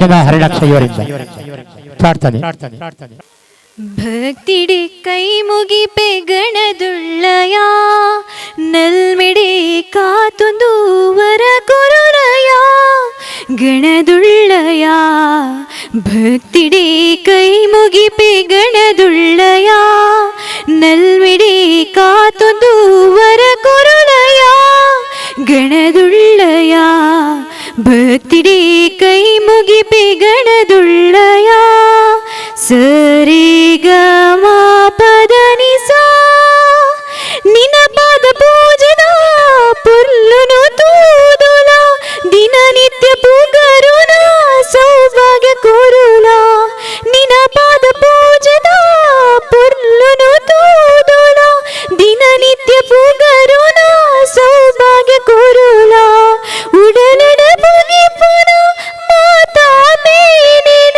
ವಂದನಾ ಹರಿಣಾಕ್ಷ ಇವರಿಂದ ಪ್ರಾರ್ಥನೆ. ಭಕ್ತಿಡೆ ಕೈ ಮುಗಿಪೆ ಗಣದುಳ್ಳಯ, ನಲ್ಮೆಡೆ ಕಾತೊಂದು ವರ ಕೊರುಳಯ, ಗಣದುಳ್ಳಯ. ಭಕ್ತಿಡೆ ಕೈ ಮುಗಿಪೆ ಗಣದುಳ್ಳಯ, ನಲ್ಮೆಡೆ ಕಾತೊಂದು ವರ ಕೊರುಳಯ, ಗಣದುಳ್ಳಯ. ಭಕ್ತಿಡೆ ಕೈ ಮುಗಿಪೆ ಗಣದುಳ್ಳಯ. ಸರಿ ಗ ಮ ಪದ ನಿ ಸಾ. ನಿನ ಪಾದ ಪೂಜೆದ ಪುರ್ಲುನು ತೂದುಲ, ದಿನನಿತ್ಯ ಪುಗರುನ ಸೌಭಾಗ್ಯ ಕೊರುಲ. ನಿನ ಪಾದ ಪೂಜೆದ ಪುರ್ಲುನು ತೂದುಲ, ದಿನನಿತ್ಯ ಪುಗರುನ ಸೌಭಾಗ್ಯ ಕೊರುಲ. ಉಡಲಡ ಪುಗಿಪುನ ಮಾತಾ ಮೇನೇನ,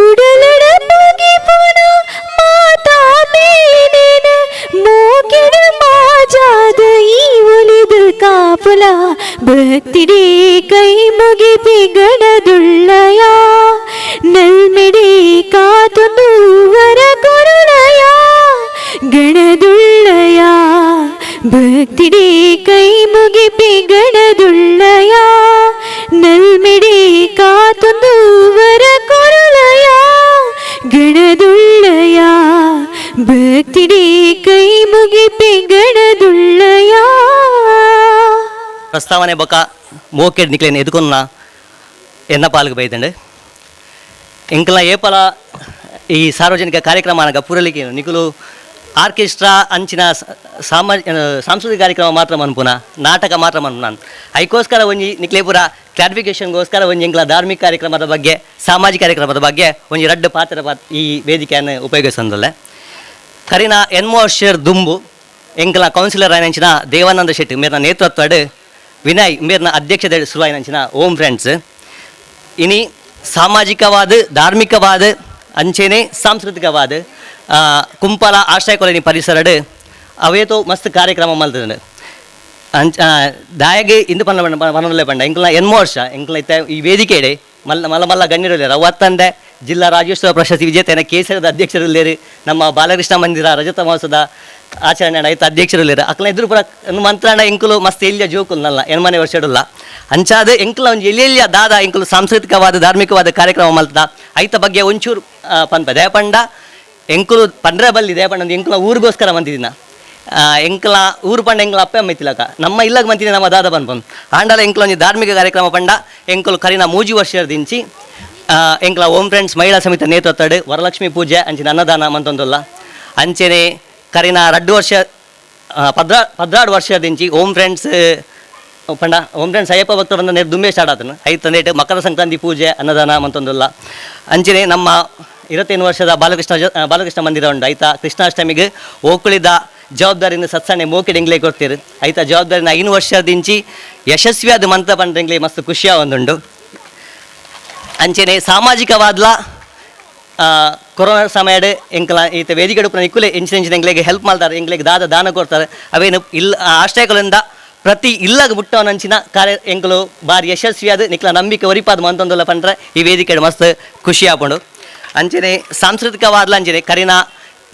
ಉಡಲಡ ಪುಗಿಪುನ ಮಾತಾ ಮೇನೇನ, ಮೋಕೆಡ ಮಾಜಾದ ಈ ಒಲಿದು ಕಾಪುಲ. ಭಕ್ತಿಡೇ ಕೈ ಮುಗಿಪಿ ಗಣದುಳ್ಳಯ, ನಲ್ಮೆಡೆ ಕಾತೊಂದು ವರ ಕೊರುಳಯ, ಗಣದುಳ್ಳಯ. ಭಕ್ತಿಡೇ ಕೈ ಮುಗಿಪಿ ಗಣದುಳ್ಳಯ, ನಲ್ಮೆಡೆ ಕಾತೊಂದು ವರ ಕೊರುಳಯ, ಗಣದುಳ್ಳಯ. ಭಕ್ತಿಡೇ ಕೈ ಮುಗಿಪಿ ಗಣದುಳ್ಳಯ. ಪ್ರಸ್ತಾವನೆ ಬೊಕ ಮೋಕೆಡ್ ನಿಕ್ಲೇನ್ ಎದುಕೊನ್ನ ಎನ್ನ ಪಾಲ್ಗ್ ಬೈದಂಡು. ಎಂಕಲ್ನ ಏಪಲ ಈ ಸಾರ್ವಜನಿಕ ಕಾರ್ಯಕ್ರಮ ಅನಗ ಪೂರಲಿಕ್ಕೆ ನಿಕುಲು ಆರ್ಕೆಸ್ಟ್ರಾ ಅಂಚಿನ ಸಾಂಸ್ಕೃತಿಕ ಕಾರ್ಯಕ್ರಮ ಮಾತ್ರ ಮನ್ಪುನ, ನಾಟಕ ಮಾತ್ರ ಮನ್ಪುನ. ಐಕೋಸ್ಕರ ಒಂಜಿ ನಿಕ್ಲೆ ಪೂರ ಕ್ಲಾರಿಫಿಕೇಶನ್ಗೋಸ್ಕರ ಒಂಜಿ ಎಂಕ್ಲ ಧಾರ್ಮಿಕ ಕಾರ್ಯಕ್ರಮದ ಬಗ್ಗೆ, ಸಾಮಾಜಿಕ ಕಾರ್ಯಕ್ರಮದ ಬಗ್ಗೆ ಒಂಜಿ ರಡ್ಡು ಪಾತ್ರ ಈ ವೇದಿಕೆಯನ್ನು ಉಪಯೋಗಿಸಂದಲ್ಲ. ಕರಿನ 80 ವರ್ಷ ದುಂಬು ಎಂಕಲ ಕೌನ್ಸಿಲರ್ ಆಯಿನಂಚಿನ ದೇವಾನಂದ ಶೆಟ್ಟಿ ಮೇರ್ನ ನೇತೃತ್ವಡ್, ವಿನಯ್ ಮೇರ್ನ ಅಧ್ಯಕ್ಷತೆ ಶುರುವಾಯಿನಂಚಿನ ಓಂ ಫ್ರೆಂಡ್ಸ್ ಇನಿ ಸಾಮಾಜಿಕವಾದ, ಧಾರ್ಮಿಕವಾದ, ಅಂಚೆನೆ ಸಾಂಸ್ಕೃತಿಕವಾದ ಕುಂಪಲ ಆಶ್ರಯ ಕಾಲೋನಿ ಪರಿಸರಡ್ ಅವೇತೋ ಮಸ್ತ್ ಕಾರ್ಯಕ್ರಮ ಮಲ್ತದ. ಅಂಚ ದಾಯಗೆ ಇಂದು ಪನ್ನ ಪನ್ನೊಂದಲೇ ಪಂಡ, ಎಂಕಲ್ನ 80 ವರ್ಷ ಎಂಕಲ್ನ ಇತ್ತೆ ಈ ವೇದಿಕೆ ಇಡೆ ಮಲ್ಲ ಮಲ್ಲ ಮಲ್ಲ ಗಣ್ಯರು ಅವತ್ತಂದೆ ಜಿಲ್ಲಾ ರಾಜ್ಯೋತ್ಸವ ಪ್ರಶಸ್ತಿ ವಿಜೇತನ ಕೇಸರದ ಅಧ್ಯಕ್ಷರುಲ್ಲೇರು, ನಮ್ಮ ಬಾಲಕೃಷ್ಣ ಮಂದಿರ ರಜತ ಮಹೋತ್ಸವದ ಆಚರಣೆ ಆಯ್ತು ಅಧ್ಯಕ್ಷರುಲ್ಲೇರು. ಅಕ್ಲ ಎದುರು ಪೂರ ಮಂತ್ರಾಣ ಎಂಕುಲು ಮಸ್ತ್ ಎಲ್ಲಿಯ ಜೋಕುಲು ನಲ್ಲ ಎನ್ಮನೆ ವರ್ಷಡುಲ್ಲ. ಅಂಚಾದ ಎಂಕುಲ ಒಂಜಿ ಎಲ್ಲಿ ದಾದ ಎಂಕುಲು ಸಾಂಸ್ಕೃತಿಕವಾದ, ಧಾರ್ಮಿಕವಾದ ಕಾರ್ಯಕ್ರಮ ಮಲ್ತದ, ಐತ ಬಗ್ಗೆ ಒಂಚೂರು ಪನ್ಪ. ದಯಪಂಡ ಎಂಕುಲು ಪಂಡ್ರೆ ಬಲ್ಲಿ, ದಯಪಂಡ ಎಂಕುಲ ಊರಿಗೋಸ್ಕರ ಮಂತಿದಿನ. ಎಂಕಲ ಊರು ಪಂಡ ಎಂಕಲ ಅಪ್ಪೆ ಅಮ್ಮ ಇತ್ತಿಲಕ ನಮ್ಮ ಇಲ್ಲಗ ಮಂತಿನ ನಮ್ಮ ದಾದ ಪನ್ಪನ್ ಆಂಡಲ ಎಂಕುಲ ಒಂಜಿ ಧಾರ್ಮಿಕ ಕಾರ್ಯಕ್ರಮ ಪಂಡ ಎಂಕುಲು ಕರಿನ 3 ವರ್ಷದಿಂಚಿ ಎಂಕಲ ಓಂ ಫ್ರೆಂಡ್ಸ್ ಮಹಿಳಾ ಸಮಿತಿ ನೇತೃತ್ವಡ್ ವರಲಕ್ಷ್ಮಿ ಪೂಜೆ ಅಂಚಿನ ಅನ್ನದಾನ ಮಂತೊಂದುಲ್ಲ. ಅಂಚೆನೆ ಕರಿನ 2 ವರ್ಷ 12 ವರ್ಷದಿಂಚಿ ಓಂ ಫ್ರೆಂಡ್ಸ್ ಪಂಡ ಓಂ ಫ್ರೆಂಡ್ಸ್ ಅಯ್ಯಪ್ಪ ಭಕ್ತ ಬಂದ ನೇರು ದುಂಬೆ ಸ್ಟಾರ್ಟ್ ಆತನು ಐತಂದೇಟು ಮಕರ ಸಂಕ್ರಾಂತಿ ಪೂಜೆ ಅನ್ನದಾನ ಮಂತೊಂದುಲ್ಲ. ಅಂಚೆನೆ ನಮ್ಮ 25 ವರ್ಷದ ಬಾಲಕೃಷ್ಣ ಮಂದಿರ ಉಂಡು, ಆಯ್ತಾ ಕೃಷ್ಣಾಷ್ಟಮಿಗೆ ಓಕುಳಿದ ಜವಾಬ್ದಾರಿನ ಸತ್ಸಂಗ ಮೋಕೆಡ್ ಎಂಗ್ಲೆ ಕೊಡ್ತೀರು. ಆಯ್ತಾ ಜವಾಬ್ದಾರಿನ 5 ವರ್ಷದಿಂಚಿ ಯಶಸ್ವಿಯಾದ ಮಂತ್ರ ಪಂಡ್ರೆ ಮಸ್ತ್ ಖುಷಿಯ ಒಂದುಂಡು. ಅಂಚೆನೆ ಸಾಮಾಜಿಕವಾದ್ಲ ಕೊರೋನಾ ಸಮಯಡ್ ಎಂಕಲ ಈತ ವೇದಿಕೆ ಉಪ್ಪುನ ನಿಕ್ಕುಲೆ ಎಂಚಿನ ಎಂಚಿನ ಎಂಕ್ಲೆಗ್ ಹೆಲ್ಪ್ ಮಾಡ್ತಾರೆ, ಎಂಕ್ಲೆಗ್ ದಾದ ದಾನ ಕೊಡ್ತಾರೆ, ಅವೇನು ಇಲ್ಲ ಆಶ್ರಯಗಳಿಂದ ಪ್ರತಿ ಇಲ್ಲಗ ಮುಟ್ಟವನಂಚಿನ ಕಾರ್ಯ ಎಂಕುಲು ಬಾರಿ ಯಶಸ್ವಿಯಾದ ನಿಕ್ಲ ನಂಬಿಕೆ ಒರಿಪಾದ ಮಂತೊಂದುಲ್ಲ ಪಂಡ್ರೆ ಈ ವೇದಿಕೆ ಮಸ್ತ್ ಖುಷಿ ಆಪುಂಡು. ಅಂಚೆನೆ ಸಾಂಸ್ಕೃತಿಕವಾದ್ಲ ಅಂಚೆನೆ ಕರಿನ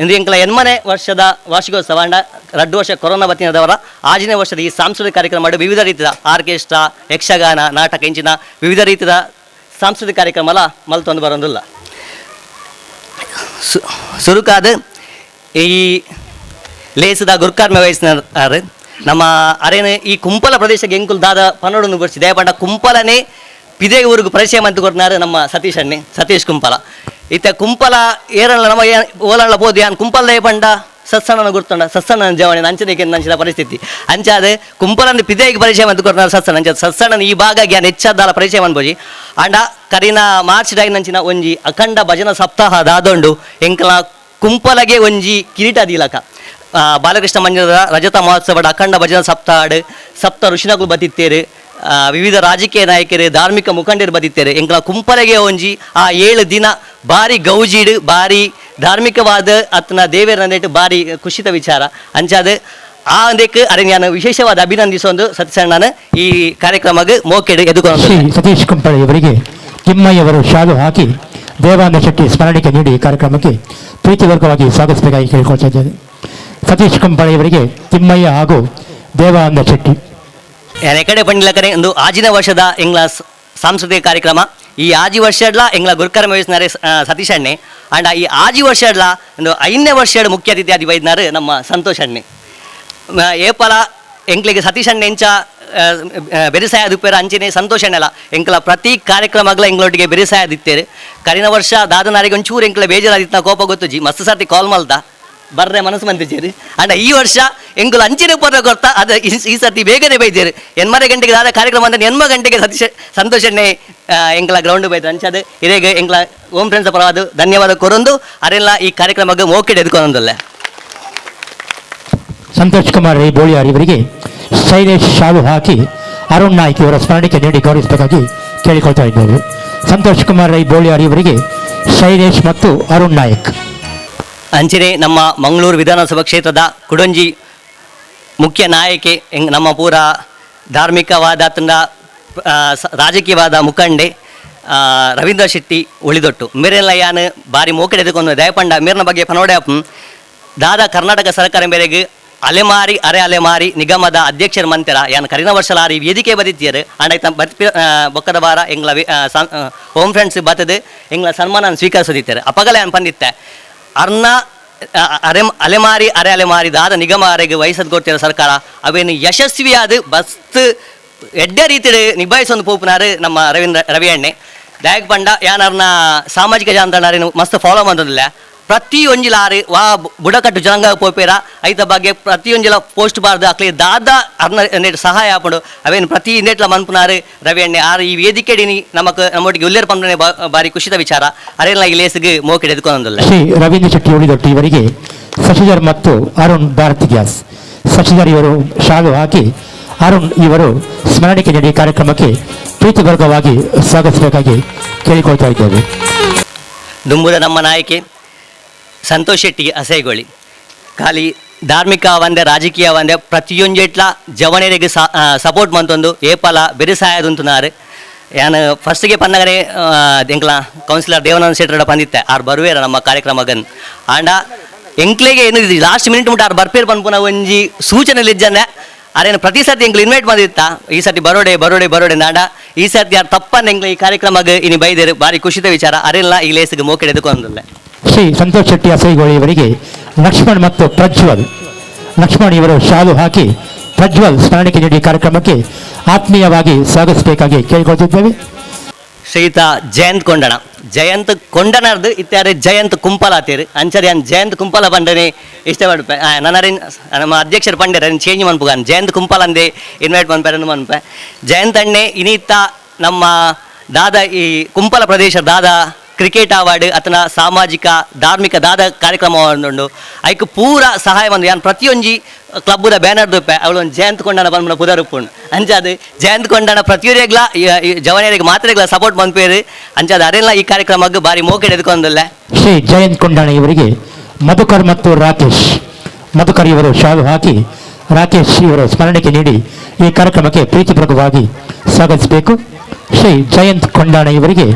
ಇಂದು ಎಂಕಲ 80ನೇ ವರ್ಷದ ವಾರ್ಷಿಕೋತ್ಸವ ಅಂಡ 2 ವರ್ಷ ಕೊರೋನಾ ಬತ್ತಿನದವರ ಆಜನೇ ವರ್ಷದ ಈ ಸಾಂಸ್ಕೃತಿಕ ಕಾರ್ಯಕ್ರಮ ಮಾಡಿ ವಿವಿಧ ರೀತಿಯ ಆರ್ಕೆಸ್ಟ್ರಾ, ಯಕ್ಷಗಾನ, ನಾಟಕ ಇಂಚಿನ ವಿವಿಧ ರೀತಿಯ ಸಾಂಸ್ಕೃತಿಕ ಕಾರ್ಯಕ್ರಮ ಮಲ್ತೊಂದು ಬರೋದಿಲ್ಲ. ಸುರುಕಾದ ಈ ಲೇಸದ ಗುರ್ಕಾರ್ಮೆ ವಹಿಸಿನಾರು ನಮ್ಮ ಅರೇನು ಈ ಕುಂಪಲ ಪ್ರದೇಶಕ್ಕೆ ಎಂಕುಲ್ ದಾದ ಪನ್ನೊಡನ್ನು ಬರ್ಸಿ ದಯಪಂಡ ಕುಂಪಲನೇ ಪಿದೆ ಊರಿಗೆ ಪರಿಚಯ ಮಂತು ಕೊಡ್ನಾರು ನಮ್ಮ ಸತೀಶ್ ಅಣ್ಣೆ, ಸತೀಶ್ ಕುಂಪಲ. ಇತ್ತ ಕುಂಪಲ ಏರಲ್ಲ ನಮ್ಮ ಓಲಲ್ಲ ಬೋದು ಯಾನ್ ಕುಂಪಲ ದಯಪಂಡ ಸತ್ಸಣ್ಣನ ಗುರ್ತಂಡ ಸತ್ಸಣ್ಣನ ಜವಣಿ ಅಂಚನೆಗೆ ನಂಚಿನ ಪರಿಸ್ಥಿತಿ. ಅಂಚಾದ ಕುಂಪಲನ ಪಿದೆಗೆ ಪರಿಚಯ ಮಂತು ಕೊಡ್ನಾರು ಸತ್ಸಣ್ಣ. ಅಂಚ ಸತ್ಸಣ್ಣನ ಈ ಭಾಗ ಯಾನ್ ಹೆಚ್ಚಾದಾಲ ಪರಿಚಯ ಅನ್ಬೋಜಿ. ಅಂಡ ಕರಿನ ಮಾರ್ಚ್ ಡೈನಂಚಿನ ಒಂಜಿ ಅಖಂಡ ಭಜನಾ ಸಪ್ತಾಹ ದಾದೊಂಡು ಎಂಕಲ ಕುಂಪಲಗೆ ಒಂಜಿ ಕಿರೀಟ ದೀಲಕ ಬಾಲಕೃಷ್ಣ ಮಂದಿರದ ರಜತ ಮಹೋತ್ಸವದ ಅಖಂಡ ಭಜನಾ ಸಪ್ತಾಹ ಸಪ್ತ ಋಷಿನಗಳು ಬತ್ತಿತ್ತೇರು, ವಿವಿಧ ರಾಜಕೀಯ ನಾಯಕರು, ಧಾರ್ಮಿಕ ಮುಖಂಡರು ಬದಿತ್ತೇರು. ಎಂಕಲ ಕುಂಪಲಗೆ ಒಂಜಿ ಆ 7 ದಿನ ಬಾರಿ ಗೌಜಿಡು, ಬಾರಿ ಧಾರ್ಮಿಕವಾದ ಅತ್ನ ದೇವರ ನೆಟ್ಟು ಬಾರಿ ಖುಷಿತ ವಿಚಾರ. ಅಂಚಾದ ಆ ಒಂದಕ್ಕೆ ಅರೆ ನಾನು ವಿಶೇಷವಾದ ಅಭಿನಂದಿಸೊಂದು ಸತ್ಯಸಣ್ಣನ ಈ ಕಾರ್ಯಕ್ರಮಕ್ಕೆ ಮೋಕೆಡು ಎದುಕೊಂಡು ಶ್ರೀ ಸತೀಶ್ ಕುಂಪಳ ಇವರಿಗೆ ತಿಮ್ಮಯ್ಯವರು ಶಾಲು ಹಾಕಿ ದೇವಾನಂದ ಶೆಟ್ಟಿ ಸ್ಮರಣಿಕೆ ನೀಡಿ ಕಾರ್ಯಕ್ರಮಕ್ಕೆ ಪ್ರೀತಿಪೂರ್ವಕವಾಗಿ ಸ್ವಾಗತಿಸಬೇಕಾಗಿ ಕೇಳಿಕೊಳ್ತಾ ಇದ್ದೇನೆ. ಸತೀಶ್ ಕುಂಬಳೆಯವರಿಗೆ ತಿಮ್ಮಯ್ಯ ಹಾಗೂ ದೇವಾನಂದ ಶೆಟ್ಟಿ. ಎಕಡೆ ಪಂಡಿಲಕರೆ ಒಂದು ಆಜಿನ ವರ್ಷದ ಎಂಗ್ಲ ಸಾಂಸ್ಕೃತಿಕ ಕಾರ್ಯಕ್ರಮ. ಈ ಆಜಿ ವರ್ಷಡ್ಲ ಎಂಗ್ಲ ಗುರುಕರ್ಮ ವಹಿಸಿನಾರೆ ಸತೀಶ್ ಅಣ್ಣೆ. ಅಂಡ್ ಈ ಆಜಿ ವರ್ಷಡ್ಲ ಒಂದು 5ನೇ ವರ್ಷ ಮುಖ್ಯ ಅತಿಥಿ ಆದಿ ಬೈದ್ನಾರು ನಮ್ಮ ಸಂತೋಷ್ ಅಣ್ಣೆ. ಏಪಲ ಎಂಕ್ಲಿಗೆ ಸತೀಶ್ ಅಣ್ಣೆ ಎಂಚ ಬೆರಿಸಾಯ ದುಪ್ಪೇರ ಅಂಚನೆ ಸಂತೋಷ್ ಅಣ್ಣೆಲ್ಲ ಎಂಕ್ಲ ಪ್ರತಿ ಕಾರ್ಯಕ್ರಮಗಳ ಎಂಗ್ಲೊಟ್ಟಿಗೆ ಬೆರಿಸಾಯ ದಿತ್ತೇರು. ಕರಿನ ವರ್ಷ ದಾದನಾರಿಗೆ ಒಂಚೂರು ಎಂಕ್ಲ ಬೇಜಾರಾದಿತ್ತ, ಕೋಪ ಗೊತ್ತುಜಿ, ಮಸ್ತ್ ಸರ್ತಿ ಕಾಲ್ ಮಲ್ದ ಬರ್ರೆ ಮನಸ್ಸು ಮಂತಿದ್ದೀರಿ. ಅಂಡ ಈ ವರ್ಷ ಎಂಕುಲು ಅಂಚಿನ ಪದ ಕೊರ್ತ ಅದು ಈ ಸರ್ತಿ ಬೇಗನೆ ಬೈದೇರು. 8 ಗಂಟೆಗೆ ದಾದ ಕಾರ್ಯಕ್ರಮ ಅಂದ್ರೆ 8 ಗಂಟೆಗೆ ಸತೀಶ್ ಸಂತೋಷ್ ಅಣ್ಣೆ ಎಂಕ್ಲ ಗ್ರೌಂಡ್ ಬೈದ್ರು. ಅಂಚದು ಇದೇಗ ಎಂಕ್ಲ ಓಂ ಫ್ರೆಂಡ್ಸ್ ಪರವಾದ ಧನ್ಯವಾದ ಕೊರೊಂದು ಅರೆಲ್ಲ ಈ ಕಾರ್ಯಕ್ರಮಕ್ಕೆ ಮೋಕೆಡ್ ಎದ್ಕೊಂದಲ್ಲ. ಸಂತೋಷ್ ಕುಮಾರ್ ರೈ ಬೋಳಿಯಾರ್ ಇವರಿಗೆ ಶೈಲೇಶ್ ಶಾಲು ಹಾಕಿ ಅರುಣ್ ನಾಯ್ಕ್ ಇವರ ಸ್ಮರಣಿಕೆ ನೀಡಿ ಗೌರವಿಸಬೇಕಾಗಿ ಕೇಳಿಕೊಳ್ತಾ ಇದ್ದೇವೆ. ಸಂತೋಷ್ ಕುಮಾರ್ ರೈ ಬೋಳಿಯಾರ್ ಇವರಿಗೆ ಶೈಲೇಶ್ ಮತ್ತು ಅರುಣ್ ನಾಯ್ಕ್. ಅಂಚನೆ ನಮ್ಮ ಮಂಗಳೂರು ವಿಧಾನಸಭಾ ಕ್ಷೇತ್ರದ ಕುಡಂಜಿ ಮುಖ್ಯ ನಾಯಕಿ, ನಮ್ಮ ಪೂರ ಧಾರ್ಮಿಕವಾದ ತಂಡ ರಾಜಕೀಯವಾದ ಮುಖಂಡೆ ರವೀಂದ್ರ ಶೆಟ್ಟಿ ಉಳಿದೊಟ್ಟು ಮೇರೆಲ್ಲ ಯಾನ್ ಬಾರಿ ಮೋಕೆಡೆ ಎದುಕೊಂಡು ದಯಪಂಡ ಮೇರಿನ ಬಗ್ಗೆ ಪನೋಡೆ ದಾದಾ ಕರ್ನಾಟಕ ಸರ್ಕಾರ ಮೇರೆಗೆ ಅಲೆಮಾರಿ ಅರೆ ಅಲೆಮಾರಿ ನಿಗಮದ ಅಧ್ಯಕ್ಷರ ಮಂತೆರ ಯಾನ್ ಕರಿನ ವರ್ಷಲಾರಿ ವೇದಿಕೆ ಬದಿತ್ತಿಯರು. ಅಂಡ ಬತ್ತಿ ಬೊಕ್ಕದ ಬಾರ ಎಂಗ್ಲ ಹೋಮ್ ಫ್ರೆಂಡ್ಸ್ ಬತ್ತದು ಎಂಗ್ಲ ಸನ್ಮಾನ ಸ್ವೀಕರಿಸದಿತ್ತಾರೆ. ಅಪಗಲ ಯಾನ್ ಪಂದಿತ್ತೆ ಅರ್ನ ಅರೆ ಅಲೆಮಾರಿ ಅರೆ ಅಲೆಮಾರಿ ದಾದ ನಿಗಮ ಅರೆಗೆ ವಯಸ್ಸದ್ ಕೊಡ್ತಿರೋ ಸರ್ಕಾರ ಅವೇನು ಯಶಸ್ವಿಯಾದ ಬಸ್ತ್ ಎಡ್ಡೆ ರೀತಿಯಲ್ಲಿ ನಿಭಾಯಿಸೊಂದು ಪೋಪುನಾರು ನಮ್ಮ ರವೀಂದ್ರ ರವಿ ಅಣ್ಣೆ. ದಯಕ್ ಪಂಡ ಯಾನರ್ನ ಸಾಮಾಜಿಕ ಜಾಲತಾಣ ಮಸ್ತ್ ಫಾಲೋ ಮಾಡೋದಿಲ್ಲ. ಪ್ರತಿಯೊಂಜಿಲಾರು ವಾ ಬುಡಕಟ್ಟು ಜನಾಂಗ ಪೋಪೇರ ಐತ ಬಗ್ಗೆ ಪ್ರತಿಯೊಂಜಿಲ ಪೋಸ್ಟ್ ಬಾರ್ದು ಅಕ್ಲಿ ದಾದ ಅರ್ನ ನೆಟ್ ಸಹಾಯ ಆಪುಂಡು ಅವೇನು ಪ್ರತಿ ನೆಟ್ಲ ಮನ್ಪುನಾರು ರವಿ ಅಣ್ಣೆ. ಆರು ಈ ವೇದಿಕೆಡಿನಿ ನಮಕ್ ನಮ್ಮೊಟ್ಟಿಗೆ ಉಲ್ಲೇರ್ ಪಂಪನೆ ಬಾರಿ ಖುಷಿದ ವಿಚಾರ. ಅರೆಲ್ಲ ಈ ಲೇಸಿಗೆ ಮೋಕೆಡ್ ಎದ್ಕೊಂದಲ್ಲ. ಶ್ರೀ ರವೀಂದ್ರ ಶೆಟ್ಟಿ ಉಳಿದೊಟ್ಟು ಇವರಿಗೆ ಶಶಿಧರ್ ಮತ್ತು ಅರುಣ್ ಭಾರತಿ ಗ್ಯಾಸ್. ಶಶಿಧರ್ ಇವರು ಶಾಲು ಹಾಕಿ ಅರುಣ್ ಇವರು ಸ್ಮರಣಿಕೆ ನೀಡಿ ಕಾರ್ಯಕ್ರಮಕ್ಕೆ ಪ್ರೀತಿಪೂರ್ವಕವಾಗಿ ಸ್ವಾಗತಿಸಬೇಕಾಗಿ ಕೇಳಿಕೊಳ್ತಾ ಇದ್ದೇವೆ. ದುಂಬುದ ನಮ್ಮ ನಾಯಕಿ ಸಂತೋಷ್ ಶೆಟ್ಟಿ ಅಸೈಗೊಳ್ಳಿ ಖಾಲಿ ಧಾರ್ಮಿಕ ಒಂದೆ ರಾಜಕೀಯ ಒಂದೆ ಪ್ರತಿಯೊಂಜೆಟ್ಲ ಜವನರಿಗೆ ಸಪೋರ್ಟ್ ಮಂತೊಂದು ಏಪಲ ಬೆರಿಸಾಯದುಂತುನಾರು. ಯಾನು ಫಸ್ಟ್ಗೆ ಪನ್ನಗನೆ ಎಂಕ್ಲ ಕೌನ್ಸಿಲರ್ ದೇವನಂದ ಶೆಟ್ಟರ ಪಂದಿತ್ತೆ ಆರ್ ಬರುವೇರ ನಮ್ಮ ಕಾರ್ಯಕ್ರಮಗನ್. ಆಂಡ ಎಂಕ್ಲೆಗೆ ಏನು ಲಾಸ್ಟ್ ಮಿನಿಟ್ ಮುಟ್ಟ ಆರ್ ಬರ್ಪೇರ್ ಪನ್ಪುನ ಒಂಜಿ ಸೂಚನೆ ಇಜ್ಜನೆ ಅರೇನು ಪ್ರತಿ ಸರ್ತಿ ಎಂಕ್ಲು ಇನ್ವೈಟ್ ಬಂದಿತ್ತ ಈ ಸರ್ತಿ ಬರೋಡೆ ಬರೋಡೆ ಬರೋಡೆ ನಾಡ ಈ ಸರ್ತಿ ಯಾರು ತಪ್ಪನ್ನ ಎಂಕ್ಲ ಈ ಕಾರ್ಯಕ್ರಮಗೆ ಇನಿ ಬೈದೇರು ಬಾರಿ ಖುಷಿದ ವಿಚಾರ. ಅರೆಲ್ಲ ಈ ಲೇಸಿಗೆ ಮೋಕೆಡ್ ಎದುಕೊಂದಲ್ಲ. ಶ್ರೀ ಸಂತೋಷ್ ಶೆಟ್ಟಿ ಅಸೈಗೋಳಿ ಇವರಿಗೆ ಲಕ್ಷ್ಮಣ್ ಮತ್ತು ಪ್ರಜ್ವಲ್. ಲಕ್ಷ್ಮಣ್ ಇವರು ಶಾಲು ಹಾಕಿ ಪ್ರಜ್ವಲ್ ಸ್ಮರಣಿಕೆ ನೀಡಿ ಕಾರ್ಯಕ್ರಮಕ್ಕೆ ಆತ್ಮೀಯವಾಗಿ ಸ್ವಾಗತಿಸಬೇಕಾಗಿ ಕೇಳಿಕೊಳ್ತಿದ್ದೇವೆ. ಶ್ರೀಯುತ ಜಯಂತ್ ಕೊಂಡಣ, ಜಯಂತ್ ಕೊಂಡನರ್ದು ಇತ್ಯಾರೆ ಜಯಂತ್ ಕುಂಪಲ ಆತೇರು ಅಂಚರಿ ಅನ್ ಜಯಂತ್ ಕುಂಪಲ ಬಂಡನೆ ಇಷ್ಟಪಡ್ಪೆ. ನನ್ನ ನಮ್ಮ ಅಧ್ಯಕ್ಷರು ಪಂಡೇರ ಚೇಂಜ್ ಮನ್ಪುಗಾನ್ ಜಯಂತ್ ಕುಂಪಲ ಅಂದೆ ಇನ್ವೈಟ್ ಮನ್ಪೆರನ್ನು ಮನ್ಪೆ. ಜಯಂತ್ ಅಣ್ಣೆ ಇನಿತ್ತ ನಮ್ಮ ದಾದ ಈ ಕುಂಪಲ ಪ್ರದೇಶ ದಾದ ಕ್ರಿಕೆಟ್ ಅವಾರ್ಡ್ ಅತನ ಸಾಮಾಜಿಕ ಧಾರ್ಮಿಕ ದಾದ ಕಾರ್ಯಕ್ರಮ ಉಂಡು ಐಕ್ ಪೂರ ಸಹಾಯ ಬಂದು ಯಾನ್ ಪ್ರತಿಯೊಂಜಿ ಕ್ಲಬ್ಬುದ ಬ್ಯಾನರ್ ದುಪ್ಪೆ ಅವಳು ಒಂದು ಜಯಂತ್ ಕೊಂಡನ ಬಂದ್ಬಿಡ ಪುದರುಪ್ಪುಂಡು. ಅಂಚಾದ ಜಯಂತ್ ಕೊಂಡನ ಪ್ರತಿಯೊರಿಗ್ಲ ಜವನಿಯರಿಗೆ ಮಾತ್ರೆಗ್ಲ ಸಪೋರ್ಟ್ ಬಂದ್ಪೇರು. ಅಂಚಾದ ಅರೆಲ್ಲ ಈ ಕಾರ್ಯಕ್ರಮಕ್ಕೆ ಬಾರಿ ಮೋಕೆಡ್ ಎದ್ಕೊಂದಿಲ್ಲ. ಶ್ರೀ ಜಯಂತ್ ಕೊಂಡಣ ಇವರಿಗೆ ಮಧುಕರ್ ಮತ್ತು ರಾಕೇಶ್. ಮಧುಕರ್ ಇವರು ಶಾಲು ಹಾಕಿ ರಾಕೇಶ್ ಇವರು ಸ್ಮರಣಿಕೆ ನೀಡಿ ಈ ಕಾರ್ಯಕ್ರಮಕ್ಕೆ ಪ್ರೀತಿಪೂರ್ವಕವಾಗಿ ಸ್ವಾಗತಿಸಬೇಕು. ಶ್ರೀ ಜಯಂತ್ ಕೊಂಡಾಣ ಇವರಿಗೆ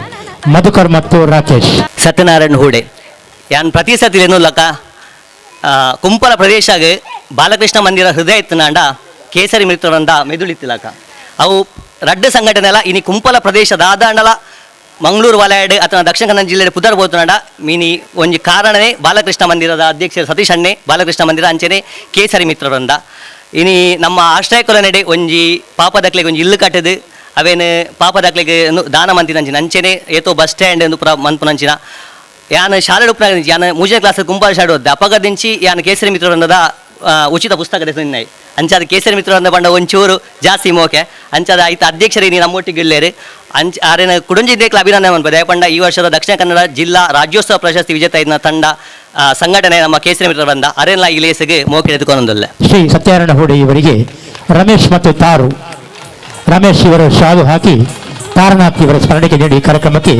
ಮಧುಕರ್ ಮತ್ತು ರಾಕೇಶ್. ಸತ್ಯನಾರಾಯಣ ಹೂಡೆ ಯಾನ್ ಪ್ರತಿ ಸತಿ ಲಕ ಕುಂಪಲ ಪ್ರದೇಶಾಗ ಬಾಲಕೃಷ್ಣ ಮಂದಿರ ಹೃದಯ ಇತ್ತನಾಂಡ ಕೇಸರಿ ಮಿತ್ರರಂದ ಮೆದುಳಿತ್ತಿಲಕ ಅವು ರಡ್ಡ ಸಂಘಟನೆ ಇನಿ ಕುಂಪಲ ಪ್ರದೇಶ ದಾದಾಂಡಲ ಮಂಗಳೂರು ವಲಯಡ್ ಅಥವಾ ದಕ್ಷಿಣ ಕನ್ನಡ ಜಿಲ್ಲೆ ಪುದರ್ ಪೋತುನಾಂಡ ಮೀನಿ ಒಂಜಿ ಕಾರಣನೇ ಬಾಲಕೃಷ್ಣ ಮಂದಿರದ ಅಧ್ಯಕ್ಷ ಸತೀಶ್ ಅಣ್ಣೆ ಬಾಲಕೃಷ್ಣ ಮಂದಿರ ಅಂಚನೆ ಕೇಸರಿ ಮಿತ್ರರಂದ ಇನಿ ನಮ್ಮ ಆಶ್ರಯ ನಡೆ ಒಂಜಿ ಪಾಪದಕ್ಲೆಗೆ ಒಂಜಿ ಇಲ್ಲು ಕಟ್ಟದು ಅವೇನು ಪಾಪದಕ್ಲೆಗೆ ದಾನ ಮಂತಿನಂಚಿನ ಅಂಚನೆ ಏತೋ ಬಸ್ ಸ್ಟ್ಯಾಂಡ್ ಎಂದು ಪುರ ಮನ್ಪುನಂಚಿನ ಯಾನ್ ಶಾಲೆ ಉಪ್ಪುನಾಗ ಯಾನ್ ಮೂಜನೇ ಕ್ಲಾಸ್ ಕುಂಪಾಲ ಶಾಲೆ ಓದ್ದೆ ಅಪಗದಿಂಚಿ ಯಾನ್ ಕೇಸರಿ ಮಿತ್ರರಂದದ ಉಚಿತ ಪುಸ್ತಕ ನಿನ್ನೈ ಅಂಚಾದ ಕೇಸರಿ ಮಿತ್ರರಂದ ಬಂಡ ಒಂಚೂರು ಜಾಸ್ತಿ ಮೋಕೆ ಅಂಚಾದ ಐತ ಅಧ್ಯಕ್ಷರು ನೀ ನಮ್ಮೊಟ್ಟಿಗೆ ಇಲ್ಲೇರು ಅಂಚ ಆರೇನ ಕುಡಂಜಿ ದೇಕ್ಲ ಅಭಿನಂದನೆ ಮನ್ಪ ದಯಪಂಡ ಈ ವರ್ಷದ ದಕ್ಷಿಣ ಕನ್ನಡ ಜಿಲ್ಲಾ ರಾಜ್ಯೋತ್ಸವ ಪ್ರಶಸ್ತಿ ವಿಜೇತ ಇದನ್ನ ತಂಡ ಸಂಘಟನೆ ನಮ್ಮ ಕೇಸರಿ ಮಿತ್ರ ಬಂದ ಅರೆಲ್ಲ ಈ ಲೇಸಿಗೆ ಮೋಕೆ ಎದುಕೊಂದಲ್ಲ. ಶ್ರೀ ಸತ್ಯನಾರಾಯಣ ಹೂಡೆ ಇವರಿಗೆ ರಮೇಶ್ ಮತ್ತು ತಾರು. ರಮೇಶ್ ಇವರು ಶಾಲು ಹಾಕಿ ತಾರನಾಥ್ ಇವರ ಸ್ಮರಣಿಕೆ ನೀಡಿ ಕಾರ್ಯಕ್ರಮಕ್ಕೆ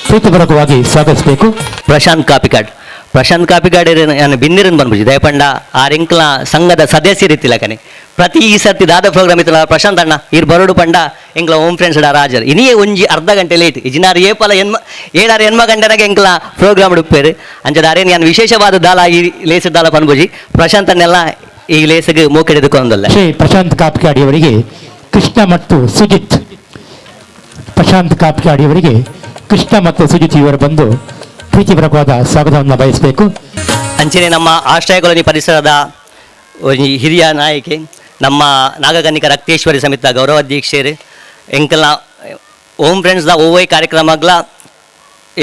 ಪ್ರೀತಿಪೂರ್ವಕವಾಗಿ ಸ್ವಾಗತಿಸಬೇಕು. ಪ್ರಶಾಂತ್ ಕಾಪಿಕಾಡ್, ಪ್ರಶಾಂತ್ ಕಾಪಿಕಾಡ್ ನಾನು ಬಿನ್ನಿರನ್ ಬಂದ್ಬಿಟ್ಟು ದಯಪಂಡ ಆ ರಿಂಕ್ಲ ಸಂಘದ ಸದಸ್ಯರಿತ್ತಿಲಕನೆ ಪ್ರತಿ ಈ ಸರ್ತಿ ದಾದ ಪ್ರೋಗ್ರಾಮ್ ಇತ್ತಲ್ಲ ಪ್ರಶಾಂತ್ ಅಣ್ಣ ಇರ್ ಬರೋಡು ಪಂಡ ಎಂಕ್ಲ ಓಂ ಫ್ರೆಂಡ್ಸ್ ರಾಜರ್ ಇನಿಯೇ ಒಂಜಿ ಅರ್ಧ ಗಂಟೆ ಲೇಟ್ ಇಜಿನಾರು ಏಪಲ ಎನ್ಮ ಏಳಾರು ಎನ್ಮ ಗಂಟೆನಾಗ ಎಂಕ್ಲ ಪ್ರೋಗ್ರಾಮ್ ಉಡುಪೇರು. ಅಂಚದ ಅರೆ ನಾನು ವಿಶೇಷವಾದ ದಾಲ ಈ ಲೇಸ್ ದಾಲ ಪನ್ಬುಜಿ ಪ್ರಶಾಂತ್ ಅನ್ನೆಲ್ಲ ಈ ಲೇಸ್ಗೆ ಮೋಕೆಡೆದುಕೊಂದಲ್ಲ. ಶ್ರೀ ಪ್ರಶಾಂತ್ ಕಾಪ್ಕಾಡಿ ಅವರಿಗೆ ಕೃಷ್ಣ ಮತ್ತು ಸುಜಿತ್, ಪ್ರಶಾಂತ್ ಕಾಪ್ಕಾಡಿ ಅವರಿಗೆ ಕೃಷ್ಣ ಮತ್ತು ಸುಜಿತ್ ಇವರು ಬಂದು ಪ್ರೀತಿಪೂರ್ವಕವಾದ ಸ್ವಾಗತವನ್ನು ಬಯಸಬೇಕು. ಅಂಚನೆ ನಮ್ಮ ಆಶ್ರಯ ಕಾಲೋನಿ ಪರಿಸರದ ಒಂಜಿ ಹಿರಿಯ ನಾಯಕಿ ನಮ್ಮ ನಾಗಕನ್ನಿಕ ರಕ್ತೇಶ್ವರಿ ಸಮಿತ ಗೌರವಾಧ್ಯಕ್ಷರು ಎಂಕಲ್ನ ಓಂ ಫ್ರೆಂಡ್ಸ್ the ಓವೈ ಕಾರ್ಯಕ್ರಮಗ್ಲ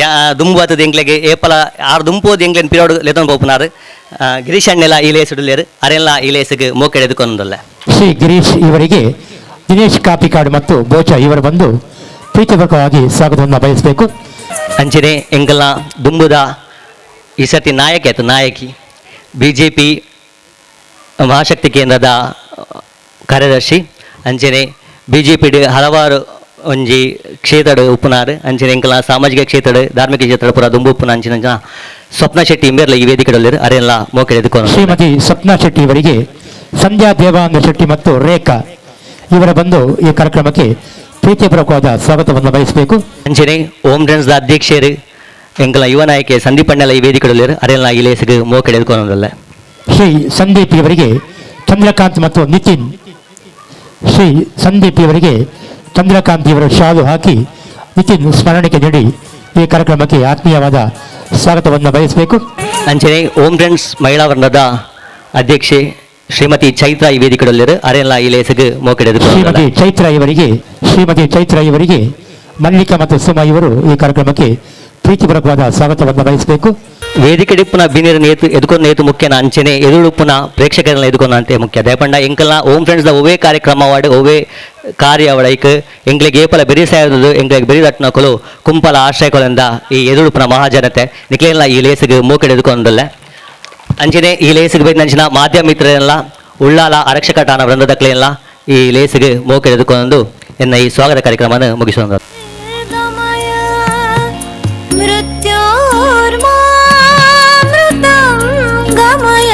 ಯಾ ದುಂಬು ಆತದ ಎಂಕ್ಲೆಗೆ ಏಪಲ ಆರು ದುಂಪೋದು ಎಂಕ್ಲೆನ್ ಪಿರೋಡು ಲೆತೊಂದು ಪೋಪುನಾರು ಗಿರೀಶ್ ಅಣ್ಣೆಲ್ಲ ಈ ಲೇಸ್ ಉಡುಲೇರು ಅರೆಲ್ಲ ಈ ಲೇಸ್ಗೆ ಮೋಕೆಡೆದುಕೊಂದಲ್ಲ. ಶ್ರೀ ಗಿರೀಶ್ ಇವರಿಗೆ ದಿನೇಶ್ ಕಾಪಿಕಾಡು ಮತ್ತು ಬೋಚ ಇವರು ಬಂದು ಪ್ರೀತಿಪೂರ್ವಕವಾಗಿ ಸ್ವಾಗತವನ್ನು ಬಯಸಬೇಕು. ಅಂಚನೆ ಎಂಕಲ್ನ ದುಂಬುದ ಈ ಸರ್ತಿ ನಾಯಕಿ ಆಯ್ತು ನಾಯಕಿ ಬಿಜೆಪಿ ಮಹಾಶಕ್ತಿ ಕೇಂದ್ರದ ಕಾರ್ಯದರ್ಶಿ ಅಂಚನೆ ಬಿಜೆಪಿ ಹಲವಾರು ಒಂಜಿ ಕ್ಷೇತ್ರಡ್ ಉಪ್ಪುನಾರ್ ಅಂಚನೆ ಎಂಕಲ್ನ ಸಾಮಾಜಿಕ ಕ್ಷೇತ್ರಡ್ ಧಾರ್ಮಿಕ ಕ್ಷೇತ್ರಡ್ ಪೂರ ದುಂಬು ಉಪ್ಪುನ ಅಂಚಿನ ಅಂಚಿನ ಸ್ವಪ್ನ ಶೆಟ್ಟಿ ಇಂಬೇರ್ಲ ಈ ವೇದಿಕೆಡಲ್ಲಿರು ಅರೆಲ್ಲ ಮೋಕೆಡೆದುಕೊಂಡು. ಶ್ರೀಮತಿ ಸ್ವಪ್ನ ಶೆಟ್ಟಿ ಇವರಿಗೆ ಸಂಧ್ಯಾ ದೇವಾನಂದ ಶೆಟ್ಟಿ ಮತ್ತು ರೇಖಾ ಇವರ ಬಂದು ಈ ಕಾರ್ಯಕ್ರಮಕ್ಕೆ ಪ್ರೀತಿಪೂರ್ವಕವಾದ ಸ್ವಾಗತವನ್ನು ಬಯಸಬೇಕು. ಅಂಚನೆ ಓಂ ಫ್ರೆಂಡ್ಸ್ ಅಧ್ಯಕ್ಷರು ಎಂಕಲ್ನ ಯುವ ನಾಯಕಿ ಸಂದೀಪ್ ಅಣ್ಣೆಲ್ಲ ಈ ವೇದಿಕೆಡಲ್ಲಿರು ಅರೆಲ್ಲ ಈ ಲೇಸ್ಗೆ ಮೋಕೆಡೆದುಕೊಂದಲ್ಲ. ಶ್ರೀ ಸಂದೀಪ್ ಇವರಿಗೆ ಚಂದ್ರಕಾಂತ್ ಮತ್ತು ನಿತಿನ್, ಶ್ರೀ ಸಂದೀಪ್ ಇವರಿಗೆ ಚಂದ್ರಕಾಂತ್ ಇವರು ಶಾಲು ಹಾಕಿ ನಿತಿನ್ ಸ್ಮರಣಿಕೆ ನೀಡಿ ಈ ಕಾರ್ಯಕ್ರಮಕ್ಕೆ ಆತ್ಮೀಯವಾದ ಸ್ವಾಗತವನ್ನು ಬಯಸಬೇಕು. ಅಂಚನೆ ಓಂ ಫ್ರೆಂಡ್ಸ್ ಮಹಿಳಾ ವೃಂದದ ಅಧ್ಯಕ್ಷೆ ಶ್ರೀಮತಿ ಚೈತ್ರ ಈ ವೇದಿಕೆಡಲ್ಲಿರು ಅರೆಲ್ಲ ಈ ಲೇಸ್ಗೆ ಮೋಕೆಡೆದುಕೊಂದಲ್ಲ. ಶ್ರೀಮತಿ ಚೈತ್ರ ಇವರಿಗೆ ಮಲ್ಲಿಕಾ ಮತ್ತು ಸುಮಾ ಇವರು ಈ ಕಾರ್ಯಕ್ರಮಕ್ಕೆ ಪ್ರೀತಿಪೂರ್ವಕವಾದ ಸ್ವಾಗತವನ್ನು ಬಯಸಬೇಕು. ವೇದಿಕೆ ಡಿಪ್ಪುನ ಬಿನಿರ ನೇತು ಎದುಕೊಂದು ನೇತು ಮುಖ್ಯನ ಅಂಚನೆ ಎದುರುಡುಪ್ಪುನ ಪ್ರೇಕ್ಷಕರನ್ನ ಎದುಕೊಂದು ಅಂತೆ ಮುಖ್ಯ ದಯಪಂಡ ಎಂಕಲ್ನ ಓಂ ಫ್ರೆಂಡ್ಸ್ the ಒವೇ ಕಾರ್ಯಕ್ರಮ ವಾಡ್ ಒವೇ ಕಾರ್ಯ ಅವಳೈಕ್ ಎಂಕ್ಲೆಗ್ ಏಪಲ ಬೆರಿ ಸಾಯದು ಎಂಕ್ಲೆಗ್ ಬೆರಿ ದಟ್ನಕುಲು ಕುಂಪಲ ಆಶ್ರಯಕೊಲಿಂದ ಈ ಎದುರುಡುಪ್ಪುನ ಮಹಾಜನತೆ ನಿಕ್ಲೆಲ್ಲ ಈ ಲೇಸಿಗೆ ಮೂಕೆಡೆ ಎದುಕೊಂದಲ್ಲ. ಅಂಚನೆ ಈ ಲೇಸಿಗೆ ಬೈದ ಅಂಚಿನ ಮಾಧ್ಯಮ ಮಿತ್ರರೆಲ್ಲ ಉಳ್ಳಾಲ ಆರಕ್ಷಕ ಠಾಣ ವೃಂದದಕ್ಲೆಲ್ಲ ಈ ಲೇಸಿಗೆ ಮೋಕೆಡೆ ಎದುಕೊಂಡು ಎನ್ನ ಈ ಸ್ವಾಗತ ಕಾರ್ಯಕ್ರಮವನ್ನು ಮುಗಿಸೋಣ. मृत्योर्मामृतं गमय.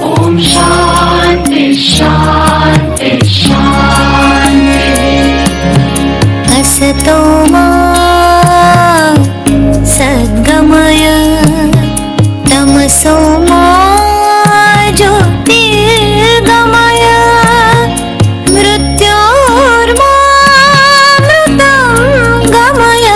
ॐ शान्ति शान्ति शान्ति. असतो मा सद्गमय तमसो मा ज्योतिर्गमय मृत्योर्मामृतं गमय.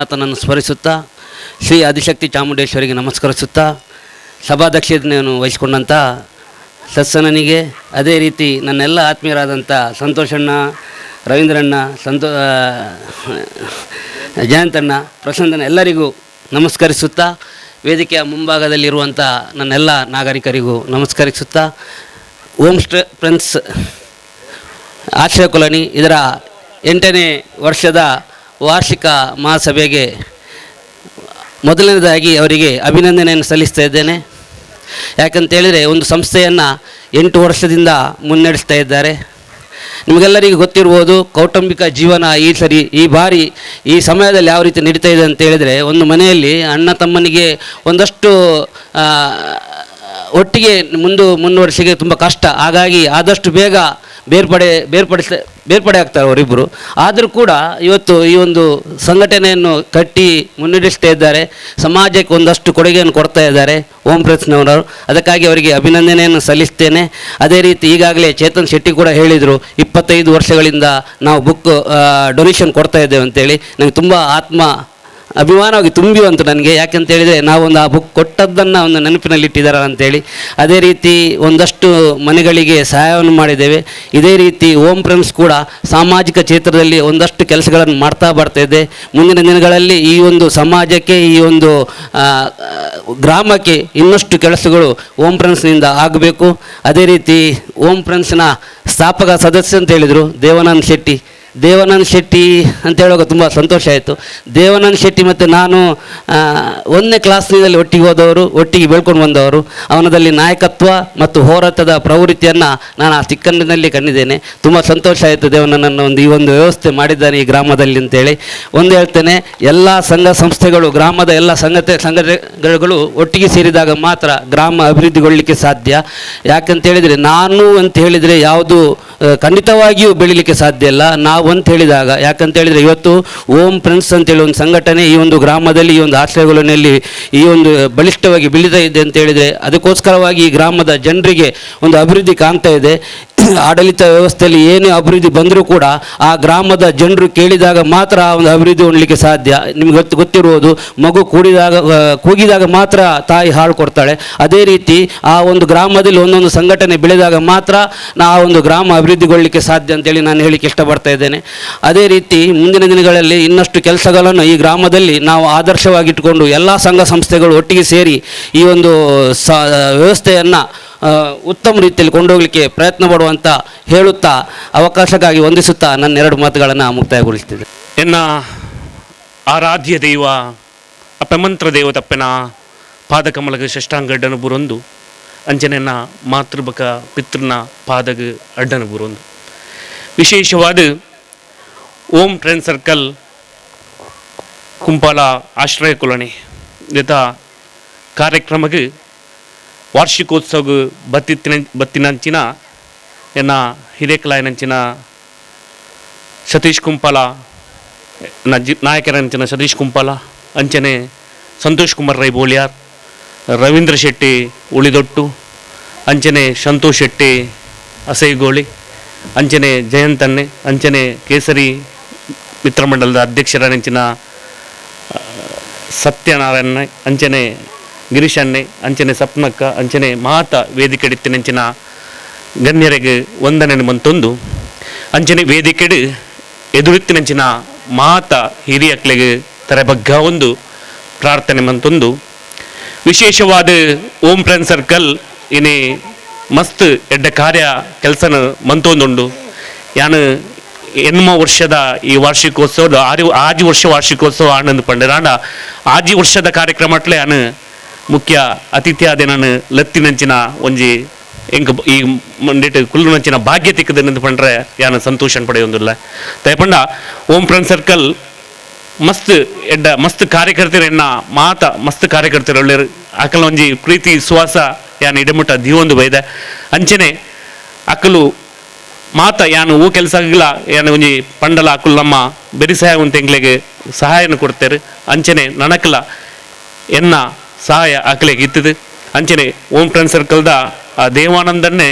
ಆತನನ್ನು ಸ್ಮರಿಸುತ್ತಾ ಶ್ರೀ ಆದಿಶಕ್ತಿ ಚಾಮುಂಡೇಶ್ವರಿಗೆ ನಮಸ್ಕರಿಸುತ್ತಾ ಸಭಾಧ್ಯಕ್ಷತೆಯನ್ನು ವಹಿಸಿಕೊಂಡಂಥ ಸತ್ಸನನಿಗೆ, ಅದೇ ರೀತಿ ನನ್ನೆಲ್ಲ ಆತ್ಮೀಯರಾದಂಥ ಸಂತೋಷಣ್ಣ, ರವೀಂದ್ರಣ್ಣ, ಜಯಂತಣ್ಣ, ಪ್ರಶಾಂತಣ್ಣ ಎಲ್ಲರಿಗೂ ನಮಸ್ಕರಿಸುತ್ತಾ ವೇದಿಕೆಯ ಮುಂಭಾಗದಲ್ಲಿರುವಂಥ ನನ್ನೆಲ್ಲ ನಾಗರಿಕರಿಗೂ ನಮಸ್ಕರಿಸುತ್ತಾ ಓಂ ಫ್ರೆಂಡ್ಸ್ ಆಶ್ರಯ ಕಾಲೋನಿ ಇದರ 8ನೇ ವರ್ಷದ ವಾರ್ಷಿಕ ಮಹಾಸಭೆಗೆ ಮೊದಲನೇದಾಗಿ ಅವರಿಗೆ ಅಭಿನಂದನೆಯನ್ನು ಸಲ್ಲಿಸ್ತಾ ಇದ್ದೇನೆ. ಯಾಕಂತೇಳಿದರೆ ಒಂದು ಸಂಸ್ಥೆಯನ್ನು 8 ವರ್ಷದಿಂದ ಮುನ್ನಡೆಸ್ತಾ ಇದ್ದಾರೆ. ನಿಮಗೆಲ್ಲರಿಗೂ ಗೊತ್ತಿರ್ಬೋದು, ಕೌಟುಂಬಿಕ ಜೀವನ ಈ ಸರಿ ಈ ಬಾರಿ ಈ ಸಮಯದಲ್ಲಿ ಯಾವ ರೀತಿ ನಡೀತಾ ಇದೆ ಅಂತ ಹೇಳಿದರೆ, ಒಂದು ಮನೆಯಲ್ಲಿ ಅಣ್ಣ ತಮ್ಮನಿಗೆ ಒಂದಷ್ಟು ಒಟ್ಟಿಗೆ ಮುಂದುವರಿಸಲಿಕ್ಕೆ ತುಂಬ ಕಷ್ಟ. ಹಾಗಾಗಿ ಆದಷ್ಟು ಬೇಗ ಬೇರ್ಪಡೆ ಆಗ್ತಾರೆ ಅವರಿಬ್ಬರು. ಆದರೂ ಕೂಡ ಇವತ್ತು ಈ ಒಂದು ಸಂಘಟನೆಯನ್ನು ಕಟ್ಟಿ ಮುನ್ನಡೆಸ್ತಾ ಇದ್ದಾರೆ, ಸಮಾಜಕ್ಕೆ ಒಂದಷ್ಟು ಕೊಡುಗೆಯನ್ನು ಕೊಡ್ತಾ ಇದ್ದಾರೆ ಓಂ ಪ್ರೆಸ್ನವರು. ಅದಕ್ಕಾಗಿ ಅವರಿಗೆ ಅಭಿನಂದನೆಯನ್ನು ಸಲ್ಲಿಸ್ತೇನೆ. ಅದೇ ರೀತಿ ಈಗಾಗಲೇ ಚೇತನ್ ಶೆಟ್ಟಿ ಕೂಡ ಹೇಳಿದರು, 25 ವರ್ಷಗಳಿಂದ ನಾವು ಬುಕ್ ಡೊನೇಷನ್ ಕೊಡ್ತಾ ಇದ್ದೇವೆ ಅಂತೇಳಿ. ನನಗೆ ತುಂಬ ಆತ್ಮ ಅಭಿಮಾನವಾಗಿ ತುಂಬಿವಂತು ನನಗೆ. ಯಾಕೆಂತ ಹೇಳಿದರೆ, ನಾವೊಂದು ಆ ಬುಕ್ ಕೊಟ್ಟದ್ದನ್ನು ಒಂದು ನೆನಪಿನಲ್ಲಿಟ್ಟಿದ್ದಾರೆ ಅಂತೇಳಿ. ಅದೇ ರೀತಿ ಒಂದಷ್ಟು ಮನೆಗಳಿಗೆ ಸಹಾಯವನ್ನು ಮಾಡಿದ್ದೇವೆ. ಇದೇ ರೀತಿ ಓಂ ಫ್ರೆಂಡ್ಸ್ ಕೂಡ ಸಾಮಾಜಿಕ ಕ್ಷೇತ್ರದಲ್ಲಿ ಒಂದಷ್ಟು ಕೆಲಸಗಳನ್ನು ಮಾಡ್ತಾ ಬರ್ತಾಯಿದೆ. ಮುಂದಿನ ದಿನಗಳಲ್ಲಿ ಈ ಒಂದು ಸಮಾಜಕ್ಕೆ, ಈ ಒಂದು ಗ್ರಾಮಕ್ಕೆ ಇನ್ನಷ್ಟು ಕೆಲಸಗಳು ಓಂ ಫ್ರೆಂಡ್ಸ್ನಿಂದ ಆಗಬೇಕು. ಅದೇ ರೀತಿ ಓಂ ಫ್ರೆಂಡ್ಸ್ನ ಸ್ಥಾಪಕ ಸದಸ್ಯ ಅಂತ ಹೇಳಿದರು ದೇವಾನಂದ್ ಶೆಟ್ಟಿ. ದೇವಾನಂದ್ ಶೆಟ್ಟಿ ಅಂತ ಹೇಳುವಾಗ ತುಂಬ ಸಂತೋಷ ಆಯಿತು. ದೇವಾನಂದ್ ಶೆಟ್ಟಿ ಮತ್ತು ನಾನು 1ನೇ ಕ್ಲಾಸ್ನಲ್ಲಿ ಒಟ್ಟಿಗೆ ಹೋದವರು, ಒಟ್ಟಿಗೆ ಬೆಳ್ಕೊಂಡು ಬಂದವರು. ಅವನದಲ್ಲಿ ನಾಯಕತ್ವ ಮತ್ತು ಹೋರಾಟದ ಪ್ರವೃತ್ತಿಯನ್ನು ನಾನು ಆ ಚಿಕ್ಕಂದಿನಲ್ಲಿ ಕಂಡಿದ್ದೇನೆ. ತುಂಬ ಸಂತೋಷ ಆಯಿತು ದೇವಾನಂದನ ಒಂದು ಈ ಒಂದು ವ್ಯವಸ್ಥೆ ಮಾಡಿದ್ದಾನೆ ಈ ಗ್ರಾಮದಲ್ಲಿ ಅಂತೇಳಿ. ಒಂದು ಹೇಳ್ತೇನೆ, ಎಲ್ಲ ಸಂಘ ಸಂಸ್ಥೆಗಳು, ಗ್ರಾಮದ ಎಲ್ಲ ಸಂಘಟನೆಗಳು ಒಟ್ಟಿಗೆ ಸೇರಿದಾಗ ಮಾತ್ರ ಗ್ರಾಮ ಅಭಿವೃದ್ಧಿಗೊಳ್ಳಲಿಕ್ಕೆ ಸಾಧ್ಯ. ಯಾಕಂತೇಳಿದರೆ, ನಾನು ಅಂತ ಹೇಳಿದರೆ ಯಾವುದು ಖಂಡಿತವಾಗಿಯೂ ಬೆಳೀಲಿಕ್ಕೆ ಸಾಧ್ಯ ಇಲ್ಲ. ನಾವು ಅಂತ ಹೇಳಿದಾಗ, ಯಾಕಂತೇಳಿದರೆ ಇವತ್ತು ಓಂ ಫ್ರೆಂಡ್ಸ್ ಅಂತೇಳಿ ಒಂದು ಸಂಘಟನೆ ಈ ಒಂದು ಗ್ರಾಮದಲ್ಲಿ, ಈ ಒಂದು ಆಶ್ರಯಗಳಲ್ಲಿ ಈ ಒಂದು ಬಲಿಷ್ಠವಾಗಿ ಬೆಳೀತಾ ಇದೆ ಅಂತ ಹೇಳಿದರೆ, ಅದಕ್ಕೋಸ್ಕರವಾಗಿ ಈ ಗ್ರಾಮದ ಜನರಿಗೆ ಒಂದು ಅಭಿವೃದ್ಧಿ ಕಾಣ್ತಾ ಇದೆ. ಆಡಳಿತ ವ್ಯವಸ್ಥೆಯಲ್ಲಿ ಏನೇ ಅಭಿವೃದ್ಧಿ ಬಂದರೂ ಕೂಡ ಆ ಗ್ರಾಮದ ಜನರು ಕೇಳಿದಾಗ ಮಾತ್ರ ಆ ಒಂದು ಅಭಿವೃದ್ಧಿ ಹೊಂದಲಿಕ್ಕೆ ಸಾಧ್ಯ. ನಿಮ್ಗೆ ಗೊತ್ತಿರುವುದು, ಮಗು ಕೂಗಿದಾಗ ಮಾತ್ರ ತಾಯಿ ಹಾಲು ಕೊಡ್ತಾಳೆ. ಅದೇ ರೀತಿ ಆ ಒಂದು ಗ್ರಾಮದಲ್ಲಿ ಒಂದೊಂದು ಸಂಘಟನೆ ಬೆಳೆದಾಗ ಮಾತ್ರ ಆ ಒಂದು ಗ್ರಾಮ ಅಭಿವೃದ್ಧಿಗೊಳ್ಳಲಿಕ್ಕೆ ಸಾಧ್ಯ ಅಂತೇಳಿ ನಾನು ಹೇಳಿಕ್ಕೆ ಇಷ್ಟಪಡ್ತಾ ಇದ್ದೇನೆ. ಅದೇ ರೀತಿ ಮುಂದಿನ ದಿನಗಳಲ್ಲಿ ಇನ್ನಷ್ಟು ಕೆಲಸಗಳನ್ನು ಈ ಗ್ರಾಮದಲ್ಲಿ ನಾವು ಆದರ್ಶವಾಗಿಟ್ಟುಕೊಂಡು ಎಲ್ಲ ಸಂಘ ಸಂಸ್ಥೆಗಳು ಒಟ್ಟಿಗೆ ಸೇರಿ ಈ ಒಂದು ವ್ಯವಸ್ಥೆಯನ್ನು ಉತ್ತಮ ರೀತಿಯಲ್ಲಿ ಕೊಂಡೋಗಲಿಕ್ಕೆ ಪ್ರಯತ್ನ ಪಡುವಂತ ಹೇಳುತ್ತಾ, ಅವಕಾಶಕ್ಕಾಗಿ ವಂದಿಸುತ್ತಾ ನನ್ನ 2 ಮಾತುಗಳನ್ನು ಮುಕ್ತಾಯಗೊಳಿಸ್ತಿದ್ದೆ. ಎನ್ನ ಆರಾಧ್ಯ ದೈವ ಅಪಮಂತ್ರ ದೇವತಪ್ಪನ ಪಾದಕಮಲಗ ಷಷ್ಟಾಂಗ ಅಡ್ಡನ ಬುರೊಂದು, ಅಂಜನೆನ್ನ ಮಾತೃಬಕ ಪಿತೃನ ಪಾದಗ ಅಡ್ಡನ ಬುರೊಂದು. ವಿಶೇಷವಾದ ಓಂ ಫ್ರೆಂಡ್ ಸರ್ಕಲ್ ಕುಂಪಾಲ ಆಶ್ರಯ ಕುಲಣಿ ಯಥ ಕಾರ್ಯಕ್ರಮಕ್ಕೆ ವಾರ್ಷಿಕೋತ್ಸವ ಬತ್ತಿನಂಚಿನ ಎನ್ನ ಹಿರೇಕಲಾಯನಂಚಿನ ಸತೀಶ್ ಕುಂಪಾಲ, ನಾಯಕರಂಚಿನ ಸತೀಶ್ ಕುಂಪಾಲ, ಅಂಚನೆ ಸಂತೋಷ್ ಕುಮಾರ್ ರೈ ಬೋಳಿಯಾರ್, ರವೀಂದ್ರ ಶೆಟ್ಟಿ ಉಳಿದೊಟ್ಟು, ಅಂಚನೆ ಸಂತೋಷ್ ಶೆಟ್ಟಿ ಅಸೈಗೋಳಿ, ಅಂಚನೆ ಜಯಂತನ್ನೆ, ಅಂಚನೆ ಕೇಸರಿ ಮಿತ್ರಮಂಡಲದ ಅಧ್ಯಕ್ಷರಂಚಿನ ಸತ್ಯನಾರಾಯಣ, ಅಂಚನೆ ಗಿರೀಶನ್ನೆ, ಅಂಚನೆ ಸಪ್ನಕ್ಕ, ಅಂಚನೆ ಮಾತ ವೇದಿಕೆಡಿತ್ತಿನಂಚಿನ ಗಣ್ಯರಿಗೆ ವಂದನೆ ಮಂತೊಂದು, ಅಂಚನೆ ವೇದಿಕೆಡು ಎದುರಿತ್ತಿನಂಚಿನ ಮಾತ ಹಿರಿಯಕ್ಲೆಗೆ ತರೆಬಗ್ಗ ಒಂದು ಪ್ರಾರ್ಥನೆ ಮಂತೊಂದು. ವಿಶೇಷವಾದ ಓಂ ಫ್ರೆಂಡ್ ಸರ್ಕಲ್ ಇನಿ ಮಸ್ತ್ ಎಡ್ಡ ಕಾರ್ಯ ಕೆಲಸನ ಮಂತೊಂದುಂಡು. ಯಾನು ಎನ್ಮ ವರ್ಷದ ಈ ವಾರ್ಷಿಕೋತ್ಸವದ ಆಜಿ ವರ್ಷ ವಾರ್ಷಿಕೋತ್ಸವ ಆನಂದ್ ಪಂಡರಾಂಡ ಆಜಿ ವರ್ಷದ ಕಾರ್ಯಕ್ರಮಟ್ಲೆ ಯಾನು ಮುಖ್ಯ ಅತಿಥಿ ಆದ ನಾನು ಲತ್ತಿನಂಚಿನ ಒಂಜಿ ಎಂಕ್ ಈ ಮಂಡೇಟ್ ಕುಲ್ಲುನಂಚಿನ ಭಾಗ್ಯ ತಿಕ್ಕದನ್ನಂದು ಪಂಡ್ರೆ ಯಾನು ಸಂತೋಷ ಪಡೆಯೊಂದಿಲ್ಲ. ದಯಪಂಡ ಓಂ ಫ್ರೆಂಡ್ ಸರ್ಕಲ್ ಮಸ್ತ್ ಎಡ್ಡ ಮಸ್ತ್ ಕಾರ್ಯಕರ್ತರೆನ್ನ ಮಾತ ಮಸ್ತ್ ಕಾರ್ಯಕರ್ತರು ಒಳ್ಳೆಯರು ಅಕಲ ಒಂಜಿ ಪ್ರೀತಿ ವಿಶ್ವಾಸ ಯಾನು ಇಡಮುಟ್ಟ ದೀವೊಂದು ಬೈದೆ. ಅಂಚನೆ ಅಕಲು ಮಾತ ಯಾನು ಹೂ ಕೆಲಸ ಆಗಿಲ್ಲ ಯಾನು ಒಂಜಿ ಪಂಡಲ ಅಕುಲು ನಮ್ಮ ಬೆರಿ ಸಹಾಯ ಉಂಟು ಎಂಕ್ಲೆಗೆ ಸಹಾಯನ ಕೊಡ್ತಾರೆ. ಅಂಚನೆ ನನಕಲ ಎನ್ನ ಸಹಾಯ ಅಕಲೆಗೆ ಇತ್ತದು. ಅಂಚನೆ ಓಂ ಫ್ರೆಂಡ್ ಸರ್ಕಲ್ದ ಆ ದೇವಾನಂದನ್ನೇ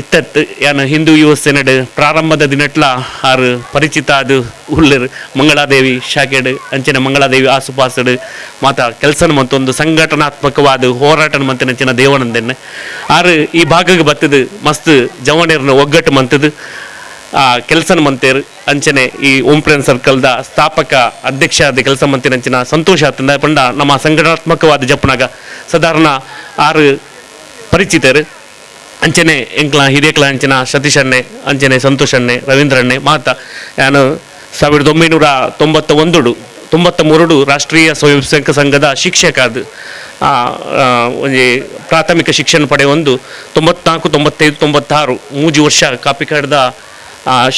ಇತ್ತತ್ತು ಯಾನು ಹಿಂದೂ ಯುವ ಸೇನೆಡ್ ಪ್ರಾರಂಭದ ದಿನಟ್ಲ ಆರು ಪರಿಚಿತ ಅದು ಉಳ್ಳರು ಮಂಗಳಾದೇವಿ ಶಾಖೆಡ್ ಅಂಚನೆ ಮಂಗಳಾದೇವಿ ಆಸುಪಾಸಡು ಮಾತ ಕೆಲಸನ ಮತ್ತೊಂದು ಸಂಘಟನಾತ್ಮಕವಾದ ಹೋರಾಟನ ಮಂತಿನಂಚಿನ ದೇವಾನಂದನ್ನೇ ಆರು ಈ ಭಾಗಕ್ಕೆ ಬತ್ತದು ಮಸ್ತ್ ಜವನೇರ್ನ ಒಗ್ಗಟ್ಟು ಮಂತದು ಆ ಕೆಲಸನ ಮಂತೇರು. ಅಂಚನೆ ಈ ಓಂ ಫ್ರೆಂಡ್ ಸರ್ಕಲ್ದ ಸ್ಥಾಪಕ ಅಧ್ಯಕ್ಷ ಆದ ಕೆಲಸ ಮಂತಿನಂಚಿನ ಸಂತೋಷ ಆತಂದ ಪಂಡ ನಮ್ಮ ಸಂಘಟನಾತ್ಮಕವಾದ ಜಪ್ಪನಾಗ ಸಾಧಾರಣ ಆರು ಪರಿಚಿತರು. ಅಂಚನೆ ಎಂಕ್ಲ ಹಿರಿಯಕ್ಲ ಅಂಚಿನ ಸತೀಶ್ ಅಣ್ಣೆ, ಅಂಚನೆ ಸಂತೋಷ್ ಅಣ್ಣೆ, ರವೀಂದ್ರ ಅಣ್ಣೆ ಮಾತ ನಾನು 1991 93 ರಾಷ್ಟ್ರೀಯ ಸ್ವಯಂ ಸೇವಕ ಸಂಘದ ಶಿಕ್ಷಕ ಅದು ಒಂಜಿ ಪ್ರಾಥಮಿಕ ಶಿಕ್ಷಣ ಪಡೆಯೊಂದು 94 95 96 3 ವರ್ಷ ಕಾಪಿಕಾಡ್ದ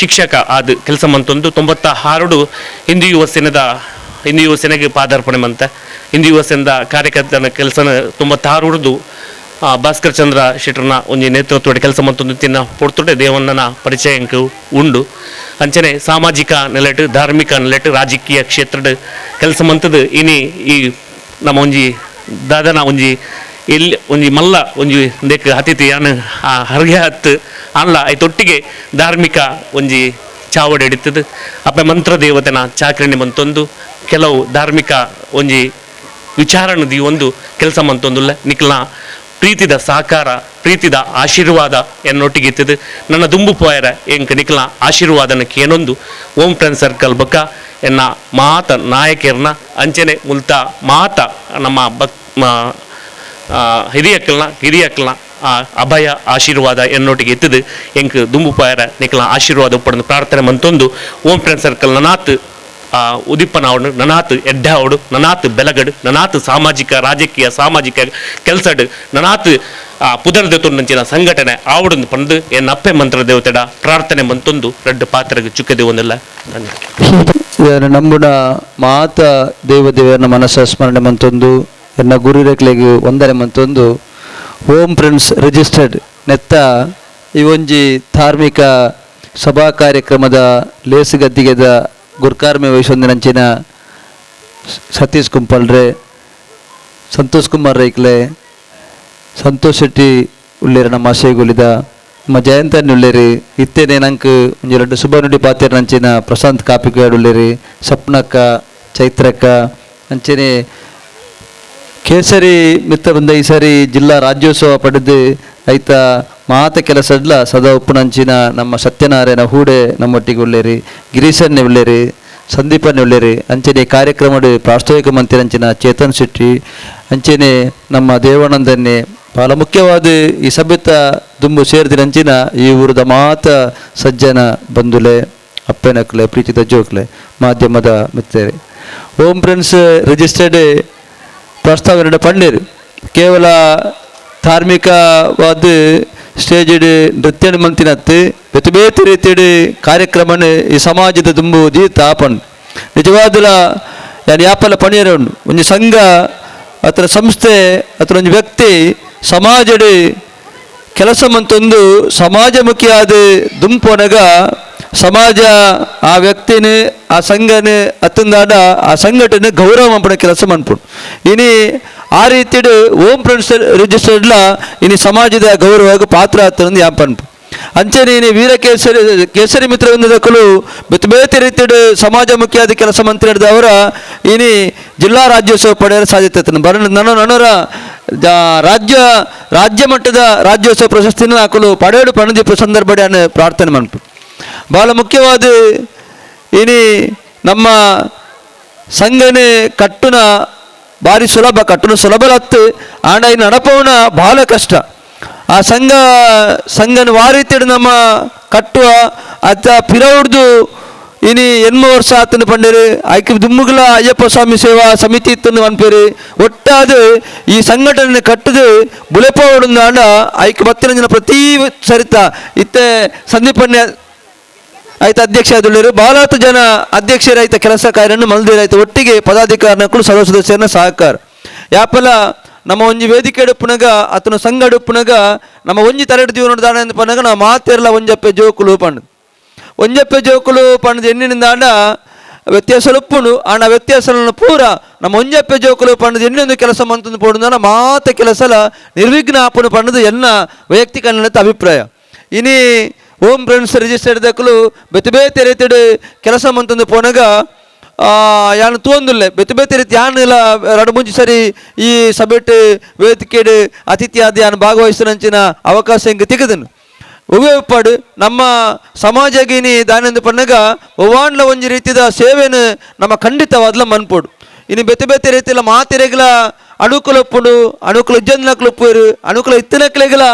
ಶಿಕ್ಷಕ ಆದ ಕೆಲಸ ಮಂತೊಂದು 96 ಹಿಂದೂ ಯುವ ಸೇನೆದ ಹಿಂದೂ ಯುವ ಸೇನೆಗೆ ಪಾದಾರ್ಪಣೆ ಮಂತೆ ಹಿಂದೂ ಯುವ ಸೇನೆದ ಕಾರ್ಯಕರ್ತನ ಕೆಲಸನ 96 ಭಾಸ್ಕರ್ ಚಂದ್ರ ಶೆಟ್ಟರ್ನ ಒಂಜಿ ನೇತೃತ್ವದ ಕೆಲಸ ಮಂತೊಂದು ತಿನ್ನ ಪೊರ್ತುಡೆ ದೇವಣ್ಣನ ಪರಿಚಯ ಉಂಡು. ಅಂಚನೆ ಸಾಮಾಜಿಕ ನೆಲೆಟ್ ಧಾರ್ಮಿಕ ನೆಲೆಟ್ ರಾಜಕೀಯ ಕ್ಷೇತ್ರದ ಕೆಲಸ ಮಂತದ್ದು ಇನಿ ಈ ನಮ್ಮ ಒಂಜಿ ದಾದನ ಒಂಜಿ ಎಲ್ಲಿ ಒಂಜಿ ಮಲ್ಲ ಒಂಜಿ ದೇಕ್ ಅತಿಥಿ ಯಾನ್ ಆ ಹರ್ಗೆ ಹತ್ತು ಅಲ್ಲ ಐತೊಟ್ಟಿಗೆ ಧಾರ್ಮಿಕ ಒಂಜಿ ಚಾವಡಿ ಹಿಡಿತದೆ ಅಪ್ಪ ಮಂತ್ರ ದೇವತೆನ ಚಾಕರಣೆ ಮಂತೊಂದು ಕೆಲವು ಧಾರ್ಮಿಕ ಒಂಜಿ ವಿಚಾರಣೆ ಒಂದು ಕೆಲಸ ಮಂತೊಂದುಲ್ಲ ನಿಕ್ಲ ಪ್ರೀತಿದ ಸಹಕಾರ ಪ್ರೀತಿದ ಆಶೀರ್ವಾದ ಎನ್ನೊಟ್ಟಿಗೆ ಇತ್ತದು ನನ್ನ ದುಂಬು ಪೋಯರ ಎಂಕ್ ನಿಕ್ಲ ಆಶೀರ್ವಾದನ ಕೇನೊಂದು ಓಂ ಫ್ರೆಂಡ್ ಸರ್ಕಲ್ ಬಕ್ಕ ಎನ್ನ ಮಾತ ನಾಯಕಿಯರ್ನ ಅಂಚನೆ ಮುಲ್ತ ಮಾತ ನಮ್ಮ ಬಕ್ ಹಿರಿಯಕ್ಲನ ಕಿರಿಯಕ್ಲನ ಅಭಯ ಆಶೀರ್ವಾದ ಎನ್ನೊಟ್ಟಿಗೆ ಇತ್ತದು ಎಂಕ್ ದುಂಬು ಪೋಯರ ನಿಕ್ಲ ಆಶೀರ್ವಾದ ಉಪ್ಪಡನ್ನು ಪ್ರಾರ್ಥನೆ ಮಂತೊಂದು ಓಂ ಫ್ರೆಂಡ್ ಸರ್ಕಲ್ ನನಾತ್ ಉದಿಪ್ಪನ ಅವಡು ನನಾತ್ ಎಡ್ಡ ಅವಡು ನನಾತ್ ಬೆಲಗಡು ನನಾತ್ ಸಾಮಾಜಿಕ ರಾಜಕೀಯ ಸಾಮಾಜಿಕ ಕೆಲಸಡು ನನಾತ್ ಪುದರ್ದ ತೊಂದಂಚಿನ ಸಂಘಟನೆ ಆವಡೊಂದು ಪಂದು ಎನ್ನ ಅಪ್ಪೆ ಮಂತ್ರ ದೇವತೆಡ ಪ್ರಾರ್ಥನೆ ಮಂತೊಂದು ರಡ್ಡು ಪಾತ್ರಗೆ ಚುಕ್ಕದೆ ಒಂದಲ್ಲ. ನಂಬುನ ಮಾತ ದೇವ ದೇವರನ್ನ ಮನಸ್ಸ ಸ್ಮರಣೆ ಮಂತೊಂದು ಎನ್ನ ಗುರುರೇಕ್ಲೆಗ್ ವಂದನೆ ಮಂತೊಂದು ಓಂ ಫ್ರೆಂಡ್ಸ್ ರಿಜಿಸ್ಟರ್ಡ್ ನೆತ್ತ ಈ ಒಂಜಿ ಧಾರ್ಮಿಕ ಸಭಾ ಕಾರ್ಯಕ್ರಮದ ಲೇಸುಗದ್ದಿಗೆದ ಗುರ್ಕಾರ್ಮೆ ವಹಿಸೊಂದಿನಂಚಿನ ಸತೀಶ್ ಕುಂಪಲ್ರೆ, ಸಂತೋಷ್ ಕುಮಾರ್ ರೈಕ್ಲೆ, ಸಂತೋಷ್ ಶೆಟ್ಟಿ ಉಳ್ಳೇರು ನಮ್ಮ ಆಶಯಗುಲಿದ ನಮ್ಮ ಜಯಂತನ್ ಉಳ್ಳೇರಿ, ಇತ್ತೇನೆ ನಂಕ್ ಒಂಜಿ ರಡ್ಡು ಸುಬ್ಬನುಡಿ ಪಾತೆರ್ನಂಚಿನ ಪ್ರಶಾಂತ್ ಕಾಪಿಕಾಡ್ ಉಳ್ಳೇರಿ, ಸಪ್ನಕ್ಕ, ಚೈತ್ರಕ್ಕ ಅಂಚನೆ ಕೇಸರಿ ಮಿತ್ತ ಬಂದ ಈ ಸಾರಿ ಜಿಲ್ಲಾ ರಾಜ್ಯೋತ್ಸವ ಪಡೆದು ಐತ ಮಾತ ಕೆಲಸಡ್ಲ ಸದಾ ಉಪ್ಪುನಂಚಿನ ನಮ್ಮ ಸತ್ಯನಾರಾಯಣ ಹೂಡೆ ನಮ್ಮೊಟ್ಟಿಗೆ ಉಳ್ಳೇರಿ, ಗಿರೀಶನ್ನೇ ಉಳ್ಳೇರಿ, ಸಂದೀಪನ್ನೇ ಉಳ್ಳೇರಿ, ಅಂಚನೆ ಕಾರ್ಯಕ್ರಮದ ಪ್ರಾಸ್ತಾವಿಕ ಮಂತ್ರಿ ಚೇತನ್ ಶೆಟ್ಟಿ, ಅಂಚನೆ ನಮ್ಮ ದೇವಾನಂದನ್ನೇ ಬಹಳ ಮುಖ್ಯವಾದ ಈ ಸಭ್ಯತ ದುಂಬು ಸೇರಿದಿರಂಚಿನ ಈ ಊರದ ಮಾತ ಸಜ್ಜನ ಬಂಧುಲೆ ಅಪ್ಪನಕ್ಲೆ ಪ್ರೀತಿದ ಜೋಕ್ಲೆ ಮಾಧ್ಯಮದ ಮಿತ್ರರೆ. ಓಂ ಫ್ರೆಂಡ್ಸ್ ರಿಜಿಸ್ಟರ್ಡ್ ಪ್ರಸ್ತಾವನೆ ಪಂಡೇರು ಕೇವಲ ಧಾರ್ಮಿಕವಾದ ಸ್ಟೇಜ್ ನೃತ್ಯ ಮಂತಿನತ್ತು ಬೇತೆ ಬೇತೆ ರೀತಿಯ ಕಾರ್ಯಕ್ರಮನ ಈ ಸಮಾಜದ ದುಂಬು ದೀತ ಪಂಡ್ ನಿಜವಾದಲ ಯಾನ್ ಯಾಪಲ ಪಣಿಯರ ಉಂಡು ಒಂಜಿ ಸಂಘ ಅಥವಾ ಸಂಸ್ಥೆ ಅಥವಾ ಒಂಜಿ ವ್ಯಕ್ತಿ ಸಮಾಜಡ್ ಕೆಲಸ ಮಂತೊಂದು ಸಮಾಜಮುಖಿಯಾದ ದುಂಪೊನಗ ಸಮಾಜ ಆ ವ್ಯಕ್ತಿನ ಆ ಸಂಘನ ಅತ್ತಂದಾಡ ಆ ಸಂಘಟನೆ ಗೌರವ ಮಂಪಣ ಕೆಲಸ ಮನ್ಪುಂಡು. ಇನಿ ಆ ರೀತಿಡು ಓಂ ಫ್ರೆಂಡ್ಸ್ ರಿಜಿಸ್ಟರ್ಡ್ಲ ಇನಿ ಸಮಾಜದ ಗೌರವಕ್ಕೆ ಪಾತ್ರ ಆಗ್ತದೆ ಯಾನ್ ಪನ್ಪು. ಅಂಚನೆ ಇನಿ ವೀರ ಕೇಸರಿ ಕೇಸರಿ ಮಿತ್ರವೃಂದದಕ್ಕಲು ಬೇತೆ ಬೇತೆ ರೀತಿಡು ಸಮಾಜಮುಖಿಯಾದ ಕೆಲಸ ಮಂತ್ರಿ ಹಿಡಿದವರ ಇನಿ ಜಿಲ್ಲಾ ರಾಜ್ಯೋತ್ಸವ ಪಡೆಯಲು ಸಾಧ್ಯತೆ ಆತನ ಬರ ನನ್ನ ನನರ ರಾಜ್ಯ ರಾಜ್ಯ ಮಟ್ಟದ ರಾಜ್ಯೋತ್ಸವ ಪ್ರಶಸ್ತಿನ ಹಾಕಲು ಪಡೆಯಲು ಪಣದೀಪ ಸಂದರ್ಭ ಪ್ರಾರ್ಥನೆ ಮನ್ಪು. ಬಹಳ ಮುಖ್ಯವಾದ ಇನಿ ನಮ್ಮ ಸಂಘನೆ ಕಟ್ಟುನ ಭಾರಿ ಸುಲಭ ಕಟ್ಟುನ ಸುಲಭಲತ್ತು ಆಂಡ ಇನ್ನು ನಡಪವನ ಬಹಳ ಕಷ್ಟ. ಆ ಸಂಘ ಸಂಘನ ವಾರೀತಿಡು ನಮ್ಮ ಕಟ್ಟುವ ಅತ್ತ ಪಿರವುಡ್ದು ಇನಿ ಎನ್ಮ ವರ್ಷ ಆತನ ಪಂಡೇರು ಐಕೆ ದುಮ್ಮುಗಲ ಅಯ್ಯಪ್ಪ ಸ್ವಾಮಿ ಸೇವಾ ಸಮಿತಿ ಇತ್ತನ್ನು ಅನ್ಪೇರು ಒಟ್ಟಾದ ಈ ಸಂಘಟನೆ ಕಟ್ಟದು ಬುಲೆಪವಡುಂದಾಂಡ ಐಕೆ ಬತ್ತಿನ ಪ್ರತಿ ಸರಿತ ಇತ್ತೆ ಸಂದೀಪಣ್ಯ ಆಯ್ತು ಅಧ್ಯಕ್ಷ ಆದುಳ್ಳೇರು ಬಹಳಷ್ಟು ಜನ ಅಧ್ಯಕ್ಷರಾಯ್ತ ಕೆಲಸ ಕಾರ್ಯವನ್ನು ಮಲ್ದಿರಾಯ್ತು ಒಟ್ಟಿಗೆ ಪದಾಧಿಕಾರಿನಕ್ಕೂ ಸದಸ್ಯರನ್ನ ಸಹಕಾರ ಯಾಪಲ ನಮ್ಮ ಒಂಜಿ ವೇದಿಕೆ ಪುನಗ ಆತನ ಸಂಘ ಪುನಗ ನಮ್ಮ ಒಂಜಿ ತರಡು ಜೀವನ ದಾನ ಪನಗ ನಾವು ಮಾತೆರ್ಲ ಒಂಜಪ್ಪೆ ಜೋಕುಲು ಪಂಡು ಒಂಜಪ್ಪೆ ಜೋಕುಲು ಪಂಡು ಎಣ್ಣಿನಿಂದಾಂಡ ವ್ಯತ್ಯಾಸ ಉಪ್ಪುಂಡು ಆಂಡ ವ್ಯತ್ಯಾಸలను ಪೂರ ನಮ್ಮ ಒಂಜಪ್ಪೆ ಜೋಕುಲು ಪಂಡದು ಎಣ್ಣೊಂದು ಕೆಲಸ ಮಂತಂದು ಪೋಡುಂದಾನ ಮಾತ ಕೆಲಸಲ ನಿರ್ವಿಘ್ನ ಆಪುನು ಪಂಡದು ಎನ್ನ ವೈಯಕ್ತಿಕ ಅಭಿಪ್ರಾಯ. ಇನಿ ಓಂ ಫ್ರೆಂಡ್ಸ್ ರಿಜಿಸ್ಟರ್ಡ್ ದಕ್ಕಲು ಬೇತೆ ಬೇತೆ ರೀತಿಡು ಕೆಲಸ ಮಂತಂದು ಪೋನಗ ಯಾನು ತೋಂದುಲ್ಲೆ ಬೇತೆ ಬೇತೆ ರೀತಿ ಯಾನಿಲ್ಲ ಎರಡು ಮುಂಚೆ ಸರಿ ಈ ಸಭೆಟ್ ವೇದಿಕೆಡು ಅತಿಥಿಯಾದ ಯಾನು ಭಾಗವಹಿಸಿನಂಚಿನ ಅವಕಾಶ ಹಿಂಗೆ ತಿಗದನು ಒವ್ವೇ ಉಪ್ಪಾಡು ನಮ್ಮ ಸಮಾಜಗಿನಿ ದಾನೆಂದು ಪನ್ನಗ ಒವ್ವಾಂಡ್ಲ ಒಂಜಿ ರೀತಿದ ಸೇವೆನು ನಮ್ಮ ಖಂಡಿತವಾದ್ಲ ಮನ್ಪೋಡು. ಇನ್ನು ಬೇತೆ ಬೇತೆ ರೀತಿಯ ಮಾತಿರೆಗ್ಲ ಅನುಕೂಲ ಉಪ್ಪುಂಡು ಅನುಕೂಲ ಇಜ್ಜಂದಿನಕ್ಲು ಉಪ್ಪುರು ಅನುಕೂಲ ಇತ್ತಿನಕ್ಲೆಗ್ಲ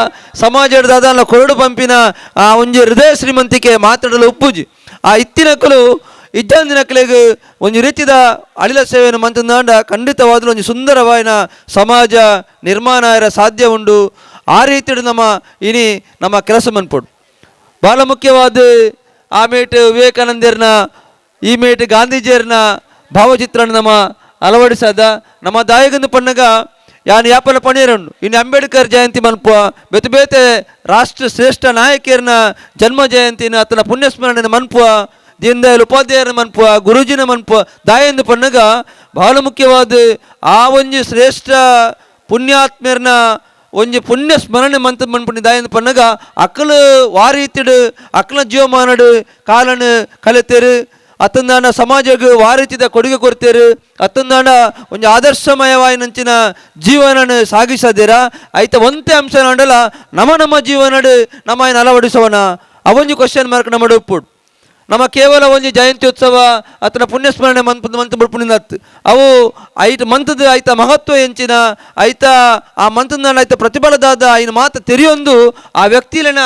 ಸಮಾಜದ ದಾದಾನ ಕೊರಡು ಪಂಪಿನ ಆ ಒಂಜಿ ಹೃದಯ ಶ್ರೀಮಂತಿಕೆ ಮಾತಾಡಲು ಉಪ್ಪುಜಿ ಆ ಇತ್ತಿನಕ್ಕಲು ಇಜ್ಜಂದಿನಕ್ಲೆಗ್ ಒಂಜಿ ರೀತಿದ ಅಳಿಲ ಸೇವೆಯನ್ನು ಮಂತಂದಾಂಡ ಖಂಡಿತವಾದಲು ಒಂಜಿ ಸುಂದರವಾಯಿನ ಸಮಾಜ ನಿರ್ಮಾಣ ಸಾಧ್ಯ ಉಂಡು. ಆ ರೀತಿಡು ನಮ್ಮ ಇನಿ ನಮ್ಮ ಕೆಲಸ ಮನ್ಪೊಡು. ಬಹಳ ಮುಖ್ಯವಾದ ಆ ಮೇಟ್ ವಿವೇಕಾನಂದರ್ನ ಈ ಮೇಟ್ ಗಾಂಧೀಜಿಯರ್ನ ಭಾವಚಿತ್ರನ ನಮ್ಮ ಅಳವಡಿಸದ ನಮ್ಮ ದಾಯಗಂದು ಪಣ್ಣಗ ಯಾನ್ ಯಾಪಲ ಪಣೀರುಂಡು. ಇನ್ನು ಅಂಬೇಡ್ಕರ್ ಜಯಂತಿ ಮನ್ಪುವ ಬೇತೆ ಬೇತೆ ರಾಷ್ಟ್ರ ಶ್ರೇಷ್ಠ ನಾಯಕಿಯರ್ನ ಜನ್ಮ ಜಯಂತಿನ ಆತನ ಪುಣ್ಯಸ್ಮರಣೆ ಮನ್ಪುವ, ದೀನ್ ದಯಾಳ್ ಉಪಾಧ್ಯಾಯರ ಮನ್ಪುವ, ಗುರೂಜಿನ ಮನ್ಪುವ ದಾಯಂದು ಪಣ್ಣಗ ಬಹಳ ಮುಖ್ಯವಾದ ಆ ಒಂಜಿ ಶ್ರೇಷ್ಠ ಪುಣ್ಯಾತ್ಮರ್ನ ಒಂಜಿ ಪುಣ್ಯ ಸ್ಮರಣೆ ಮಂತ್ ಮನ್ಪುನಿ ದಾಯಂದು ಪಣ್ಣಗ ಅಕ್ಕಲು ವಾರೀತಿಡು ಅಕ್ಕಲ ಜೀವಮಾನಡು ಕಾಲನು ಕಲಿತೇರು, ಅತ್ತಂದಾನ ಸಮಾಜಕ್ಕೆ ವಾರೀತಿದ ಕೊಡುಗೆ ಕೊಡ್ತೇರು, ಅತ್ತಂದಾನ ಒಂಜಿ ಆದರ್ಶಮಯವಾಯಿನಂಚಿನ ಜೀವನನ ಸಾಗಿಸದಿರ. ಐತ ಒಂತೆ ಅಂಶ ಅಂಡಲ ನಮ್ಮ ನಮ್ಮ ಜೀವನಡು ನಮ್ಮ ಅಳವಡಿಸೋಣ ಅವೊಂಜಿ ಕ್ವಶನ್ ಮಾರ್ಕ್ ನಮ್ಮ ಉಪ್ಪುಡು. ನಮ್ಮ ಕೇವಲ ಒಂಜಿ ಜಯಂತಿ ಉತ್ಸವ ಅತನ ಪುಣ್ಯಸ್ಮರಣೆ ಮಂತ್ ಮಂತ್ ಬುಡ್ಪುನಿಂದತ್ತು ಅವು ಐತ ಮಂತದ ಐತ ಮಹತ್ವ ಎಂಚಿನ ಐತ ಆ ಮಂತದ ಐತ ಪ್ರತಿಫಲದಾದ ಐನ ಮಾತ ತೆರೆಯೊಂದು ಆ ವ್ಯಕ್ತಿಲನ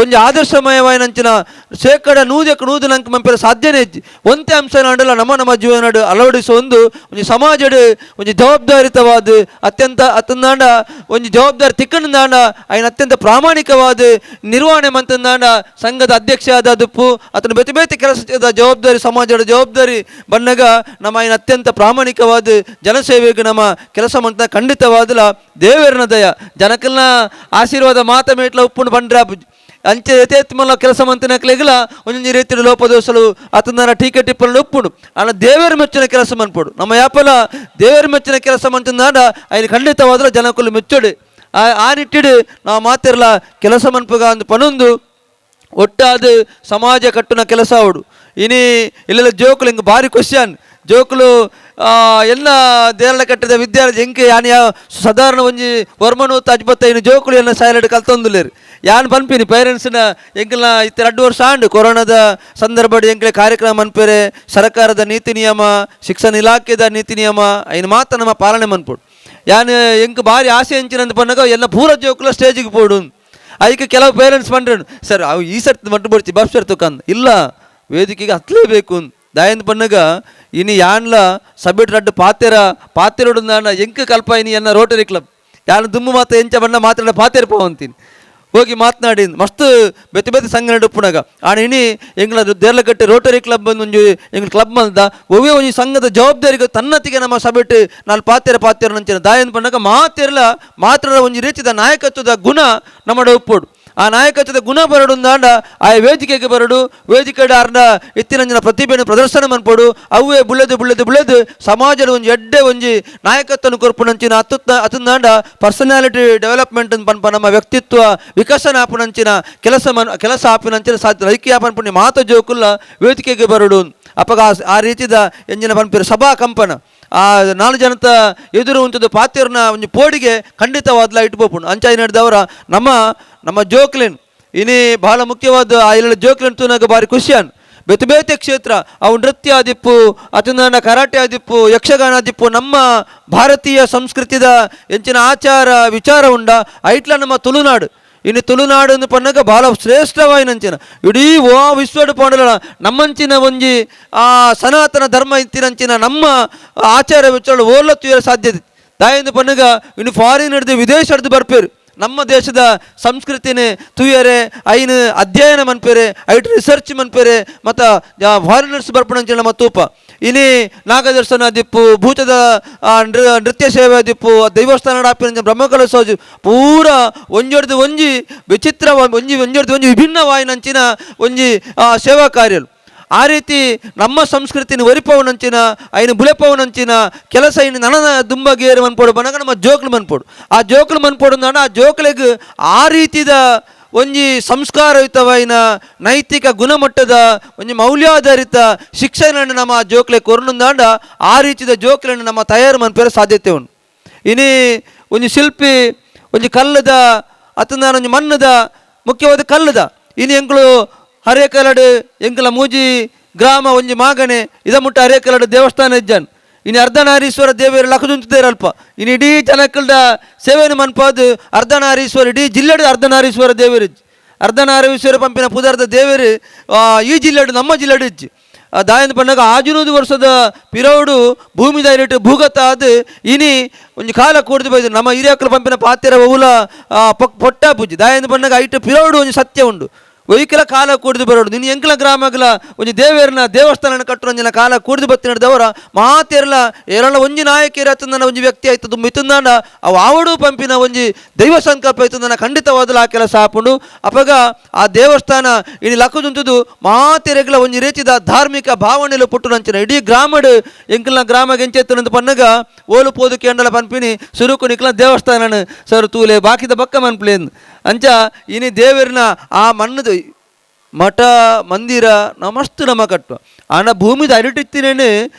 ಒಂಜಿ ಆದರ್ಶಮಯವಾಯಿನಂಚಿನ 100% ನಂಗೆ ಮಂಪೆರ ಸಾಧ್ಯನೇ ಇಜ್ಜಿ. ಒಂತೆ ಅಂಶ ಅಂಡಲ ನಮ್ಮ ನಮ್ಮ ಜೀವನಡು ಅಳವಡಿಸೋ ಒಂದು ಒಂಜಿ ಸಮಾಜಡು ಒಂಜಿ ಜವಾಬ್ದಾರಿತವಾದ ಅತ್ಯಂತ ಅತ್ತಂದಾಂಡ ಒಂಜಿ ಜವಾಬ್ದಾರಿ ತಿಕ್ಕಂದಾಂಡ ಐನ ಅತ್ಯಂತ ಪ್ರಾಮಾಣಿಕವಾದ ನಿರ್ವಹಣೆ ಮಂತಂದಾಂಡ ಸಂಘದ ಅಧ್ಯಕ್ಷ ಆದ ದುಪ್ಪು ಅತನ ಬೇತೆ ಬೇತೆ ಕೆಲಸದ ಜವಾಬ್ದಾರಿ ಸಮಾಜದ ಜವಾಬ್ದಾರಿ ಬನ್ನಗ ನಮ್ಮ ಐನ ಅತ್ಯಂತ ಪ್ರಾಮಾಣಿಕವಾದ ಜನಸೇವೆಗೆ ನಮ್ಮ ಕೆಲಸ ಮಂತ ಖಂಡಿತವಾದಲ ದೇವರನ ದಯ ಜನಕಲ್ನ ಆಶೀರ್ವಾದ ಮಾತ ಮೇಟ್ಲ ಉಪ್ಪುಂಡು ಬಂಡ್ರ ಅಂಚೆ ಯಥೇತ್ಮಲ ಕೆಲಸ ಮಂತಿನಕ್ಲೆಗಲ ಒಂಜೊಂಜಿ ರೀತಿಯ ಲೋಪದೋಸಲು ಅತಂದನ ಟೀಕೆ ಟಿಪ್ಪಲು ಉಪ್ಪುಂಡು. ಆನ ದೇವರ ಮೆಚ್ಚಿನ ಕೆಲಸ ಮನ್ಪೊಡು. ನಮ್ಮ ಯಾಪಲ ದೇವರ ಮೆಚ್ಚಿನ ಕೆಲಸ ಮಂತಂದಾಂಡ ಐನ ಖಂಡಿತವಾದ್ರ ಜನಕುಲು ಮೆಚ್ಚೋಡು. ಆ ನಿಟ್ಟಿಡು ನಾವು ಮಾತಿರಲ ಕೆಲಸ ಮನ್ಪುಗ ಅಂದ್ ಪನೊಂದು ಒಟ್ಟಾದ ಸಮಾಜ ಕಟ್ಟುನ ಕೆಲಸ ಅವಡು. ಇನಿ ಇಲ್ಲೆಲ್ಲ ಜೋಕುಲು ಹಿಂಗೆ ಭಾರಿ ಕ್ವಶನ್ ಜೋಕುಲು ಎಲ್ಲ ದೇರಳ ಕಟ್ಟಿದ ವಿದ್ಯಾರ್ಥಿ ಎಂಕೆ ಯಾನ್ ಯಾವ ಸಾಧಾರಣ ಒಂಜಿ ವರ್ಮನು ಅಜ್ಬತ್ತ ಇನ್ನು ಜೋಕುಲು ಎಲ್ಲ ಸಾಯಲಡ್ ಕಲ್ತೊಂದುಲೇರು. ಯಾನ್ ಪನ್ಪಿನಿ ಪೇರೆಂಟ್ಸ್ನ ಎಂಕಲ್ನ ಇತ್ತ 2 ವರ್ಷ ಆಂಡು ಕೊರೋನಾದ ಸಂದರ್ಭಡ್ ಎಂಕ್ಲೆ ಕಾರ್ಯಕ್ರಮ ಅನ್ಪೇರೆ ಸರ್ಕಾರದ ನೀತಿ ನಿಯಮ ಶಿಕ್ಷಣ ಇಲಾಖೆದ ನೀತಿ ನಿಯಮ ಐನ ಮಾತ್ರ ನಮ್ಮ ಪಾಲನೆ ಮನ್ಪೊಡು. ಯಾನ್ ಎಂಕ್ ಭಾರಿ ಆಸೆ ಎಂಚಿನಂತ ಪನ್ನಗ ಎಲ್ಲ ಪೂರ ಜೋಕುಲ ಸ್ಟೇಜಿಗೆ ಪೋಡು. ಅದಕ್ಕೆ ಕೆಲವು ಪೇರೆಂಟ್ಸ್ ಪಂಡ್ರು ಸರ್ ಅವು ಈ ಸರ್ತಿ ಮಟ್ಟು ಬರ್ತಿ ಬಸ್ ಸರ್ ತುಕಂದ್ ಇಲ್ಲ ವೇದಿಕೆಗೆ ಹತ್ತಲೇಬೇಕು ದಾಯಂದ್ ಪನ್ನಗ ಇನಿ ಯಾನ್ಲ ಸಬ್ಬಿಟ್ ರಡ್ಡು ಪಾತೆರ ಪಾತೆರಡು ನಾನ ಎಂಕ್ ಕಲ್ಪ ಇನಿ ಎನ್ನ ರೋಟರಿ ಕ್ಲಬ್ ಯಾನ್ ದುಮ್ಮು ಮಾತ ಎಂಚ ಬಣ್ಣ ಮಾತಾಡ ಪಾತೆರ ಪೋವಂತೀನಿ ಹೋಗಿ ಮಾತನಾಡಿ ಮಸ್ತ್ ಬೆತ್ತೆ ಬೆತ್ತೆ ಸಂಘ ನಡುಪುನಗ ಆಣ ಇನಿ ಎಂಗ್ಲ ದೇರ್ಲಕಟ್ಟೆ ರೋಟರಿ ಕ್ಲಬ್ ಒಂಜಿ ಎಂಗ್ಲ ಕ್ಲಬ್ ಮಲ್ದ ಒವ್ವೇ ಒಂಜಿ ಸಂಘದ ಜವಾಬ್ದಾರಿಗೆ ತನ್ನತಿಗೆ ನಮ್ಮ ಸಭೆಟ್ ನಾಲ್ ಪಾತೆರ ಪಾತೆರ ನಂಚಿನ ದಾಯಂದ್ ಪನ್ನಗ ಮಾತೆರ್ಲ ಮಾತ್ರ ಒಂಜಿ ರೀತಿದ ನಾಯಕತ್ವದ ಗುಣ ನಮ್ಮಡ ಉಪ್ಪುಡು. ಆ ನಾಯಕತ್ವದ ಗುಣ ಬರಡು ಅಂದಾಂಡ ಆ ವೇದಿಕೆಗೆ ಬರಡು ವೇದಿಕೆ ಆರ್ನ ಇತ್ತಿನಂಜಿನ ಪ್ರತಿಭೆಯನ್ನು ಪ್ರದರ್ಶನ ಮನ್ಪೊಡು. ಅವೇ ಬುಳೆದು ಬುಳೆದು ಬುಳೆದು ಸಮಾಜದ ಒಂಜಿ ಎಡ್ಡೆ ಒಂಜಿ ನಾಯಕತ್ವನು ಕೊರ್ಪುನಂಚಿನ ಅತ್ತಂದಾಂಡ ಪರ್ಸನಾಲಿಟಿ ಡೆವಲಪ್ಮೆಂಟ್ ಪನ್ಪ ನಮ್ಮ ವ್ಯಕ್ತಿತ್ವ ವಿಕಸನ ಆಪುನಂಚಿನ ಕೆಲಸ ಕೆಲಸ ಆಪಿನಂಚಿನ ಸಾಧ್ಯ ಐಕ್ಯ ಪನ್ಪುಣಿ ಮಾತ ಜೋಕುಲ್ಲ ವೇದಿಕೆಗೆ ಬರಡು. ಅಪಗ ಆ ರೀತಿದ ಎಂಜಿನ ಪನ್ಪಿರ ಸಭಾ ಕಂಪನ ಆ 4 ಜನತ ಎದುರು ಉಂಟದ ಪಾತಿರ್ನ ಒಂಜಿ ಪೋಡಿಗೆ ಖಂಡಿತವಾದ್ಲ ಇಟ್ಬೋಪುಂಡು. ಅಂಚಾಯಿ ನಡೆದವರ ನಮ್ಮ ನಮ್ಮ ಜೋಕ್ಲಿನ್ ಇನಿ ಬಹಳ ಮುಖ್ಯವಾದ ಆ ಇಲ್ಲ ಜೋಕ್ಲಿನ್ ತೂನಾಗ ಭಾರಿ ಖುಷಿಯಾನ್. ಬೇತೆ ಬೇತೆ ಕ್ಷೇತ್ರ ಅವು ನೃತ್ಯ ಆದಿಪ್ಪು ಅತಂದಾಂಡ ಕರಾಟೆ ಆದಿಪ್ಪು ಯಕ್ಷಗಾನ ಆದಿಪ್ಪು ನಮ್ಮ ಭಾರತೀಯ ಸಂಸ್ಕೃತಿದ ಎಂಚಿನ ಆಚಾರ ವಿಚಾರ ಉಂಡ ಐಟ್ಲ ನಮ್ಮ ತುಳುನಾಡು. ಇನ್ನು ತುಳುನಾಡು ಅಂದು ಪನ್ನಗ ಬಹಳ ಶ್ರೇಷ್ಠವಾಯಿನಂಚಿನ ಇಡೀ ಓ ವಿಶ್ವಡು ಪೋಂಡಲ ನಮ್ಮಂಚಿನ ಒಂಜಿ ಆ ಸನಾತನ ಧರ್ಮ ಇತ್ತಿನಂಚಿನ ನಮ್ಮ ಆಚಾರ ವಿಚಾರ ಓಲ ತುಯರ ಸಾಧ್ಯತೆ ದಾಯಂದು ಪನ್ನಗ ಇನ್ನು ಫಾರಿನ್ ಹಿಡಿದು ವಿದೇಶ ಹಿಡಿದು ಬರ್ಪೇರು ನಮ್ಮ ದೇಶದ ಸಂಸ್ಕೃತಿನೇ ತುಯರೆ ಐನು ಅಧ್ಯಯನ ಮನ್ಪೇರೆ ಐಟ್ ರಿಸರ್ಚ್ ಮನ್ಪೇರೆ ಮತ್ತು ಫಾರಿನರ್ಸ್ ಬರ್ಪಣಂಚಿನ ನಮ್ಮ ತೂಪ ಇನಿ ನಾಗದರ್ಶನ ದಿಪ್ಪು ಭೂತದ ನೃತ್ಯ ಸೇವೆ ದಿಪ್ಪು ದೈವಸ್ಥಾನ ಆಪಿನ ಬ್ರಹ್ಮಕಲಶ ಪೂರ ಒಂಜೊಡ್ದು ಒಂಜಿ ವಿಚಿತ್ರ ಒಂಜಿ ಒಂಜೊಡ್ದು ಒಂಜಿ ವಿಭಿನ್ನವಾಯಿನಂಚಿನ ಒಂಜಿ ಸೇವಾ ಕಾರ್ಯలు. ಆ ರೀತಿ ನಮ್ಮ ಸಂಸ್ಕೃತಿನ ಒರಿಪವನಂಚಿನ ಐನು ಬುಲೆಪವನಂಚಿನ ಕೆಲಸ ಇನ್ನು ನನ್ನ ದುಂಬಗೇರು ಮನ್ಪೋಡು ಬನಗ ನಮ್ಮ ಜೋಕ್ಲು ಮನ್ಪೋಡು. ಆ ಜೋಕ್ಲು ಮನ್ಪೋಡು ಅಂದಾಂಡ ಆ ಜೋಕ್ಲೆಗ್ ಆ ರೀತಿದ ಒಂಜಿ ಸಂಸ್ಕಾರಯುತವಾಯಿನ ನೈತಿಕ ಗುಣಮಟ್ಟದ ಒಂಜಿ ಮೌಲ್ಯಾಧಾರಿತ ಶಿಕ್ಷಣ ನಮ್ಮ ಜೋಕ್ಲೆ ಕೊರನುಂದಾಂಡ ಆ ರೀತಿದ ಜೋಕ್ಲೆನ್ ನಮ್ಮ ತಯಾರು ಮನ್ಪೇರ ಸಾಧ್ಯತೆ ಉಂಡು. ಇನಿ ಒಂಜಿ ಶಿಲ್ಪಿ ಒಂಜಿ ಕಲ್ಲದ ಅತಂದಾನ ಒಂಜಿ ಮಣ್ಣದ ಮುಖ್ಯವಾದ ಕಲ್ಲದ ಇನಿ ಎಂಕುಲು ಹರೇಕಲಡು ಎಂಕಲ ಮೂಜಿ ಗ್ರಾಮ ಒಂಜಿ ಮಾಗಣೆ ಇದ ಮುಟ್ಟ ಹರೇಕಲಡು ದೇವಸ್ಥಾನ ಇಜ್ಜನ್ ಇನ್ನು ಅರ್ಧನಾರೀಶ್ವರ ದೇವರು ಲಖಜುಂತಿದ್ದೇರು ಅಲ್ಪ ಇನ್ನು ಇಡೀ ಜನಕ್ಕಲ್ದ ಸೇವೆಯನ್ನು ಮನ್ಪಾದು ಅರ್ಧನಾರೀಶ್ವರ ಇಡೀ ಜಿಲ್ಲೆಡು ಅರ್ಧನಾರೀಶ್ವರ ದೇವರು ಅರ್ಧನಾರೀಶ್ವರ ಪಂಪಿನ ಪುದರ್ದ ದೇವರು ಈ ಜಿಲ್ಲೆಡು ನಮ್ಮ ಜಿಲ್ಲೆಡು ಇಜ್ಜಿ. ದಾಯಂದ ಪನ್ನಗ 600 ವರ್ಷದ ಪಿರವುಡು ಭೂಮಿ ದಾಯಿಟ್ಟು ಭೂಗತ ಅದು ಇನಿ ಒಂಜಿ ಕಾಲ ಕೂಡ್ದು ಬೈದು ನಮ್ಮ ಹಿರಿಯಕ್ಕಲು ಪಂಪಿನ ಪಾತೆರ ಒವುಲ ಪೊಟ್ಟ ಪೂಜೆ ದಾಯಂದ ಪನ್ನಗ ಐಟು ಪಿರವುಡು ಒಂಜಿ ಸತ್ಯ ಉಂಡು ಒಯ್ಕಲ ಕಾಲ ಕೂಡ್ದು ಬರೋಡು ನಿನ್ನ ಎಂಕಲ ಗ್ರಾಮಗಳ ಒಂಜಿ ದೇವೇರ್ನ ದೇವಸ್ಥಾನ ಕಟ್ಟುವಂಜಿನ ಕಾಲ ಕೂಡ್ದು ಬತ್ತಿನದವರ ಮಾತೆರ್ಲ ಏರಳ ಒಂಜಿ ನಾಯಕಿರತ್ತಂದನ ಒಂಜಿ ವ್ಯಕ್ತಿ ಆಯ್ತು ತುಂಬ ಇತ್ತಂದಾಂಡ ಅವು ಆವಡು ಪಂಪಿನ ಒಂಜಿ ದೈವ ಸಂಕಲ್ಪ ಆಯ್ತಂದನ ಖಂಡಿತವಾದಲ ಆ ಕೆಲಸ ಆಪುಂಡು. ಅಪಗ ಆ ದೇವಸ್ಥಾನ ಇಡೀ ಲಕ್ಕದುಂತುದು ಮಾತೆರೆಗ್ಲ ಒಂಜಿ ರೀತಿದ ಧಾರ್ಮಿಕ ಭಾವನೆಲು ಪುಟ್ಟುನಂಚಿನ ಇಡೀ ಗ್ರಾಮಡು ಎಂಕಲ್ನ ಗ್ರಾಮ ಎಂಚೆತ್ತನಂದು ಪನ್ನಗ ಓಲು ಪೋದು ಕೇಂಡಲ ಪನ್ಪಿನಿ ಸುರುಕು ನಿಕ್ಲ ದೇವಸ್ಥಾನ ಸರ್ ತೂಲೆ ಬಾಕಿದ ಬಕ್ಕ ಮನ್ಪ್ಲೇನ್ ಅಂಚ ಇನಿ ದೇವರ್ನ ಆ ಮಣ್ಣದು ಮಠ ಮಂದಿರ ನಮಸ್ತು ನಮ ಕಟ್ಟುವ ಆನ ಭೂಮಿದ ಅರಿಟಿತ್ತಿನೇನೆ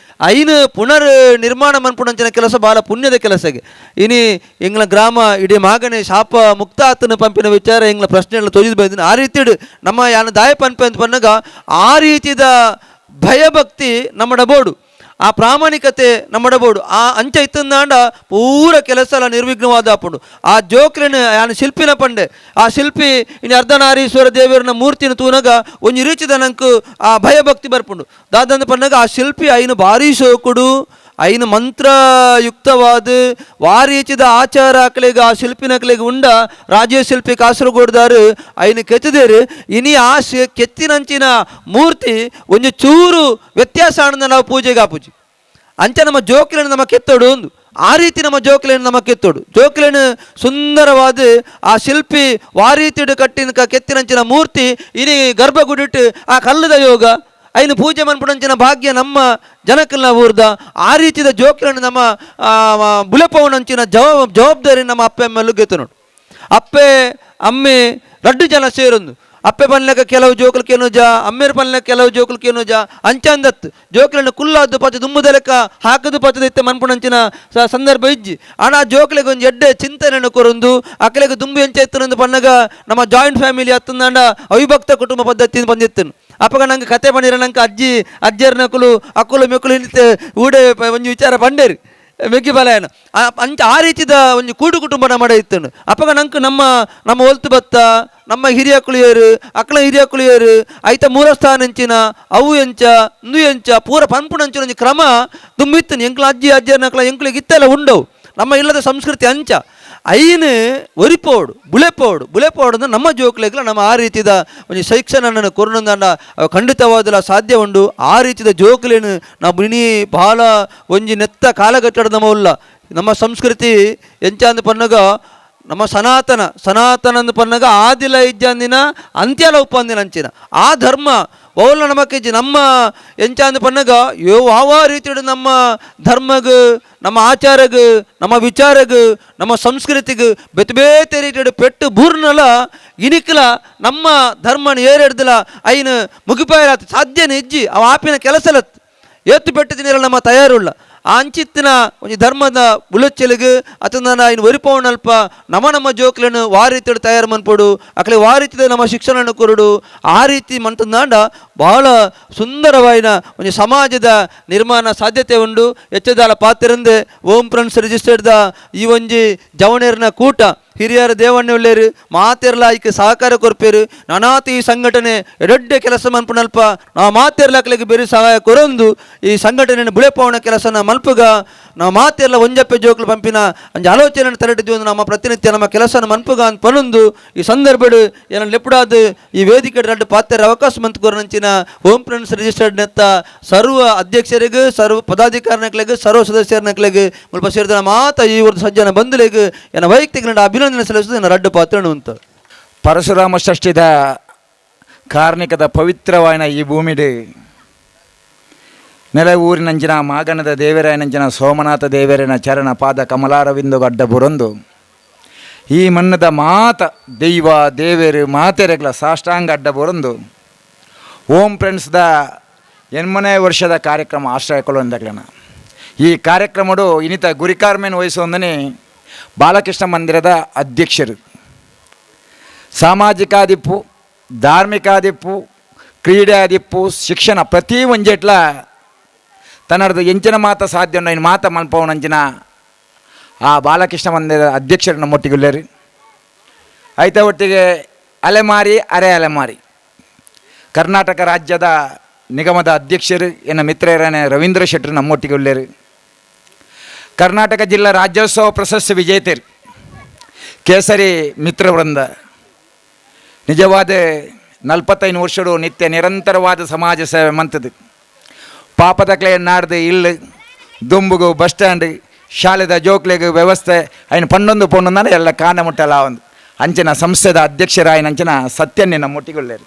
ಐನ ಪುನರ್ ನಿರ್ಮಾಣ ಮನ್ಪುಣಂಚಿನ ಕೆಲಸ ಬಾಲ ಪುಣ್ಯದ ಕೆಲಸಗೆ ಇನಿ ಎಂಗ್ಲ ಗ್ರಾಮ ಇಡೀ ಮಾಗನೆ ಶಾಪ ಮುಕ್ತ ಆತನ ಪಂಪಿನ ವಿಚಾರ ಎಂಗ್ಲ ಪ್ರಶ್ನೆಗಳ ತೊಜಿದ್ ಬಂದಿನ ಆ ರೀತಿಡು ನಮ್ಮ ಯಾನ ದಾಯ ಪಂಪೆ ಅಂತ ಪನ್ನಗ ಆ ರೀತಿದ ಭಯಭಕ್ತಿ ನಮ್ಮ ಬೋಡು ಆ ಪ್ರಾಮಾಣಿಕತೆ ನಮ್ಮಡಬೋಡು ಆ ಅಂಚ ಇತ್ತಂದಾಂಡ ಪೂರ ಕೆಲಸ ಎಲ್ಲ ನಿರ್ವಿಘ್ನವಾದ ಆಪುಂಡು. ಆ ಜೋಕ್ರೆನ್ ಯಾನ್ ಶಿಲ್ಪಿನ ಪಂಡೆ ಆ ಶಿಲ್ಪಿ ಇನ್ನು ಅರ್ಧನಾರೀಶ್ವರ ದೇವರನ ಮೂರ್ತಿನ ತೂನಗ ಒಂಜಿ ರೀತಿದ ನಂಕು ಆ ಭಯಭಕ್ತಿ ಬರ್ಪುಂಡು. ದಾದಂದ ಪನ್ನಗ ಆ ಶಿಲ್ಪಿ ಐನು ಭಾರೀ ಶೋಕುಡು ಐನು ಮಂತ್ರಯುಕ್ತವಾದ ವಾರೀಚಿದ ಆಚಾರ ಅಕ್ಲೆಗ್ ಆ ಶಿಲ್ಪಿನಕ್ಲೆಗ್ ಉಂಡ ರಾಜೇಶ್ ಶಿಲ್ಪಿ ಕಾಸರಗೋಡ್ದಾರು ಐನು ಕೆತ್ತದೇರು ಇನಿ ಆ ಕೆತ್ತಿನಂಚಿನ ಮೂರ್ತಿ ಒಂಜಿ ಚೂರು ವ್ಯತ್ಯಾಸ ಆನಂದ ನಾವು ಪೂಜೆಗೆ ಆಪೂಜೆ ಅಂಚ ನಮ್ಮ ಜೋಕ್ಲೆನ್ ನಮ್ಮ ಕೆತ್ತೋಡು ಒಂದು ಆ ರೀತಿ ನಮ್ಮ ಜೋಕ್ಲೆನ್ ನಮ್ಮ ಕೆತ್ತೋಡು ಜೋಕ್ಲೆನ್ ಸುಂದರವಾದ ಆ ಶಿಲ್ಪಿ ವಾರೀತಿಡು ಕಟ್ಟಿನ ಕೆತ್ತಿನಂಚಿನ ಮೂರ್ತಿ ಇನಿ ಗರ್ಭಗುಡಿಟ್ಟು ಆ ಕಲ್ಲದ ಯೋಗ ಐನು ಪೂಜೆ ಮನ್ಪುಣಂಚಿನ ಭಾಗ್ಯ ನಮ್ಮ ಜನಕ್ಕಲ್ಲ ಊರ್ದ ಆ ರೀತಿಯ ಜೋಕ್ಲನ್ನು ನಮ್ಮ ಬುಲೆಪವನಂಚಿನ ಜವಾಬ್ದಾರಿ ನಮ್ಮ ಅಪ್ಪೆ ಅಮ್ಮೆಲ್ಲೂ ಗೆತ್ತು ನೋಡು. ಅಪ್ಪೆ ಅಮ್ಮೆ ರಡ್ಡು ಜನ ಸೇರೊಂದು ಅಪ್ಪೆ ಪನ್ಲೆಕ ಕೆಲವು ಜೋಕುಲು ಜ ಅಮ್ಮೇರು ಪನ್ಲೆಕ ಕೆಲವು ಜೋಕುಲು ಜ ಅಂಚಂದತ್ತು ಜೋಕ್ಲನ್ನು ಕುಲ್ಲಾದ್ದು ಪಚ್ಚ ದುಂಬುದಲೆಕ್ಕ ಹಾಕದು ಪಚ್ಚದ ಇತ್ತೆ ಮನ್ಪುಣಂಚಿನ ಸಂದರ್ಭ ಇಜ್ಜಿ ಆಣ ಆ ಜೋಕ್ಲೆಗೆ ಒಂಜಿ ಎಡ್ಡೆ ಚಿಂತನೆಯನ್ನು ಕೊರೊಂದು ಅಕ್ಲೆಗೆ ದುಂಬು ಎಂಚ ಇತ್ತನಂದು ಪನ್ನಗ ನಮ್ಮ ಜಾಯಿಂಟ್ ಫ್ಯಾಮಿಲಿ ಅತ್ತಂದಾಂಡ ಅವಿಭಕ್ತ ಕುಟುಂಬ ಪದ್ಧತಿ ಬಂದಿತ್ತನು. ಅಪ್ಪಗ ನಂಗೆ ಕತೆ ಪಂಡಿರ ನಂಗೆ ಅಜ್ಜಿ ಅಜ್ಜರ್ನಕುಲು ಅಕ್ಕುಲು ಮೆಕ್ಕುಲು ಇಂತ ಊಡೆ ಒಂಜಿ ವಿಚಾರ ಪಂಡೇರಿ ಮೆಗ್ಗಿ ಬಲಯನ ಅಂಚ ಆ ರೀತಿದ ಒಂಜಿ ಕೂಡು ಕುಟುಂಬ ನಮ್ಮ ಇತ್ತನು. ಅಪ್ಪಗ ನಂಗೆ ನಮ್ಮ ನಮ್ಮ ಒಲ್ತು ಬತ್ತ ನಮ್ಮ ಹಿರಿಯಕುಲು ಏರು ಅಕ್ಕಲ ಹಿರಿಯಕುಲು ಏರು ಐತ ಮೂಲಸ್ಥಾನ ಎಂಚಿನ ಅವು ಎಂಚ ಇಂದು ಎಂಚ ಪೂರ ಪನ್ಪುಣಂಚಿನ ಒಂಜಿ ಕ್ರಮ ದುಂಬಿತ್ತನು. ಎಂಕ್ಲ ಅಜ್ಜಿ ಅಜ್ಜರ್ನಕ್ಲ ಎಂಕ್ಲಿಗೆ ಇತ್ತೆಲ್ಲ ಉಂಡವು ನಮ್ಮ ಇಲ್ಲದ ಸಂಸ್ಕೃತಿ ಅಂಚ ಐನು ಒರಿಪೋಡು ಬುಲೆಪೋಡು ಬುಲೆಪೋಡು ಅಂದ್ರೆ ನಮ್ಮ ಜೋಕ್ಲೆಗ್ಲ ನಮ್ಮ ಆ ರೀತಿದ ಒಂಜಿ ಶಿಕ್ಷಣವನ್ನು ಕೊರೊಂದಾಂಡ ಖಂಡಿತವಾದಲ ಸಾಧ್ಯ ಉಂಡು. ಆ ರೀತಿದ ಜೋಕ್ಲೇನು ನಾವು ಇಣಿ ಬಹಳ ಒಂಜಿ ನೆತ್ತ ಕಾಲಘಟ್ಟದ ನಮ್ಮ ಉಲ್ಲ ನಮ್ಮ ಸಂಸ್ಕೃತಿ ಎಂಚ ಅಂದ್ ಪನ್ನಗ ನಮ್ಮ ಸನಾತನ ಸನಾತನ ಅಂದ್ ಪನ್ನಗ ಆದಿಲ ಇಜ್ಜಂದಿನ ಅಂತ್ಯಲ ಉಪ್ಪಂದಿನ ಅಂಚಿನ ಆ ಧರ್ಮ ಓಲ ನಮಕ್ಕಿಜ್ಜಿ ನಮ್ಮ ಎಂಚ ಅಂದ್ ಪನ್ನಗ ಯೋ ಯಾವ ರೀತಿಡು ನಮ್ಮ ಧರ್ಮಗ್ ನಮ್ಮ ಆಚಾರಗ್ ನಮ್ಮ ವಿಚಾರಗ್ ನಮ್ಮ ಸಂಸ್ಕೃತಿಗ್ ಬೇತೆ ಬೇತೆ ರೀತಿಡು ಪೆಟ್ಟು ಬೂರ್ನಲ ಇನಿಕ್ಲ ನಮ್ಮ ಧರ್ಮನ ಏರೆಡ್ದಲ ಐನು ಮುಗಿಪಾಯರಾತ ಸಾಧ್ಯನೇ ಇಜ್ಜಿ ಅವ ಆಪಿನ ಕೆಲಸಲತ್ ಏತ್ತು ಪೆಟ್ಟು ತಿನ್ನಿರಲ್ಲ ನಮ್ಮ ತಯಾರುಳ್ಳ ಆ ಅಂಚಿತ್ತಿನ ಒಂಜಿ ಧರ್ಮದ ಬುಲೆಚ್ಚಲಿಗ್ ಅತಂದನ ಐನು ಒರಿಪವನಲ್ಪ ನಮ್ಮ ನಮ್ಮ ಜೋಕ್ಲೆನ್ ವಾರೀತಿಡು ತಯಾರು ಮನ್ಪೊಡು ಅಕ್ಲೆ ವಾರೀತಿದ ನಮ್ಮ ಶಿಕ್ಷಣವನ್ನು ಕೊರಡು ಆ ರೀತಿ ಮಂತಂದಾಂಡ ಬಹಳ ಸುಂದರವಾಯಿನ ಒಂಜಿ ಸಮಾಜದ ನಿರ್ಮಾಣ ಸಾಧ್ಯತೆ ಉಂಡು. ಎಚ್ಚದಾಲ ಪಾತ್ರಂದೆ ಓಂ ಫ್ರೆಂಡ್ಸ್ ರಿಜಿಸ್ಟರ್ದ ಈ ಒಂಜಿ ಜವಣೇರ್ನ ಕೂಟ ಹಿರಿಯರ ದೇವಣ್ಣ ಉಳ್ಳೇರು ಮಾತೆರ್ಲ ಐಕ್ ಸಹಕಾರ ಕೊರ್ಪೇರು ನಾನಾತಿ ಈ ಸಂಘಟನೆ ಎಡೆಡ್ಡೆ ಕೆಲಸ ಮನ್ಪುನಲ್ಪ ನಾವು ಮಾತೆರ್ಲ ಅಕ್ಲೆಗ್ ಬೇರೆ ಸಹಾಯ ಕೊರೊಂದು ಈ ಸಂಘಟನೆಯನ್ನು ಬುಳೆಪವನ ಕೆಲಸನ ಮಲ್ಪುಗ ನಾವು ಮಾತೆರ್ಲ ಒಂಜಪ್ಪೆ ಜೋಕ್ಲು ಪಂಪಿನ ಒಂಜಿ ಆಲೋಚನೆ ತರಟಿದ್ವಿ ನಮ್ಮ ಪ್ರತಿನಿತ್ಯ ನಮ್ಮ ಕೆಲಸನ ಮನ್ಪುಗ ಅಂತ ಪನೊಂದು ಈ ಸಂದರ್ಭಡ್ ಏನ ಲೆಪ್ಪುಡಾದ್ ಈ ವೇದಿಕೆ ರಡ್ಡು ಪಾತೆರ ಅವಕಾಶ ಮಂತ್ ಕೊರನಂಚಿನ home friends registered ನೆತ್ತ ಸರ್ವ ಅಧ್ಯಕ್ಷರಿಗೂ ಸರ್ವ ಪದಾಧಿಕಾರಿನಕ್ಲೆಗ್ ಸರ್ವ ಸದಸ್ಯರನಕ್ಲೆಗ್ ಮುಲ್ಪ ಸೇರಿದ ಮಾತ ಈ ಒಂದು ಸಜ್ಜನ ಬಂಧುಲೆಗ್ ಏನ ವೈಯಕ್ತಿಕ ಅಭಿನಂದನೆ ಸಲ್ಲಿಸುವುದು ರಡ್ಡು ಪಾತ್ರ ಅಂತ. ಪರಶುರಾಮ ಷಷ್ಠಿದ ಕಾರ್ಣಿಕದ ಪವಿತ್ರವಾಯಿನ ಈ ಭೂಮಿಡು ನೆಲೆ ಊರಿನಂಚಿನ ಮಾಗಣದ ದೇವರಾಯನಂಚಿನ ಸೋಮನಾಥ ದೇವರನ ಚರಣ ಪಾದ ಕಮಲಾರವಿಂದು ಗಡ್ಡ ಬುರೊಂದು ಈ ಮಣ್ಣದ ಮಾತ ದೈವ ದೇವರು ಮಾತೆರೆಗ್ಲ ಸಾಷ್ಟಾಂಗ ಅಡ್ಡ ಬುರೊಂದು ಓಂ ಫ್ರೆಂಡ್ಸ್ದ 80ನೇ ವರ್ಷದ ಕಾರ್ಯಕ್ರಮ ಆಶ್ರಯ ಕೊಲ್ಲೊಂದಗ್ಲನ ಈ ಕಾರ್ಯಕ್ರಮಡು ಇನ್ನಿತ ಗುರಿಕಾರ್ಮೇನ್ ವಹಿಸೊಂದನೆ ಬಾಲಕೃಷ್ಣ ಮಂದಿರದ ಅಧ್ಯಕ್ಷರು ಸಾಮಾಜಿಕಾದಿಪ್ಪು ಧಾರ್ಮಿಕಾದಿಪ್ಪು ಕ್ರೀಡಾದಿಪ್ಪು ಶಿಕ್ಷಣ ಪ್ರತಿ ಒಂಜೆಟ್ಲ ತನ್ನದು ಎಂಚಿನ ಮಾತ ಸಾಧ್ಯ ಇನ್ನು ಮಾತ ಮಲ್ಪವನಂಚಿನ ಆ ಬಾಲಕೃಷ್ಣ ಮಂದಿರದ ಅಧ್ಯಕ್ಷರು ನಮ್ಮೊಟ್ಟಿಗುಳ್ಳೇರು. ಐತ ಒಟ್ಟಿಗೆ ಅಲೆಮಾರಿ ಅರೆ ಅಲೆಮಾರಿ ಕರ್ನಾಟಕ ರಾಜ್ಯದ ನಿಗಮದ ಅಧ್ಯಕ್ಷರು ಎನ್ನ ಮಿತ್ರರಾன ರವೀಂದ್ರ ಶೆಟ್ಟರು ನಮ್ಮೊಟ್ಟಿಗೆ ಉಳ್ಳೇರು. ಕರ್ನಾಟಕ ಜಿಲ್ಲಾ ರಾಜ್ಯೋತ್ಸವ ಪ್ರಶಸ್ತಿ ವಿಜೇತರು ಕೇಸರಿ ಮಿತ್ರವೃಂದ. ನಿಜವಾದ 45 ವರ್ಷಗಳು ನಿತ್ಯ ನಿರಂತರವಾದ ಸಮಾಜ ಸೇವೆ ಮಂತದ್ದು. ಪಾಪದಕ್ಲೆ ನಾಡ್ದು ಇಲ್ಲು ದುಂಬುಗು ಬಸ್ ಸ್ಟ್ಯಾಂಡ್ ಶಾಲೆದ ಜೋಕ್ಲೆಗ್ ವ್ಯವಸ್ಥೆ ಐನು ಪನ್ನೊಂದು ಪೊಣ್ಣು ಎಲ್ಲ ಕಾಣ ಮುಟ್ಟಲ್ಲ ಒಂದು ಅಂಚಿನ ಸಂಸ್ಥೆದ ಅಧ್ಯಕ್ಷರಾಯನ ಅಂಚಿನ ಸತ್ಯನ್ನೇ ನಮ್ಮೊಟ್ಟಿಗೊಳ್ಳೇರು.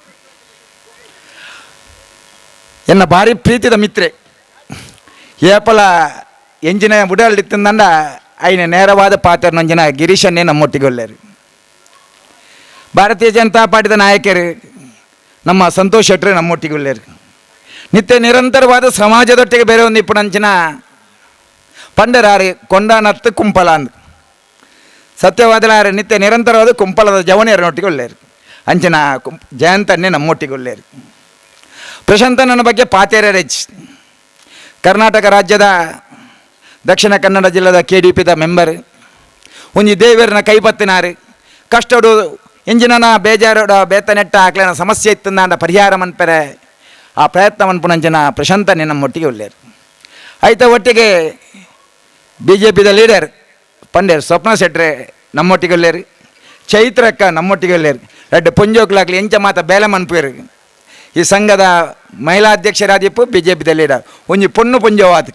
ಎನ್ನ ಭಾರಿ ಪ್ರೀತಿದ ಮಿತ್ರೆ ಏಪಲ ಎಂಜಿನ ಉಡಲಿತ್ತಂದ ಐನ ನೇರವಾದ ಪಾತ್ರ ನಂಜಿನ ಗಿರೀಶನ್ನೇ ನಮ್ಮೊಟ್ಟಿಗೊಳ್ಳೇರು. ಭಾರತೀಯ ಜನತಾ ಪಾರ್ಟಿದ ನಾಯಕರು ನಮ್ಮ ಸಂತೋಷ್ ಶೆಟ್ಟರು ನಮ್ಮೊಟ್ಟಿಗೊಳ್ಳೇರು. ನಿತ್ಯ ನಿರಂತರವಾದ ಸಮಾಜದೊಟ್ಟಿಗೆ ಬೇರೆ ಒಂದು ಇಪ್ಪುನಂಚಿನ ಪಂಡರಾರಿ ಕೊಂಡಾನತ್ತು ಕುಂಪಲ ಅಂದ್ ಸತ್ಯವಾದಲಾರೆ ನಿತ್ಯ ನಿರಂತರವಾದ ಕುಂಪಲದ ಜವನಿಯರನೊಟ್ಟಿಗೆ ಒಳ್ಳೇರು. ಅಂಚಿನ ಜಯಂತನ್ನೇ ನಮ್ಮೊಟ್ಟಿಗೆ ಒಳ್ಳೇರು. ಪ್ರಶಾಂತನ ಬಗ್ಗೆ ಪಾತೇರರೆಜ್ ಕರ್ನಾಟಕ ರಾಜ್ಯದ ದಕ್ಷಿಣ ಕನ್ನಡ ಜಿಲ್ಲೆದ ಕೆ ಡಿ ಪಿದ ಮೆಂಬರ್. ಒಂಜಿ ದೇವರನ ಕೈಪತ್ತಿನಾರು ಕಷ್ಟಡು ಎಂಜಿನ ಬೇಜಾರೋಡ ಬೇತನೆಟ್ಟ ಆಕ್ಲೇನ ಸಮಸ್ಯೆ ಇತ್ತಂದಾಂಡ ಪರಿಹಾರ ಮನ್ಪೆರೆ ಆ ಪ್ರಯತ್ನ ಮನ್ಪುನಂಚಿನ ಪ್ರಶಾಂತನೇ ನಮ್ಮೊಟ್ಟಿಗೆ ಒಳ್ಳೇರು. ಆಯ್ತ ಒಟ್ಟಿಗೆ ಬಿ ಜೆ ಪಿದ ಲೀಡರ್ ಪಂಡೇರ್ ಸ್ವಪ್ನ ಶೆಟ್ರೆ ನಮ್ಮೊಟ್ಟಿಗೆ ಒಳ್ಳೇರು. ಚೈತ್ರಕ್ಕ ನಮ್ಮೊಟ್ಟಿಗೆ ಒಳ್ಳೇರು. ರಡ್ಡು ಪೊಂಜೋಕ್ಲಾಗ್ಲಿ ಎಂಚ ಮಾತ ಬೇಲೆ ಮನ್ಪೇರು. ಈ ಸಂಘದ ಮಹಿಳಾಧ್ಯಕ್ಷರಾದಿಪ್ಪು ಬಿ ಜೆ ಪಿದ ಲೀಡರ್ ಒಂಜಿ ಪೊಣ್ಣು ಪೊಂಜೋವಾದ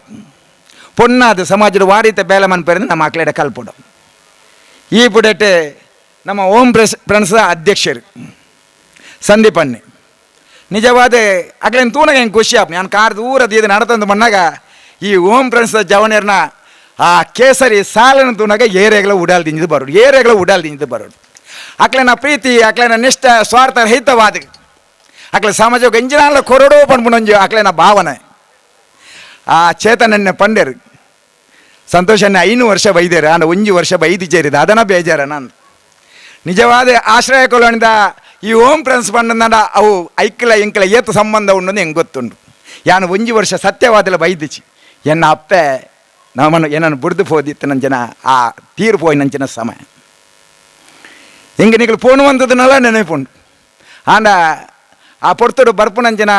ಪೊಣ್ಣಾದ ಸಮಾಜದ ವಾರೀತ ಬೇಲೆ ಮನ್ಪೇರು ನಮ್ಮ ಆಕ್ಲೇಡ ಕಲ್ಪುಡು. ಈ ಪುಡೆಟೆ ನಮ್ಮ ಓಂ ಪ್ರೆಸ್ ಅಧ್ಯಕ್ಷರು ಸಂದೀಪಣ್ಣೆ ನಿಜವಾದ ಅಕ್ಲೇನು ತೂನಾಗ ಹೆಂಗೆ ಖುಷಿ ಆಪ್ ನಾನು ಕಾರ್ ದೂರ ಇದು ನಡತಂದು ಮಣ್ಣಾಗ ಈ ಓಂ ಫ್ರೆಂಡ್ಸ್ ಜವನಿಯರ್ನ ಆ ಕೇಸರಿ ಸಾಲನ ತೂನಾಗ ಏರಿಯಾಗಳ ಉಡಾಲ್ ದಿಂಜಿದು ಬರೋಡು, ಏರಿಯಾಗಳ ಉಡಾಲ್ ದಿಂಜಿದು ಬರೋಡು. ಅಕ್ಲೇನ ಪ್ರೀತಿ ಅಕ್ಲೇನ ನಿಷ್ಠ ಸ್ವಾರ್ಥ ರಹಿತವಾದ ಅಕ್ಲೆ ಸಮಾಜಕ್ಕೆ ಎಂಜಿನಾಲ ಕೊರಡೋ ಪಣ್ಪುನಂಜು ಅಕ್ಲೇನ ಭಾವನೆ ಆ ಚೇತನನ್ನೇ ಪಂಡೇರು. ಸಂತೋಷನ್ನೇ 5 ವರ್ಷ ಬೈದೇರು ಆಂಡ 1 ವರ್ಷ ಬೈದು ಸೇರಿದ ಅದನ್ನ ಬೇಜಾರ ನಾನು ನಿಜವಾದ ಆಶ್ರಯ ಕೊಲೋಣಿದ ಈ ಓಂ ಫ್ರೆಂಡ್ಸ್ ಬಂದ ಅವು ಐಕ್ಲ ಎಂಕ್ಲ ಏತು ಸಂಬಂಧ ಉಂಡು ಹೆಂಗೆ ಗೊತ್ತುಂಡು. ಯಾನು 1 ವರ್ಷ ಸತ್ಯವಾದಲ ಬೈದಿಚಿ ಎನ್ನ ಅಪ್ಪೆ ನಮ್ಮನ್ನು ಏನನ್ನು ಬುಡ್ದು ಪೋದಿತ್ತು ನಂಜನ ಆ ತೀರು ಪೋಯಿ ನಂಚಿನ ಸಮಯ ಹಿಂಗೆ ನಿಗಳು ಪೋಣುವಂಥದ್ದನ್ನೆಲ್ಲ ನೆನಪುಂಡು. ಆಂಡ ಆ ಪೊರ್ತುಡು ಬರ್ಪುನಂಚಿನ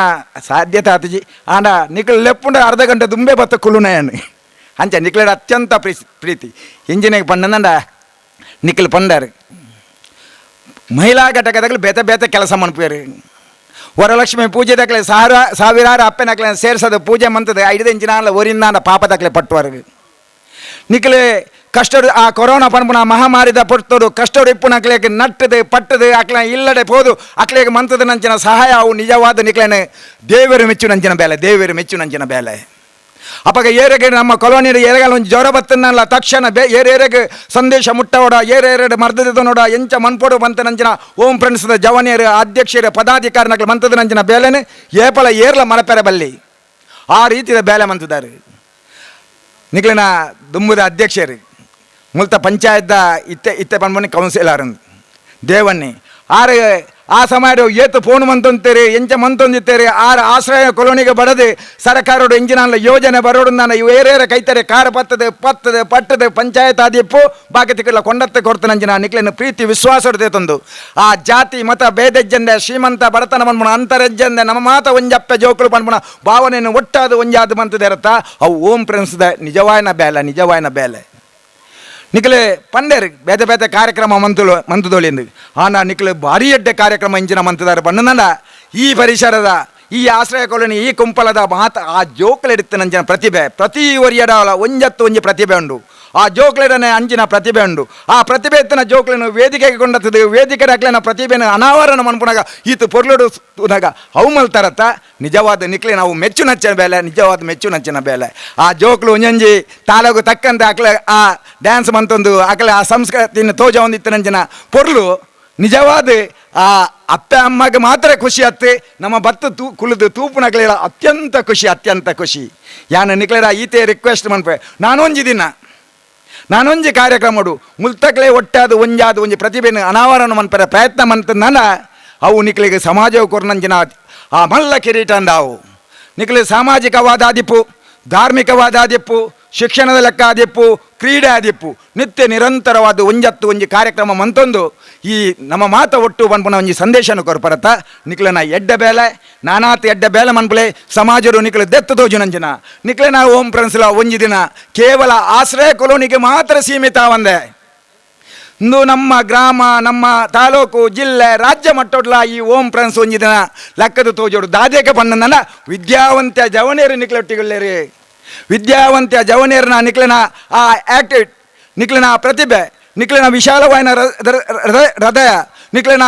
ಸಾಧ್ಯತೆ ಆತಜಿ ಆಂಡ ನಿಕ್ಲು ಲೆಪ್ಪುಂಡು ಅರ್ಧ ಗಂಟೆ ದುಂಬೆ ಬತ್ತ ಕುಳ್ಳುನಯನು ಅಂಚ ನಿಕ್ಲೆಡ ಅತ್ಯಂತ ಪ್ರೀತಿ ಇಂಜಿನಿಗೆ ಪಂಡಂದ ನಿಕ್ಲು ಪಂಡಾರು. ಮಹಿಳಾ ಘಟಕದಾಗಲಿ ಬೇತೆ ಬೇತೆ ಕೆಲಸ ಮನ್ಪೇರು. ವರಲಕ್ಷ್ಮಿ ಪೂಜೆ ದಾಖಲೆ ಸಾವಿರಾರು ಅಪ್ಪನಕ್ಲೆ ಸೇರ್ಸೋದು ಪೂಜೆ ಮಂತದ 5 ಇಂಚಿನ ಊರಿಂದ ಪಾಪದಾಖಲೆ ಪಟ್ಟುವರೆಗೆ ನಿಕ್ಲೆ ಕಷ್ಟಡು ಆ ಕೊರೋನಾ ಪನ್ಪುನ ಮಹಾಮಾರಿದ ಪೊರ್ತೋಡು ಕಷ್ಟಡು ಇಪ್ಪುನಕ್ಲೆಗೆ ನಟ್ಟದು ಪಟ್ಟದು ಅಕ್ಲೆ ಇಲ್ಲಡೆ ಪೋದು ಅಕ್ಲೆಗೆ ಮಂತದ ನಂಚಿನ ಸಹಾಯ ಅವು ನಿಜವಾದ ನಿಕ್ಲೇನೆ ದೇವರು ಮೆಚ್ಚು ನಂಚಿನ ಬೇಲೆ, ದೇವರು ಮೆಚ್ಚು ನಂಚಿನ ಬೇಲೆ. ಅಪ್ಪಗ ಏರೆಗೆ ನಮ್ಮ ಕೊಲೋನಿಯ ಏರೆಗಾಲ ಒಂದು ಜ್ವರ ಬತ್ತನಲ್ಲ ತಕ್ಷಣ ಬೇ ಏರೇರೆಗೆ ಸಂದೇಶ ಮುಟ್ಟವಡ ಏರೇರೆಡು ಮರ್ದದ ನೋಡ ಎಂಚ ಮನ್ಪೋಡು ಬಂತ ನಂಚಿನ ಓಂ ಫ್ರೆಂಡ್ಸ್ದ ಜವನಿಯರು ಅಧ್ಯಕ್ಷರು ಪದಾಧಿಕಾರಿನಕ್ಲೆ ಮಂತದ ನಂಚಿನ ಬೇಲೆನೆ ಏಪಲ ಏರ್ಲ ಮರಪೆರೆ ಬಲ್ಲಿ ಆ ರೀತಿಯ ಬೇಲೆ ಮಂತದಾರು. ನಿಕ್ಲಿನ ದುಂಬುದ ಅಧ್ಯಕ್ಷರು ಮುಲ್ತ ಪಂಚಾಯತ್ದ ಇತ್ತೆ ಇತ್ತೆ ಪನ್ಪುನಿ ಕೌನ್ಸಿಲರ್ ದೇವಣ್ಣಿ ಆರು ಆ ಸಮಯ ಏತು ಫೋನ್ ಮಂತೊಂತೀರಿ ಎಂಚ ಮಂತೊಂದಿತ್ತೀರಿ ಆರು ಆಶ್ರಯ ಕೊಲೋನಿಗೆ ಬಡದು ಸರ್ಕಾರೋಡು ಎಂಜಿನ ಯೋಜನೆ ಬರೋಡು ನಾನು ಇವು ಏರೇರ ಕೈತಾರೆ ಕಾರು ಪತ್ತದೆ ಪತ್ತದೆ ಪಟ್ಟದೆ ಪಂಚಾಯತ್ ಆದಿಪ್ಪು ಬಾಕಿ ತಿಕ್ಕಲ್ಲ ಕೊಂಡತ್ತೆ ಕೊಡ್ತಾನಂಜಿನ ನಿಕ್ಲೇನು ಪ್ರೀತಿ ವಿಶ್ವಾಸ ತಂದು ಆ ಜಾತಿ ಮತ ಭೇದೆಜ್ಜಂದೆ ಶ್ರೀಮಂತ ಬಡತನ ಪನ್ಪುಣ ಅಂತರೆಜ್ಜಂದೆ ನಮ್ಮ ಮಾತ ಒಂಜಪ್ಪೆ ಜೋಕುಲು ಪನ್ಪುಣ ಭಾವನೆಯನ್ನು ಒಟ್ಟಾದ ಒಂಜಾದ ಮಂತದೆ ಇರತ್ತಾ ಅವು ಓಂ ಪ್ರೆನ್ಸ್ದ ನಿಜವಾಯನ ಬೇಲೆ, ನಿಜವಾಯನ ಬೇಲೆ. ನಿಕ್ಲೆ ಪಂಡೇರು ಬೇತೆ ಬೇತೆ ಕಾರ್ಯಕ್ರಮ ಮಂತುಲು ಮಂತದೊಳಿಂದು ಆನ ನಿಕ್ಲೆ ಭಾರಿ ಎಡ್ಡೆ ಕಾರ್ಯಕ್ರಮ ಇಂಚಿನ ಮಂತದಾರ ಬಣ್ಣನಂದ ಈ ಪರಿಸರದ ಈ ಆಶ್ರಯ ಕಾಲೋನಿ ಈ ಕುಂಪಲದ ಮಾತ ಆ ಜೋಕ್ಲೆಡಿತ್ತ ನಂಚಿನ ಪ್ರತಿಭೆ ಪ್ರತಿ ಒರಿಯಡಾಲ ಒಂಜತ್ತು ಒಂಜಿ ಪ್ರತಿಭೆ ಉಂಡು ಆ ಜೋಕ್ಲೆಡನೆ ಅಂಚಿನ ಪ್ರತಿಭೆ ಉಂಡು ಆ ಪ್ರತಿಭೆ ಎತ್ತಿನ ಜೋಕ್ಲೆನು ವೇದಿಕೆಗೆ ಕೊಂಡತ್ತದೆ ವೇದಿಕೆ ಅಕ್ಲೆನ ಪ್ರತಿಭೆನ ಅನಾವರಣ ಮನ್ಪುನಾಗ ಈತ ಪೊರ್ಲುಡು ತೂನಾಗ ಅವು ಮಲ್ತಾರತ್ತ ನಿಜವಾದ ನಿಕ್ಲೆ ನಾವು ಮೆಚ್ಚು ನಚ್ಚಿನ ಬೇಲೆ, ನಿಜವಾದ ಮೆಚ್ಚು ನಚ್ಚಿನ ಬೇಲೆ. ಆ ಜೋಕ್ಲು ಒಂಜೊಂಜಿ ತಾಲೂಕು ತಕ್ಕಂತೆ ಅಕ್ಲೆ ಆ ಡ್ಯಾನ್ಸ್ ಮಂತೊಂದು ಅಕ್ಲೆ ಆ ಸಂಸ್ಕೃತಿನ ತೋಜ ಒಂದಿತ್ತು ನಂಚಿನ ಪೊರ್ಲು ನಿಜವಾದ ಆ ಅತ್ತೆ ಅಮ್ಮಗೆ ಮಾತ್ರ ಖುಷಿ ಅತ್ತೆ ನಮ್ಮ ಬತ್ತು ಕುಳಿದು ತೂಪುನಕ್ಲೆಡ ಅತ್ಯಂತ ಖುಷಿ, ಅತ್ಯಂತ ಖುಷಿ. ಯಾನ ನಿಕ್ಲೆಡ ಈತೆ ರಿಕ್ವೆಸ್ಟ್ ಮನ್ಪೆ ನಾನೊಂಜಿ ದಿನ ನಾನೊಂಜಿ ಕಾರ್ಯಕ್ರಮಡು ಮುಲ್ತಕ್ಲೆ ಒಟ್ಟಾದ ಒಂಜಾದ ಒಂಜಿ ಪ್ರತಿಭೆನ ಅನಾವರಣ ಮನ್ಪೆರ ಪ್ರಯತ್ನ ಮಂತಂದ ಅವು ನಿಕ್ಲಿಗೆ ಸಮಾಜ ಕೊರ್ನಂಚಿನ ಆ ಮಲ್ಲ ಕಿರೀಟ ಅಂದಾವು ನಿಕ್ಲೆ ಸಾಮಾಜಿಕವಾದ ಆದಿಪ್ಪು ಧಾರ್ಮಿಕವಾದ ಆದಿಪ್ಪು ಶಿಕ್ಷಣದ ಲೆಕ್ಕ ಆದಿಪ್ಪು, ಕ್ರೀಡೆ ಆದಿಪ್ಪು, ನಿತ್ಯ ನಿರಂತರವಾದ ಒಂಜತ್ತು ಒಂಜಿ ಕಾರ್ಯಕ್ರಮ ಮಂತೊಂದು ಈ ನಮ್ಮ ಮಾತ ಒಟ್ಟು ಪನ್ಪುನ ಒಂಜಿ ಸಂದೇಶನ ಕೊರ್ಪರತ ನಿಕ್ಲೆನ ಎಡ್ಡ ಬೇಲೆ ನಾನಾತ್ ಎಡ್ಡ ಬೇಲೆ ಮನ್ಪುಲೆ ಸಮಾಜರು ನಿಕ್ಲೆ ದೆತ್ತು ತೋಜುನಂಚಿನ ನಿಕ್ಲೆನ ಓಂ ಫ್ರೆಂಡ್ಸ್ಲ ಒಂಜಿ ದಿನ ಕೇವಲ ಆಶ್ರಯ ಕೊಲೋನಿಗೆ ಮಾತ್ರ ಸೀಮಿತ ಒಂದೆ. ಇಂದು ನಮ್ಮ ಗ್ರಾಮ, ನಮ್ಮ ತಾಲೂಕು, ಜಿಲ್ಲೆ, ರಾಜ್ಯ ಮಟ್ಟೊಡ್ಲ ಈ ಓಂ ಫ್ರೆಂಡ್ಸ್ ಒಂಜಿ ದಿನ ಲಕ್ಕದ ತೋಜೋಡು ದಾದೇಕ ಪಣ್ಣನ ವಿದ್ಯಾವಂತ ಜವನೇರು ನಿಕ್ಲೊಟ್ಟಿಗುಳ್ಳೇರಿ. ವಿದ್ಯಾವಂತ ಜವನೇರನ ನಿಕ್ಲೆನ ಆ ಆ್ಯಕ್ಟಿವ್, ನಿಕ್ಲೆನ ಪ್ರತಿಭೆ, ನಿಕ್ಲೆನ ವಿಶಾಲವಾಯಿನ ಹೃದಯ, ನಿಕ್ಲೆನ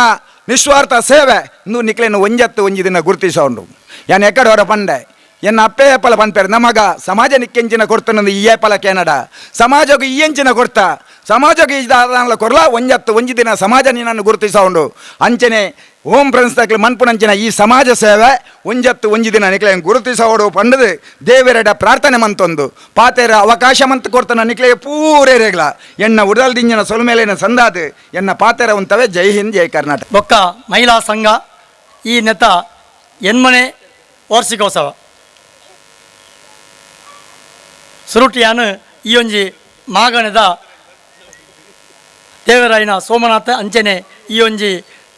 ನಿಸ್ವಾರ್ಥ ಸೇವೆ ಇಂದು ನಿಕ್ಲೆನ ಒಂಜತ್ತು ಒಂಜಿ ದಿನ ಗುರುತಿಸೋಂಡು. ಯಾನ್ ಎಕ್ಕಡ ಹೊರ ಪಂಡೆ ಎನ್ನ ಅಪ್ಪೆ ಏಪಲ ಪನ್ಪೇರು ನಮಗ ಸಮಾಜ ನಿಕ್ಕೆಂಚಿನ ಕೊಡ್ತನಂದು ಈ ಏಪಲ ಕೆನಡ ಸಮಾಜಕ್ಕೆ ಈ ಎಂಚಿನ ಕೊಡ್ತಾ ಸಮಾಜಕ್ಕೆ ಈ ದಾದಾನಲ ಕೊರ್ಲ ಒಂಜತ್ತು ಒಂಜಿ ದಿನ ಸಮಾಜ ನಿನ್ನನ್ನು ಗುರುತಿಸೋಂಡು. ಅಂಚನೆ ಓಂ ಫ್ರೆಂಡ್ಸ್ ತಕ್ಲೆ ಮನ್ಪುನಂಚಿನ ಈ ಸಮಾಜ ಸೇವೆ ಒಂಜತ್ತು ಒಂಜಿ ದಿನ ನಿಕ್ಲೆ ಗುರುತಿಸೋಡು ಪಂಡದು ದೇವರೆಡ ಪ್ರಾರ್ಥನೆ ಮಂತೊಂದು ಪಾತೆರ ಅವಕಾಶ ಮಂತ್ ಕೊಡ್ತಾನ ನಿಕ್ಲೆ ಪೂರೇರೆಗ್ಲ ಎನ್ನ ಉಡಲ್ ದಿಂಜನ ಸೊಲ್ಮೇಲಿನ ಸಂದಾದು ಎನ್ನ ಪಾತೆರ ಉಂತವೆ. ಜೈ ಹಿಂದ್, ಜೈ ಕರ್ನಾಟಕ. ಬೊಕ್ಕ ಮಹಿಳಾ ಸಂಘ ಈ ನೆತ ಎನ್ಮನೆ ವಾರ್ಷಿಕೋತ್ಸವ ಸುರುಟಿಯಾನು ಈ ಒಂಜಿ ಮಾಗಣದ ದೇವರಾಯನ ಸೋಮನಾಥ ಅಂಚನೆ ಈ ಒಂಜಿ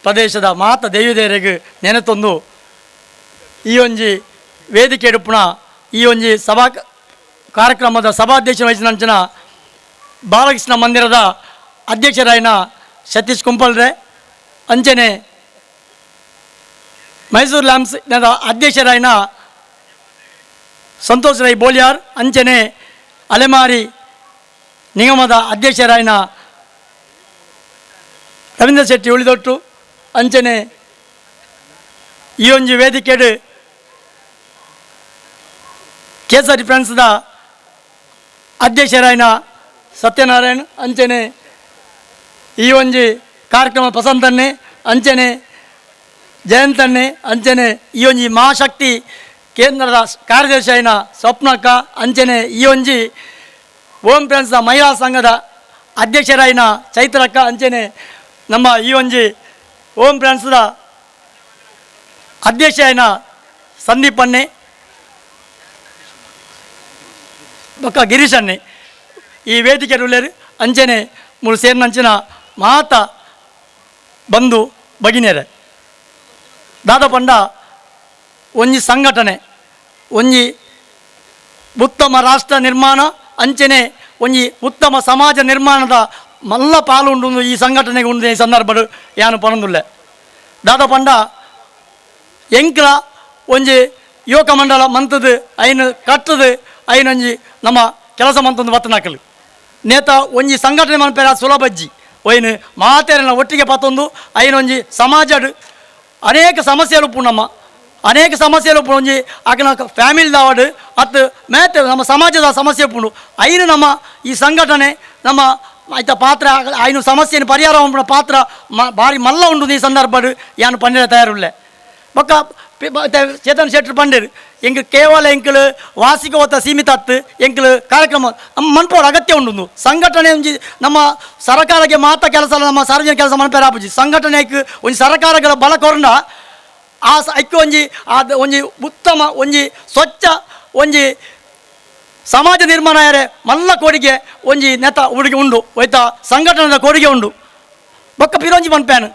ಪ್ರದೇಶದ ಮಾತ ದೇವಿದೇವರಿಗೆ ನೆನೆತೊಂದು ಈ ಒಂಜಿ ವೇದಿಕೆ ಎಡುಪುನ ಈ ಒಂಜಿ ಸಭಾ ಕಾರ್ಯಕ್ರಮದ ಸಭಾಧ್ಯಕ್ಷ ವಹಿಸಿದ ಅಂಚನ ಬಾಲಕೃಷ್ಣ ಮಂದಿರದ ಅಧ್ಯಕ್ಷರಾಯನ ಸತೀಶ್ ಕುಂಪಲ್ರೆ ಅಂಚನೆ ಮೈಸೂರು ಲ್ಯಾಂಪ್ಸ್ ಅಧ್ಯಕ್ಷರಾಯನ ಸಂತೋಷ್ ರೈ ಬೋಲಿಯಾರ್ ಅಂಚನೆ ಅಲೆಮಾರಿ ನಿಗಮದ ಅಧ್ಯಕ್ಷರಾಯನ ರವೀಂದ್ರ ಶೆಟ್ಟಿ ಉಳಿದೊಟ್ಟು ಅಂಚನೆ ಈ ಒಂಜಿ ವೇದಿಕೆಡು ಕೇಸರಿ ಫ್ರೆಂಡ್ಸ್ದ ಅಧ್ಯಕ್ಷರಾಯನ ಸತ್ಯನಾರಾಯಣ್ ಅಂಚನೆ ಈ ಒಂಜಿ ಕಾರ್ಯಕ್ರಮ ಪ್ರಸಂತನ್ನೇ ಅಂಚನೆ ಜಯಂತನ್ನೇ ಅಂಚನೆ ಈ ಒಂಜಿ ಮಹಾಶಕ್ತಿ ಕೇಂದ್ರದ ಕಾರ್ಯದರ್ಶಿಯಾಯಿನ ಸ್ವಪ್ನಕ್ಕ ಅಂಚನೆ ಈ ಒಂಜಿ ಓಂ ಫ್ರೆಂಡ್ಸ್ದ ಮಹಿಳಾ ಸಂಘದ ಅಧ್ಯಕ್ಷರಾಯಿನ ಚೈತ್ರಕ್ಕ ಅಂಚನೆ ನಮ್ಮ ಈ ಒಂಜಿ ಓಂ ಫ್ರೆಂಡ್ಸ್ದ ಅಧ್ಯಕ್ಷರಾಯಿನ ಸಂದೀಪ್ ಅಣ್ಣೆ ಬೊಕ್ಕ ಗಿರೀಶ್ ಅಣ್ಣೆ ಈ ವೇದಿಕೆ ಉಳ್ಳೇರು ಅಂಚನೆ ಮೂರು ಸೇರಿನಂಚಿನ ಮಾತ ಬಂಧು ಭಗಿನಿಯರೇ. ದಾದ ಪಂಡ ಒಂಜಿ ಸಂಘಟನೆ ಒಂಜಿ ಉತ್ತಮ ರಾಷ್ಟ್ರ ನಿರ್ಮಾಣ ಅಂಚನೆ ಒಂಜಿ ಉತ್ತಮ ಸಮಾಜ ನಿರ್ಮಾಣದ ಮಲ್ಲ ಪಾಲು ಉಂಡು ಈ ಸಂಘಟನೆಗೆ ಉಂಡು ಈ ಸಂದರ್ಭಡು ಯಾನು ಪನೊಂದುಲ್ಲೆ. ದಾದ ಪಂಡ ಎಂಕ್ಲ ಒಂಜಿ ಯುವಕ ಮಂಡಲ ಮಂತದು ಐನು ಕಟ್ಟದು ಐನೊಂಜಿ ನಮ್ಮ ಕೆಲಸ ಮಂತೊಂದು ಬತ್ತನಾಕಲು ನೇತ ಒಂಜಿ ಸಂಘಟನೆ ಮನ್ಪೇರ ಸುಲಭಜ್ಜಿ ಒಯ್ನು ಮಾತೇರನ ಒಟ್ಟಿಗೆ ಪತ್ತೊಂದು ಐನೊಂಜಿ ಸಮಾಜಡು ಅನೇಕ ಸಮಸ್ಯೆಲು ಉಪ್ಪು ನಮ್ಮ ಅನೇಕ ಸಮಸ್ಯೆಲು ಉಪ್ಪು ಒಂಜಿ ಆಕನ ಫ್ಯಾಮಿಲಿ ದಾವಡು ಅತ್ತು ಮೇತೆ ನಮ್ಮ ಸಮಾಜದ ಸಮಸ್ಯೆ ಉಪ್ಪುಂಡು ಐನು ನಮ್ಮ ಈ ಸಂಘಟನೆ ನಮ್ಮ ಆಯ್ತ ಪಾತ್ರ ಐನು ಸಮಸ್ಯೆಯನ್ನು ಪರಿಹಾರ ಉಂಪುನ ಪಾತ್ರ ಭಾರಿ ಮಲ್ಲ ಉಂಡು ಈ ಸಂದರ್ಭಡು ಯಾನು ಪಂಡಿರ ತಯಾರುಳ್ಳೆ. ಬೊಕ್ಕ ಚೇತನ್ ಶೆಟ್ಟರು ಪಂಡಿರು ಎಂಕ್ ಕೇವಲ ಎಂಕಲು ವಾರ್ಷಿಕೋತ್ಸವ ಸೀಮಿತ ಅತ್ತು ಎಂಕಲು ಕಾರ್ಯಕ್ರಮ ನಮ್ಮ ಮನ್ಪೋಡು ಅಗತ್ಯ ಉಂಡು ಸಂಘಟನೆ ಒಂಜಿ ನಮ್ಮ ಸರ್ಕಾರಕ್ಕೆ ಮಾತ್ರ ಕೆಲಸ ಅಲ್ಲ, ನಮ್ಮ ಸಾರ್ವಜನಿಕ ಕೆಲಸ ಮನ್ಪೇರ ಆಪುಜಿ ಸಂಘಟನೆಗೆ ಒಂಜಿ ಸರ್ಕಾರಗಳ ಬಲ ಕೊರಂಡ ಆ ಐಕ್ ಒಂಜಿ ಆ ಒಂಜಿ ಉತ್ತಮ ಒಂಜಿ ಸ್ವಚ್ಛ ಒಂಜಿ ಸಮಾಜ ನಿರ್ಮಾಣ ಯಾರೆ ಮಲ್ಲ ಕೊಡುಗೆ ಒಂಜಿ ನೆತ ಉಡುಗೆ ಉಂಡು ಒಯ್ತ ಸಂಘಟನೆದ ಕೊಡುಗೆ ಉಂಡು. ಬೊಕ್ಕ ಪಿರೊಂಜಿ ಮನ್ಪೇನು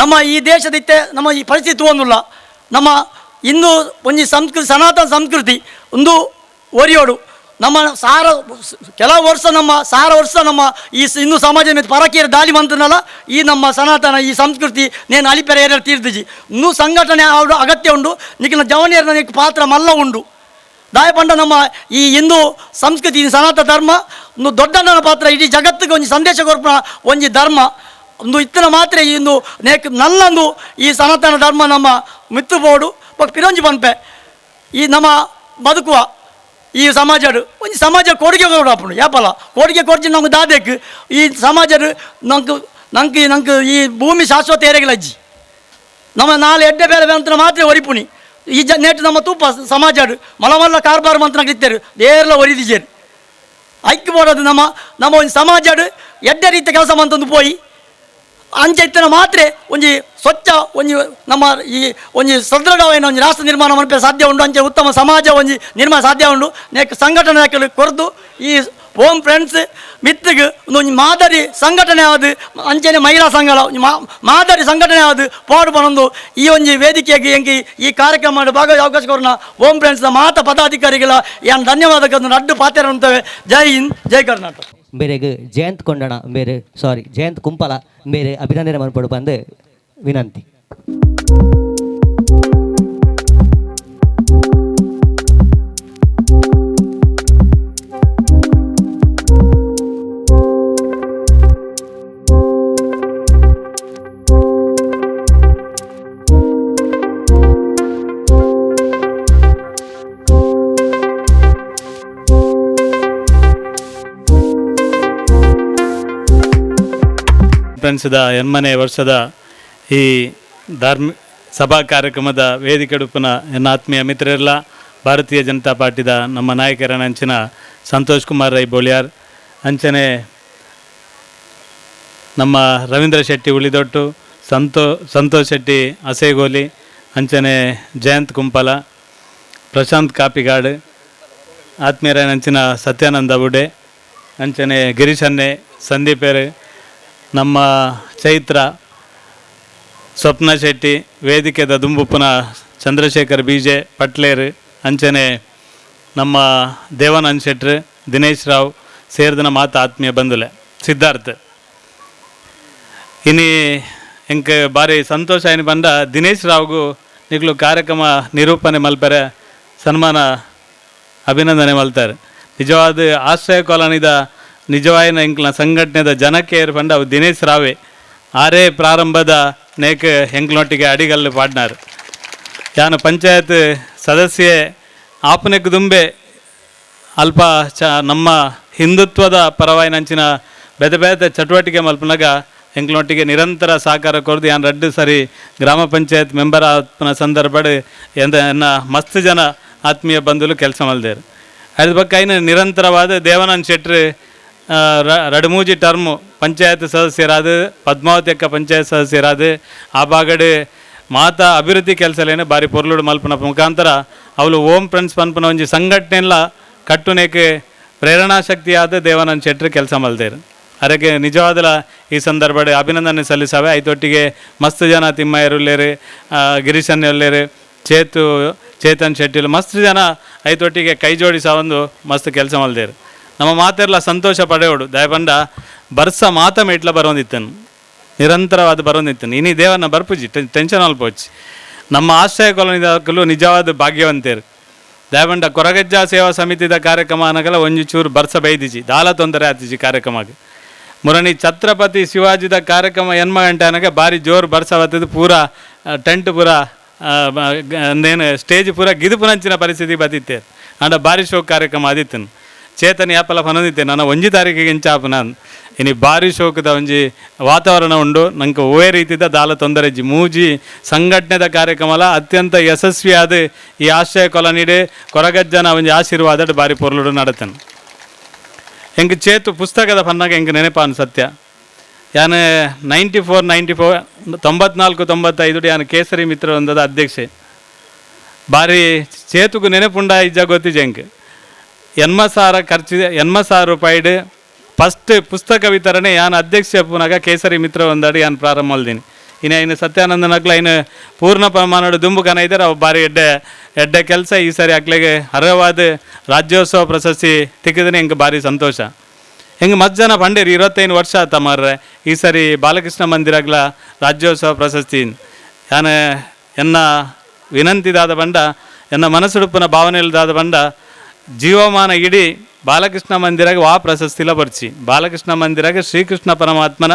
ನಮ್ಮ ಈ ದೇಶದ ಇತ್ತೆ ನಮ್ಮ ಈ ಪರಿಸ್ಥಿತಿ ಒಂದುಲ್ಲ ನಮ್ಮ ಇಂದು ಒಂಜಿ ಸಂಸ್ಕೃತಿ ಸನಾತನ ಸಂಸ್ಕೃತಿ ಒಂದು ಒರಿಯೋಡು ನಮ್ಮ ಸಾರ ಕೆಲವು ವರ್ಷ ನಮ್ಮ ಸಾರ ವರ್ಷ ನಮ್ಮ ಈ ಹಿಂದೂ ಸಮಾಜದ ಮೇಲೆ ಪರಕೀಯರ ದಾಳಿ ಬಂತನಲ್ಲ ಈ ನಮ್ಮ ಸನಾತನ ಈ ಸಂಸ್ಕೃತಿ ನೇನು ಅಲಿಪೆರೆ ಏರಿಯಾ ತೀರ್ದಿಜಿ ಇನ್ನೂ ಸಂಘಟನೆ ಆವಡು ಅಗತ್ಯ ಉಂಡು ನಿಕ್ಕಿನ ಜವನಿಯರ ನಿಕ್ ಪಾತ್ರ ಮಲ್ಲ ಉಂಡು. ದಾಯಪಂಡ ನಮ್ಮ ಈ ಹಿಂದೂ ಸಂಸ್ಕೃತಿ ಈ ಸನಾತನ ಧರ್ಮ ಒಂದು ದೊಡ್ಡಣ್ಣನ ಪಾತ್ರ ಇಡೀ ಜಗತ್ತಿಗೆ ಒಂಜಿ ಸಂದೇಶ ಕೊರ್ಪುನ ಒಂಜಿ ಧರ್ಮ ಒಂದು ಇತ್ತನ ಮಾತ್ರ ಈ ಇಂದು ನೇಕ್ ನಲ್ಲಂದು ಈ ಸನಾತನ ಧರ್ಮ ನಮ್ಮ ಮಿತ್ತು ಬೋಡು ಪಿರೊಂಜಿ ಪನ್ಪೆ ಈ ನಮ್ಮ ಬದುಕುವ ಈ ಸಮಾಜಡು ಒಂಜಿ ಸಮಾಜ ಕೊಡುಗೆ ಕೊಡಪುಂಡು ಯಾಪಲ ಕೊಡುಗೆ ಕೊಡ್ಚಿ ನಮ್ಗೆ ದಾದೇಕು ಈ ಸಮಾಜಡು ನಂಗೆ ನಂಗೆ ನಂಗೆ ಈ ಭೂಮಿ ಶಾಶ್ವತ ಏರೆಗಳಜ್ಜಿ ನಮ್ಮ ನಾಳೆ ಎಡ್ಡೆ ಬೇರೆ ಅಂತ ಮಾತ್ರ ಒರಿಪುಣಿ ಈ ಜ ನೆಟ್ ನಮ್ಮ ತೂಪ ಸಮಾಜಡು ಮಲ ಮಲ್ಲ ಕಾರ್ಬಾರ್ ಮಂತ್ರನಾಗ ಇತ್ತೇರು ಏರ್ಲ ಒರಿದಿಜೇರು ಐಕ್ಯ ಬೋಡೋದು ನಮ್ಮ ನಮ್ಮ ಒಂದು ಸಮಾಜಡು ಎಡ್ಡೆ ರೀತಿಯ ಕೆಲಸ ಮಂತಂದು ಪೋಯಿ ಅಂಚೆ ಇತ್ತಿನ ಮಾತ್ರೆ ಒಂಜಿ ಸ್ವಚ್ಛ ಒಂಜಿ ನಮ್ಮ ಈ ಒಂಜಿ ಸದೃಢವಾಯಿನ ಒಂಜಿ ರಾಷ್ಟ್ರ ನಿರ್ಮಾಣ ಮನ್ಪೆ ಸಾಧ್ಯ ಉಂಡು. ಅಂಚೆ ಉತ್ತಮ ಸಮಾಜ ಒಂಜಿ ನಿರ್ಮಾಣ ಸಾಧ್ಯ ಉಂಡು. ನೆಕ್ ಸಂಘಟನೆ ಕೊರ್ದು ಈ ಓಂ ಫ್ರೆಂಡ್ಸ್ ಮಿತ್ತಿಗೆ ಒಂಜಿ ಮಾದರಿ ಸಂಘಟನೆ ಆದ ಅಂಚೆನೆ ಮಹಿಳಾ ಸಂಘ ಒಂಜಿ ಮಾದರಿ ಸಂಘಟನೆ ಆದ ಪಾಡು ಪನೊಂದು ಈ ಒಂಜಿ ವೇದಿಕೆಯಾಗಿ ಎಂಕಿ ಈ ಕಾರ್ಯಕ್ರಮ ಭಾಗವಹಿಸ ಅವಕಾಶ ಕೊರನ ಓಂ ಫ್ರೆಂಡ್ಸ್ ಮಾತ ಪದಾಧಿಕಾರಿಗಳ ಯಾನ್ ಧನ್ಯವಾದ ಅಡ್ಡು ಪಾತ್ರ ಅಂತವೆ. ಜೈ ಹಿಂದ್, ಜೈ ಕರ್ನಾಟಕ. ಮೇರೆಗೆ ಜಯಂತ್ ಕೊಂಡಣ ಮೇರೆ ಸಾರಿ ಜಯಂತ್ ಕುಂಪಲ ಮೇರೆ ಅಭಿನಂದನೆ ಮನ್ಪಡು ಬಂದು ವಿನಂತಿ. ಫ್ರೆಂಡ್ಸ್ದ ಎನ್ಮನೆ ವರ್ಷದ ಈ ಧಾರ್ಮಿ ಸಭಾ ಕಾರ್ಯಕ್ರಮದ ವೇದಿಕೆಡುಪನ ಎನ್ನ ಆತ್ಮೀಯ ಮಿತ್ರರೆಲ್ಲ, ಭಾರತೀಯ ಜನತಾ ಪಾರ್ಟಿದ ನಮ್ಮ ನಾಯಕರ ಅಂಚಿನ ಸಂತೋಷ್ ಕುಮಾರ್ ರೈ ಬೋಳಿಯಾರ್, ಅಂಚನೆ ನಮ್ಮ ರವೀಂದ್ರ ಶೆಟ್ಟಿ ಉಳಿದೊಟ್ಟು, ಸಂತೋಷ್ ಶೆಟ್ಟಿ ಅಸೇಗೋಲಿ, ಅಂಚನೆ ಜಯಂತ್ ಕುಂಪಲ, ಪ್ರಶಾಂತ್ ಕಾಪಿಗಾಡ್, ಆತ್ಮೀಯರ ಅಂಚಿನ ಸತ್ಯಾನಂದ ಬುಡೆ, ಅಂಚನೆ ಗಿರೀಶನ್ನೆ, ಸಂದೀಪೇರು, ನಮ್ಮ ಚೈತ್ರ, ಸ್ವಪ್ನ ಶೆಟ್ಟಿ, ವೇದಿಕೆದ ದುಂಬುಪ್ಪನ ಚಂದ್ರಶೇಖರ್ ಬಿ ಜೆ ಪಟ್ಲೇರು, ಅಂಚನೆ ನಮ್ಮ ದೇವಾನಂದ್ ಶೆಟ್ರು, ದಿನೇಶ್ ರಾವ್ ಸೇರಿದನ ಮಾತು ಆತ್ಮೀಯ ಬಂಧುಲೆ ಸಿದ್ಧಾರ್ಥ. ಇನಿ ಎಂಕ್ ಭಾರಿ ಸಂತೋಷ ಆಯ್ನ ಬಂದ ದಿನೇಶ್ ರಾವ್ಗೂ ನಿಕ್ಲು ಕಾರ್ಯಕ್ರಮ ನಿರೂಪಣೆ ಮಲ್ಪರೆ ಸನ್ಮಾನ ಅಭಿನಂದನೆ ಮಲ್ತಾರೆ. ನಿಜವಾದ ಆಶ್ರಯ ಕಾಲೋನಿದ ನಿಜವಾಯಿನ ಎಂಕ್ಲ ಸಂಘಟನೆದ ಜನಕ್ಕೆ ಏರ್ಪಂಡ ಅವು ದಿನೇಶ್ ರಾವೇ ಆರೇ ಪ್ರಾರಂಭದ ನೇಕ್ ಎಂಕ್ಲೊಟ್ಟಿಗೆ ಅಡಿಗಲ್ಲು ಪಾಡ್ನಾರ್. ಯಾನು ಪಂಚಾಯತ್ ಸದಸ್ಯೆ ಆಪನೆಕ್ ದುಂಬೆ ಅಲ್ಪ ನಮ್ಮ ಹಿಂದುತ್ವದ ಪರವಾಯಿನಂಚಿನ ಬೇತೆ ಬೇತೆ ಚಟುವಟಿಕೆ ಮಲ್ಪನಾಗ ಎಂಕ್ಲೊಟ್ಟಿಗೆ ನಿರಂತರ ಸಹಕಾರ ಕೊರ್ದು ಯಾನ್ ರಡ್ಡು ಸರಿ ಗ್ರಾಮ ಪಂಚಾಯತ್ ಮೆಂಬರ್ ಆತ್ಮನ ಸಂದರ್ಭಡ್ ಎನ್ನ ಮಸ್ತ್ ಜನ ಆತ್ಮೀಯ ಬಂಧುಲು ಕೆಲಸ ಮಲ್ದೇರು. ಅದ್ರ ಬಗ್ಗೆ ಐನ ನಿರಂತರವಾದ ದೇವಾನಂದ್ ಶೆಟ್ರು ರಡ್ಮೂಜಿ ಟರ್ಮು ಪಂಚಾಯತ್ ಸದಸ್ಯರಾದ, ಪದ್ಮಾವತಿ ಅಕ್ಕ ಪಂಚಾಯತ್ ಸದಸ್ಯರಾದ, ಆ ಬಾಗಡೆ ಮಾತಾ ಅಭಿವೃದ್ಧಿ ಕೆಲಸಲೇನು ಬಾರಿ ಪೊರ್ಲುಡು ಮಲ್ಪನ ಮುಖಾಂತರ ಅವಳು ಓಂ ಫ್ರೆಂಡ್ಸ್ ಪನ್ಪನ ಒಂಜಿ ಸಂಘಟನೆಲ್ಲ ಕಟ್ಟುನೇಕೆ ಪ್ರೇರಣಾಶಕ್ತಿಯಾದ ದೇವಾನಂದ್ ಶೆಟ್ರು ಕೆಲಸ ಮಲ್ದೇರು. ಅದಕ್ಕೆ ನಿಜವಾದಲ ಈ ಸಂದರ್ಭ ಅಭಿನಂದನೆ ಸಲ್ಲಿಸವೆ. ಐತೊಟ್ಟಿಗೆ ಮಸ್ತ್ ಜನ ತಿಮ್ಮಯ್ಯರುಲ್ಲೇರು, ಗಿರೀಶನ್ನುಲ್ಲೇರು, ಚೇತನ್ ಶೆಟ್ಟಿಲು ಮಸ್ತ್ ಜನ ಐತೊಟ್ಟಿಗೆ ಕೈ ಜೋಡಿಸ ಒಂದು ಮಸ್ತ್ ಕೆಲಸ ಮಲ್ದೇರು. ನಮ್ಮ ಮಾತೆಲ್ಲ ಸಂತೋಷ ಪಡೆಯೋಡು ದಯಪಂಡ ಬರ್ಸ ಮಾತ ಮೇಟ್ಲ ಬರೋಂದಿತ್ತನು, ನಿರಂತರವಾದ ಬರೋಂದಿತ್ತನು. ಇನಿ ದೇವನ ಬರ್ಪುಜಿ ಟೆನ್ಷನ್ ಅಲ್ಪೋಚಿ. ನಮ್ಮ ಆಶ್ರಯ ಕಾಲೋನಿದಾಕಲು ನಿಜವಾದ ಭಾಗ್ಯವಂತೇರು. ದಯಪಂಡ ಕೊರಗಜ್ಜ ಸೇವಾ ಸಮಿತಿದ ಕಾರ್ಯಕ್ರಮ ಅನ್ನಗಲ ಒಂಜಿ ಚೂರು ಬರ್ಸ ಬೈದಿಜಿ ದಾಲ ತೊಂದರೆ ಆತಿಜಿ ಕಾರ್ಯಕ್ರಮಕ್ಕೆ. ಮುರಣಿ ಛತ್ರಪತಿ ಶಿವಾಜಿದ ಕಾರ್ಯಕ್ರಮ ಎನ್ಮ ಗಂಟೆ ಅನ್ನಗ ಭಾರಿ ಜೋರು ಬರ್ಸ ಬತ್ತದು, ಪೂರಾ ಟೆಂಟ್ ಪೂರಾ ಅಂದೇನು ಸ್ಟೇಜ್ ಪೂರಾ ಗಿದುಪುನಂಚಿನ ಪರಿಸ್ಥಿತಿ ಬತ್ತಿತ್ತೇರು. ಅಂಡ ಭಾರಿ ಶೋಕ್ ಕಾರ್ಯಕ್ರಮ ಆದಿತ್ತನು. ಚೇತನ ಯಾಪಲ ಪನೊಂದಿತ್ತೆ ನನ್ನ ಒಂಜಿ ತಾರೀಕಿಗೆ ಇಂಚಾಪು ನಾನು ಇನಿ ಭಾರಿ ಶೋಕದ ಒಂಜಿ ವಾತಾವರಣ ಉಂಡು. ನಂಗೆ ಒವೇ ರೀತಿದ ದಾಲ ತೊಂದರೆ ಇಜ್ಜಿ. ಮೂಜಿ ಸಂಘಟನೆದ ಕಾರ್ಯಕ್ರಮಲ ಅತ್ಯಂತ ಯಶಸ್ವಿಯಾದ ಈ ಆಶ್ರಯ ಕಾಲೋನಿಡೆ ಕೊರಗಜ್ಜನ ಒಂಜಿ ಆಶೀರ್ವಾದ ಭಾರಿ ಪೊರ್ಲುಡು ನಡತನು. ಎಂಕ್ ಚೇತು ಪುಸ್ತಕದ ಪನ್ನಾಗ ಎಂಕ್ ನೆನಪಾನು ಸತ್ಯ. ಯಾನು 94 94 94 95 ಯಾನು ಕೇಸರಿ ಮಿತ್ರ ಒಂದದ ಅಧ್ಯಕ್ಷೆ. ಭಾರಿ ಚೇತುಕು ನೆನಪುಂಡ ಇಜ್ಜ ಗೊತ್ತಿಜೆ ಎಂಕ್. 80,000 ಖರ್ಚು, 80,000 ರೂಪಾಯಿಡು ಫಸ್ಟ್ ಪುಸ್ತಕ ವಿತರಣೆ ಯಾನು ಅಧ್ಯಕ್ಷ ಪುನಗ ಕೇಸರಿ ಮಿತ್ರ ಒಂದಾಡಿ ಯಾನು ಪ್ರಾರಂಭ ಮಲ್ದೀನಿ. ಇನ್ನು ಇನ್ನು ಸತ್ಯಾನಂದನಕ್ಲ ಇನ್ನು ಪೂರ್ಣ ಪ್ರಮಾಣದ ದುಂಬು ಕನ ಇದ್ದಾರೆ. ಅವು ಭಾರಿ ಎಡ್ಡೆ ಎಡ್ಡೆ ಕೆಲಸ. ಈ ಸಾರಿ ಅಕ್ಲೆಗೆ ಅರ್ಹವಾದ ರಾಜ್ಯೋತ್ಸವ ಪ್ರಶಸ್ತಿ ತಿಕ್ಕಿದ್ರೆ ಎಂಗೆ ಭಾರಿ ಸಂತೋಷ. ಹೆಂಗೆ ಮಸ್ತ್ ಜನ ಪಂಡೇರಿ 25 ವರ್ಷ ಆತ ಮಾರ್ರೆ ಈ ಸಾರಿ ಬಾಲಕೃಷ್ಣ ಮಂದಿರಗ್ಲ ರಾಜ್ಯೋತ್ಸವ ಪ್ರಶಸ್ತಿ. ಯಾನು ಎನ್ನ ವಿನಂತಿದಾದ ಬಂಡ, ಎನ್ನ ಮನಸ್ಸುಡುಪನ ಭಾವನೆಯಿಲ್ದಾದ ಬಂಡ ಜೀವಮಾನ ಇಡೀ ಬಾಲಕೃಷ್ಣ ಮಂದಿರಾಗ ವಾ ಪ್ರಶಸ್ತಿಲ ಬರ್ಚಿ. ಬಾಲಕೃಷ್ಣ ಮಂದಿರಾಗ ಶ್ರೀಕೃಷ್ಣ ಪರಮಾತ್ಮನ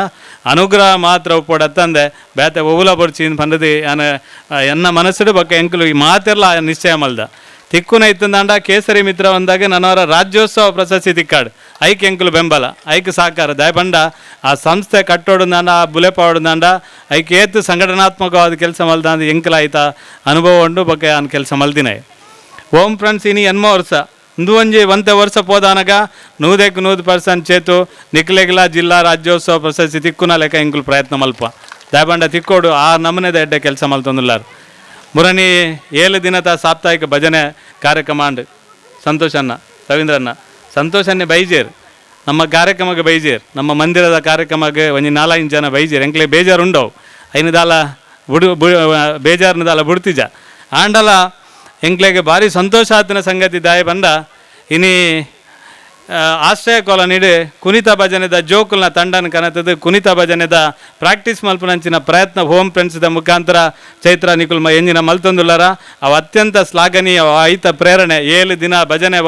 ಅನುಗ್ರಹ ಮಾತ್ರ ಒಪ್ಪಡತ್ತಂದೆ ಬೇತೆ ಒವುಲ ಬರ್ಚಿ ಪಂಡದಿ ಯಾನ ಎನ್ನ ಮನಸ್ಸುಡು ಬಕ್ಕ ಎಂಕಲು ಈ ಮಾತೆಲ್ಲ ನಿಶ್ಚಯ ಮಲ್ದ. ತಿಕ್ಕುನ ಇತ್ತಂದಾಂಡ ಕೇಸರಿ ಮಿತ್ರ ಬಂದಾಗ ನನ್ನವರ ರಾಜ್ಯೋತ್ಸವ ಪ್ರಶಸ್ತಿ ತಿಕ್ಕಾಡು. ಐಕ್ ಎಂಕಲು ಬೆಂಬಲ, ಐಕ್ ಸಹಕಾರ. ದಯಪಂಡ ಆ ಸಂಸ್ಥೆ ಕಟ್ಟೋಡುಂದಾಂಡ, ಆ ಬುಲೆಪಾಡುಂದಾಂಡ ಐಕ್ ಏತು ಸಂಘಟನಾತ್ಮಕವಾದ ಕೆಲಸ ಮಲ್ದಾಂದ ಎಂಕಲ ಆಯ್ತಾ ಅನುಭವ ಉಂಡು ಬಕ್ಕ ಯಾನ್ ಕೆಲಸ ಮಲ್ದಿನ. ಓಂ ಫ್ರೆಂಡ್ಸ್ ಇನಿ ಎನ್ಮ ವರ್ಷ ಇಂದು ಒಂಜಿ ಒಂತೆ ವರ್ಷ ಪೋದಾನಗ 100% ಚೇತು ನಿಕ್ಲೆಗ್ಲ ಜಿಲ್ಲಾ ರಾಜ್ಯೋತ್ಸವ ಪ್ರಶಸ್ತಿ ತಿಕ್ಕುನ ಲೆಕ್ಕ ಎಂಕುಲು ಪ್ರಯತ್ನ ಮಲ್ಪ ದಾಯಬಂಡ ತಿಕ್ಕೋಡು ಆ ನಮೂನೆದ ಎಡ್ಡೆ ಕೆಲಸ ಮಲ್ತೊಂದುಲ್ಲಾರು. ಮುರಣಿ 7 ದಿನದ ಸಾಪ್ತಾಹಿಕ ಭಜನೆ ಕಾರ್ಯಕ್ರಮ ಅಂಡ್ ಸಂತೋಷನ್ನ ರವೀಂದ್ರನ್ನ ಸಂತೋಷನ್ನೇ ಬೈಜೇರ್ ನಮ್ಮ ಕಾರ್ಯಕ್ರಮಕ್ಕೆ ಬೈಜೇರ್ ನಮ್ಮ ಮಂದಿರದ ಕಾರ್ಯಕ್ರಮಕ್ಕೆ ಒಂಜಿ 4-5 ಜನ ಬೈಜೇರ್ ಎಂಕ್ಲೆ ಬೇಜಾರು ಉಂಡವು ಐನದಾಲ ಬುಡು ಬೇಜಾರ್ನದಾಲ ಬುಡ್ತಿಜ ಆಂಡಲ ಎಂಕ್ಲೆಗೆ ಭಾರಿ ಸಂತೋಷ ಆತನ ಸಂಗತಿ ದಾಯ ಬಂದ ಇನಿ ಆಶ್ರಯ ಕಾಲೋನಿಡ್ ಕುನಿತ ಭಜನೆದ ಜೋಕುಲ್ನ ತಂಡನ ಕನತದ ಕುನಿತ ಭಜನೆದ ಪ್ರಾಕ್ಟೀಸ್ ಮಲ್ಪನಂಚಿನ ಪ್ರಯತ್ನ ಹೋಮ್ ಫ್ರೆಂಡ್ಸ್ದ ಮುಖಾಂತರ ಚೈತ್ರ ನಿಕುಲ್ ಎಂಜಿನ ಮಲ್ತೊಂದುಲ್ಲರ ಅವು ಅತ್ಯಂತ ಶ್ಲಾಘನೀಯ ಐತ ಪ್ರೇರಣೆ. 7 ದಿನ ಭಜನೆ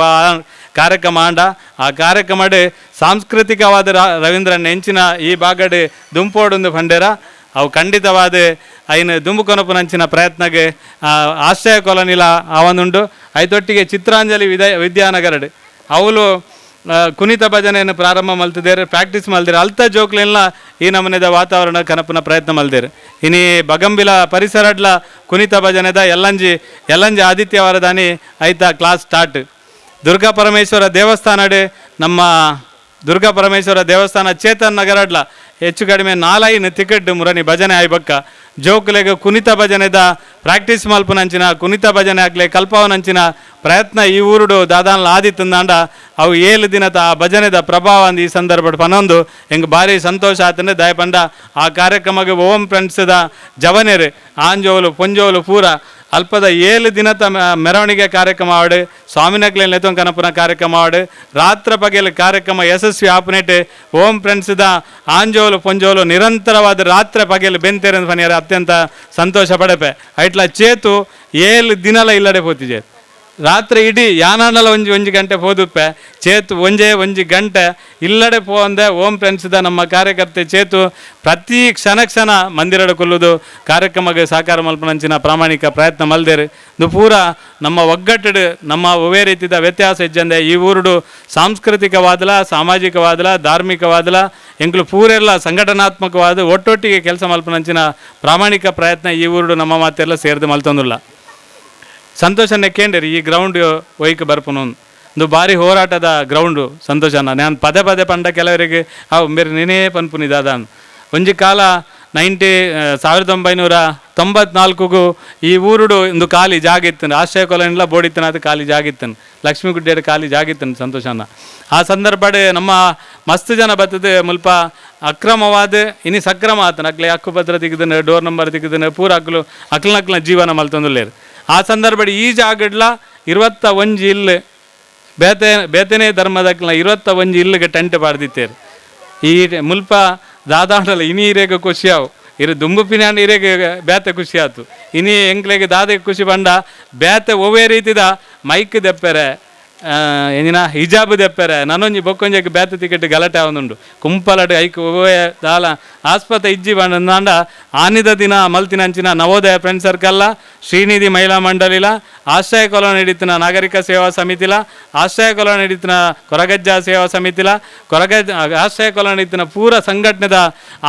ಕಾರ್ಯಕ್ರಮ ಆಂಡ ಆ ಕಾರ್ಯಕ್ರಮಡ್ ಸಾಂಸ್ಕೃತಿಕವಾದ ರವೀಂದ್ರನ ಎಂಚಿನ ಈ ಭಾಗಡ್ ದುಂಪೋಡೊಂದು ಫಂಡೇರ ಅವು ಖಂಡಿತವಾದ ಐನ ದುಂಬು ಕೊನಪುನಂಚಿನ ಪ್ರಯತ್ನಗೆ ಆಶ್ರಯ ಕಾಲೋನಿಲ ಆವೊಂದುಂಡು. ಐತೊಟ್ಟಿಗೆ ಚಿತ್ರಾಂಜಲಿ ವಿದ್ಯಾನಗರಡ್ ಅವಳು ಕುನಿತ ಭಜನೆಯನ್ನು ಪ್ರಾರಂಭ ಮಲ್ತಿದ್ದಾರೆ, ಪ್ರಾಕ್ಟೀಸ್ ಮಲ್ದಿರು ಅಲ್ತ ಜೋಕ್ಲೆಲ್ಲ ಈ ನಮೂನೆದ ವಾತಾವರಣ ಕನಪುನ ಪ್ರಯತ್ನ ಮಲ್ದಿರು. ಇನಿ ಬಗಂಬಿಲ ಪರಿಸರಡ್ಲ ಕುನಿತ ಭಜನೆದ ಎಲ್ಲಂಜಿ ಎಲ್ಲಂಜಿ ಆದಿತ್ಯವಾರದಾನಿ ಐತ ಕ್ಲಾಸ್ ಸ್ಟಾರ್ಟ್. ದುರ್ಗಾ ಪರಮೇಶ್ವರ ದೇವಸ್ಥಾನಡ್ ನಮ್ಮ ದುರ್ಗಾ ಪರಮೇಶ್ವರ ದೇವಸ್ಥಾನ ಚೇತನ್ ನಗರಡ್ಲ ಹೆಚ್ಚು ಕಡಿಮೆ 4-5 ಟಿಕೆಟ್ ಮುರನಿ ಭಜನೆ ಆಯ್ಬಕ್ಕ ಜೋಕುಲೆಗೆ ಕುನಿತ ಭಜನೆದ ಪ್ರಾಕ್ಟೀಸ್ ಮಲ್ಪುನಂಚಿನ ಕುನಿತ ಭಜನೆ ಆಗ್ಲೆ ಕಲ್ಪವನಂಚಿನ ಪ್ರಯತ್ನ ಈ ಊರುಡು ದಾದಾನ್ಲ ಆದಿತ್ತಂದಾಂಡ ಅವು 7 ದಿನದ ಆ ಭಜನೆದ ಪ್ರಭಾವ ಅಂದ್ ಈ ಸಂದರ್ಭ ಪನೊಂದು ಹೆಂಗೆ ಭಾರಿ ಸಂತೋಷ ಆತಂದ್ರೆ ದಯಪಂಡ ಆ ಕಾರ್ಯಕ್ರಮಕ್ಕೆ ಓಂ ಫ್ರೆಂಡ್ಸ್ದ ಜವನೇರು ಆಂಜೋಲು ಪೊಂಜೋಲು ಪೂರ ಅಲ್ಪದ 7 ದಿನದ ಮೆರವಣಿಗೆ ಕಾರ್ಯಕ್ರಮ ಆಡು ಸ್ವಾಮಿನಕ್ಲೆ ನೆತೊಂದು ಕನಪುನ ಕಾರ್ಯಕ್ರಮ ಆಡು ರಾತ್ರ ಪಗೆಲ್ ಕಾರ್ಯಕ್ರಮ ಯಶಸ್ವಿ ಆಪನೇಟೆ ಓಂ ಫ್ರೆಂಡ್ಸ್ದ ಆಂಜೋಲು ಪೊಂಜೋಲು ನಿರಂತರವಾದ ರಾತ್ರಿ ಪಗೆಲ್ ಬೆಂತೇರಂದು ಫನಿಯರ ಅತ್ಯಂತ ಸಂತೋಷ ಪಡಪೆ. ಐಟ್ಲ ಚೇತು 7 ದಿನಲ ಇಲ್ಲಡೆ ಪೋತಿಜೆ ರಾತ್ರಿ ಇಡೀ ಯಾನಾಂಡಲ ಒಂಜಿ ಒಂಜಿ ಗಂಟೆ ಪೋದುಪ್ಪೆ ಚೇತು ಒಂಜೇ ಒಂಜಿ ಗಂಟೆ ಇಲ್ಲಡೆ ಪೋಂದೆ ಓಂ ಫ್ರೆಂಡ್ಸ್ದ ನಮ್ಮ ಕಾರ್ಯಕರ್ತೆ ಚೇತು ಪ್ರತಿ ಕ್ಷಣ ಕ್ಷಣ ಮಂದಿರಡ ಕೊಲ್ಲುದು ಕಾರ್ಯಕ್ರಮಕ್ಕೆ ಸಹಕಾರ ಮಲ್ಪನಂಚಿನ ಪ್ರಾಮಾಣಿಕ ಪ್ರಯತ್ನ ಮಲ್ದೇರು. ಇದು ಪೂರ ನಮ್ಮ ಒಗ್ಗಟ್ಟಡು ನಮ್ಮ ಒವೇ ರೀತಿಯ ವ್ಯತ್ಯಾಸ ಇಜ್ಜಂದೆ ಈ ಊರುಡು ಸಾಂಸ್ಕೃತಿಕವಾದಲ ಸಾಮಾಜಿಕವಾದಲ ಧಾರ್ಮಿಕವಾದಲ ಎಂಕ್ಲು ಪೂರೆಲ್ಲ ಸಂಘಟನಾತ್ಮಕವಾದ ಒಟ್ಟೊಟ್ಟಿಗೆ ಕೆಲಸ ಮಲ್ಪನಂಚಿನ ಪ್ರಾಮಾಣಿಕ ಪ್ರಯತ್ನ ಈ ಊರುಡು ನಮ್ಮ ಮಾತೆಲ್ಲ ಸೇರಿದು ಮಲ್ತೊಂದುಲ್ಲ. ಸಂತೋಷನೇ ಕೇಂದ್ರಿ ಈ ಗ್ರೌಂಡ್ ಒಯ್ಕ್ ಬರ್ಪುನು ಒಂದು ಭಾರಿ ಹೋರಾಟದ ಗ್ರೌಂಡು ಸಂತೋಷನ ನಾನು ಪದೇ ಪದೇ ಪಂಡ ಕೆಲವರಿಗೆ ಅವು ಮೇರೆ ನೆನೇ ಪನ್ಪುನಿ ದಾದಾನ್ ಒಂಜಿ ಕಾಲ 1994 ಈ ಊರುಡು ಒಂದು ಖಾಲಿ ಜಾಗ ಇತ್ತು ಆಶ್ರಯ ಕಾಲೋನಿಲ ಬೋಡಿತ್ತನ ಅದು ಖಾಲಿ ಜಾಗ ಇತ್ತು ಲಕ್ಷ್ಮೀಗುಡ್ಡೆಯ ಖಾಲಿ ಜಾಗ ಇತ್ತು ಸಂತೋಷನ. ಆ ಸಂದರ್ಭ ನಮ್ಮ ಮಸ್ತ್ ಜನ ಬರ್ತದೆ ಮುಲ್ಪ ಅಕ್ರಮವಾದ ಇನಿ ಸಕ್ರಮ ಆತನ ಅಕ್ಲೆ ಹಕ್ಕುಪತ್ರ ತೆಗೆದನೆ ಡೋರ್ ನಂಬರ್ ತೆಗೆದನೆ ಪೂರ ಅಕ್ಲು ಅಕ್ಲನಕ್ಲ ಜೀವನ ಮಲ್ತೊಂದುಲ್ಲೇರು. ಆ ಸಂದರ್ಭ ಈ ಜಾಗಡ್ಲ 21 ಇಲ್ಲು ಬೇತೆ ಬೇತನೇ ಧರ್ಮದಕ್ಲ 21 ಇಲ್ಲಿಗೆ ಟೆಂಟ್ ಪಾಡ್ದಿತ್ತೇರು. ಈ ಮುಲ್ಪ ದಾದಾಂಡಲ ಇನಿ ಇರೇಗ ಖುಷಿ ಆವು ಇರು ದುಂಬುಪಿನಾಂಡ ಇರೇಗ ಬೇತೆ ಖುಷಿ ಆಯ್ತು ಇನಿ ಎಂಕ್ಲೆಗೆ ದಾದೆ ಖುಷಿ ಬಂಡ ಬೇತೆ ಒವ್ವೇ ರೀತಿದ ಮೈಕ್ ದೆಪ್ಪೆರೆ ಏನಿನ ಹಿಜಾಬ್ ದೆಪ್ಪೆರೆ ನಾನೊಂಜಿ ಬೊಕ್ಕೊಂಜಕ್ಕೆ ಬೇತೆ ಟಿಕೆಟ್ ಗಲಾಟೆ ಆವೊಂದುಂಡು ಕುಂಪಲಡು ಐಕ್ ಒವ್ವೇ ದಾಲ ಆಸ್ಪತ್ರೆ ಇಜ್ಜಿ ಬಂಡ ಆನಿದ ದಿನ ಮಲ್ತಿನಂಚಿನ ನವೋದಯ ಫ್ರೆಂಡ್ ಸರ್ಕಲ್ಲ ಶ್ರೀನಿಧಿ ಮಹಿಳಾ ಮಂಡಳಿಲ ಆಶ್ರಯ ಕಾಲೋನಿ ಹಿಡಿತನ ನಾಗರಿಕ ಸೇವಾ ಸಮಿತಿಲ ಆಶ್ರಯ ಕಾಲೋನಿ ಹಿಡಿತನ ಕೊರಗಜ್ಜ ಸೇವಾ ಸಮಿತಿಲ ಕೊರಗಜ್ಜ ಆಶ್ರಯ ಕಾಲೋನಿ ಹಿಡಿತನ ಪೂರ ಸಂಘಟನೆದ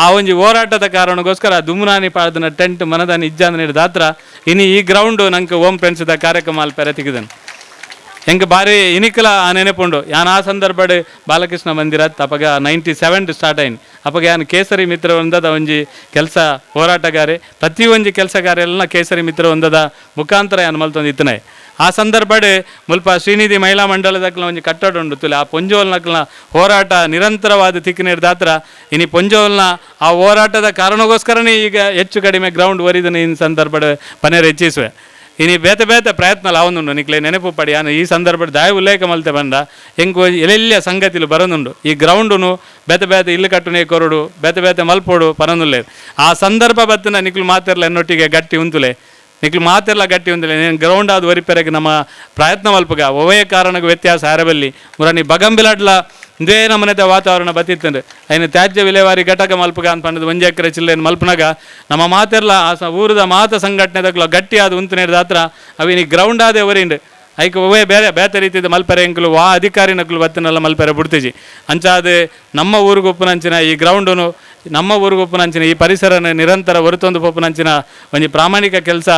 ಆ ಒಂಜಿ ಹೋರಾಟದ ಕಾರಣಕ್ಕೋಸ್ಕರ ದುಮ್ನಾನಿ ಪಾಡ್ದನ ಟೆಂಟ್ ಮನದಾನಿ ಇಜ್ಜಾಂದ ನೀಡಿದ ಇನಿ ಈ ಗ್ರೌಂಡು ನಂಗೆ ಓಂ ಫ್ರೆಂಡ್ಸ್ದ ಕಾರ್ಯಕ್ರಮ ಅಲ್ಲಿ ಪೆರೆ ತೆಗೆದನು ಎಂಕ್ ಬಾರಿ ಇನಿಕಲ ಆ ನೆನಪುಂಡು. ಯಾನ್ ಆ ಸಂದರ್ಭಡ್ ಬಾಲಕೃಷ್ಣ ಮಂದಿರ ಅಪಗ 97 ಸ್ಟಾರ್ಟ್ ಆಯ್ನು ಅಪಗ ಯಾನ್ ಕೇಸರಿ ಮಿತ್ರ ಒಂದದ ಒಂಜಿ ಕೆಲಸ ಹೋರಾಟಗಾರೆ ಪ್ರತಿ ಒಂಜಿ ಕೆಲಸಗಾರೆಲ್ಲ ಕೇಸರಿ ಮಿತ್ರ ಒಂದದ ಮುಖಾಂತರ ಯಾನ್ ಮಲ್ತೊಂದು ಇತ್ತನೆ. ಆ ಸಂದರ್ಭಡ್ ಮುಲ್ಪ ಶ್ರೀನಿಧಿ ಮಹಿಳಾ ಮಂಡಲದಕ್ಲ ಒಂಜಿ ಕಟ್ಟಡ ಉಂಡು ತುಲೆ ಆ ಪೊಂಜೋಲ್ನಕ್ಲ ಹೋರಾಟ ನಿರಂತರವಾದ ತಿಕ್ಕಿನೇರ್ದಾತ್ರ ಇನಿ ಪೊಂಜೋಲ್ನ ಆ ಹೋರಾಟದ ಕಾರಣಕ್ಕೋಸ್ಕರನೇ ಈಗ ಹೆಚ್ಚು ಕಡಿಮೆ ಗ್ರೌಂಡ್ ಒರಿದನ ಈ ಸಂದರ್ಭಡ್ ಪನೇರ್ ಹೆಚ್ಚಿಸುವೆ. ಇನಿ ಬೇತೆ ಬೇತೆ ಪ್ರಯತ್ನ ಲಾವೊಂದುಂಡು ನಿಕ್ಲೆ ನೆನಪು ಪಡಿ ಯಾನು ಈ ಸಂದರ್ಭ ದಾಯ ಉಲ್ಲೇಖ ಮಲ್ತೆ ಬಂದ ಎಂಕು ಎಲ್ಲೆಲ್ಲ ಸಂಗತಿಲು ಬರೋದುಂಡು ಈ ಗ್ರೌಂಡುನು ಬೇತೆ ಬೇತೆ ಇಲ್ಲು ಕಟ್ಟುನೇ ಕೊರಡು ಬೇತೆ ಬೇತೆ ಮಲ್ಪೋಡು ಪರನುಲ್ಲೆ ಆ ಸಂದರ್ಭ ಬತ್ತಿನ ನಿಕ್ಲು ಮಾತಿರ್ಲ ಎನ್ನೊಟ್ಟಿಗೆ ಗಟ್ಟಿ ಉಂತುಲೆ ನಿಕ್ಲು ಮಾತಿರ್ಲ ಗಟ್ಟಿ ಉಂತುಲೆ ನೀನು ಗ್ರೌಂಡ್ ಆದ ಒರಿಪೆರಗೆ ನಮ್ಮ ಪ್ರಯತ್ನ ಮಲ್ಪಗ ಒವೇ ಕಾರಣಕ್ಕೆ ವ್ಯತ್ಯಾಸ ಆರಬಲ್ಲಿ ಮುರನಿ ಬಗಂಬಿಲಡ್ಲ ಇದೇ ನಮ್ಮನೆತ ವಾತಾವರಣ ಬತ್ತಿತ್ತಂದ್ರೆ ಐನು ತ್ಯಾಜ್ಯ ವಿಲೇವಾರಿ ಘಟಕ ಮಲ್ಪಗ ಅಂತ ಪಂಡದು 1 ಎಕರೆ ಚಿಲ್ಲೆಯನ್ನು ಮಲ್ಪನಾಗ ನಮ್ಮ ಮಾತೆರ್ಲ ಆ ಊರದ ಮಾತ ಸಂಘಟನೆ ತಗ್ಲ ಗಟ್ಟಿಯಾದ ಉಂತು ನೇರ್ದ ಹತ್ರ ಅವಿನಿ ಗ್ರೌಂಡ್ ಆದೆ ಒರಿಂಡು ಐಕ್ ಒವ್ವೇ ಬೇರೆ ಬೇತೆ ರೀತಿದ ಮಲ್ಪೆರೆ ಎಂಕುಲು ವಾ ಅಧಿಕಾರಿನಕುಲು ಬತ್ತಿನಲ್ಲ ಮಲ್ಪೆರೆ ಬುಡ್ತಿಜಿ. ಅಂಚಾದ ನಮ್ಮ ಊರಿಗೆ ಉಪ್ಪುನಂಚಿನ ಈ ಗ್ರೌಂಡುನು ನಮ್ಮ ಊರಿಗೆ ಉಪ್ಪುನಂಚಿನ ಈ ಪರಿಸರನ ನಿರಂತರ ಹೊರತೊಂದು ಪೋಪುನಂಚಿನ ಒಂಜಿ ಪ್ರಾಮಾಣಿಕ ಕೆಲಸ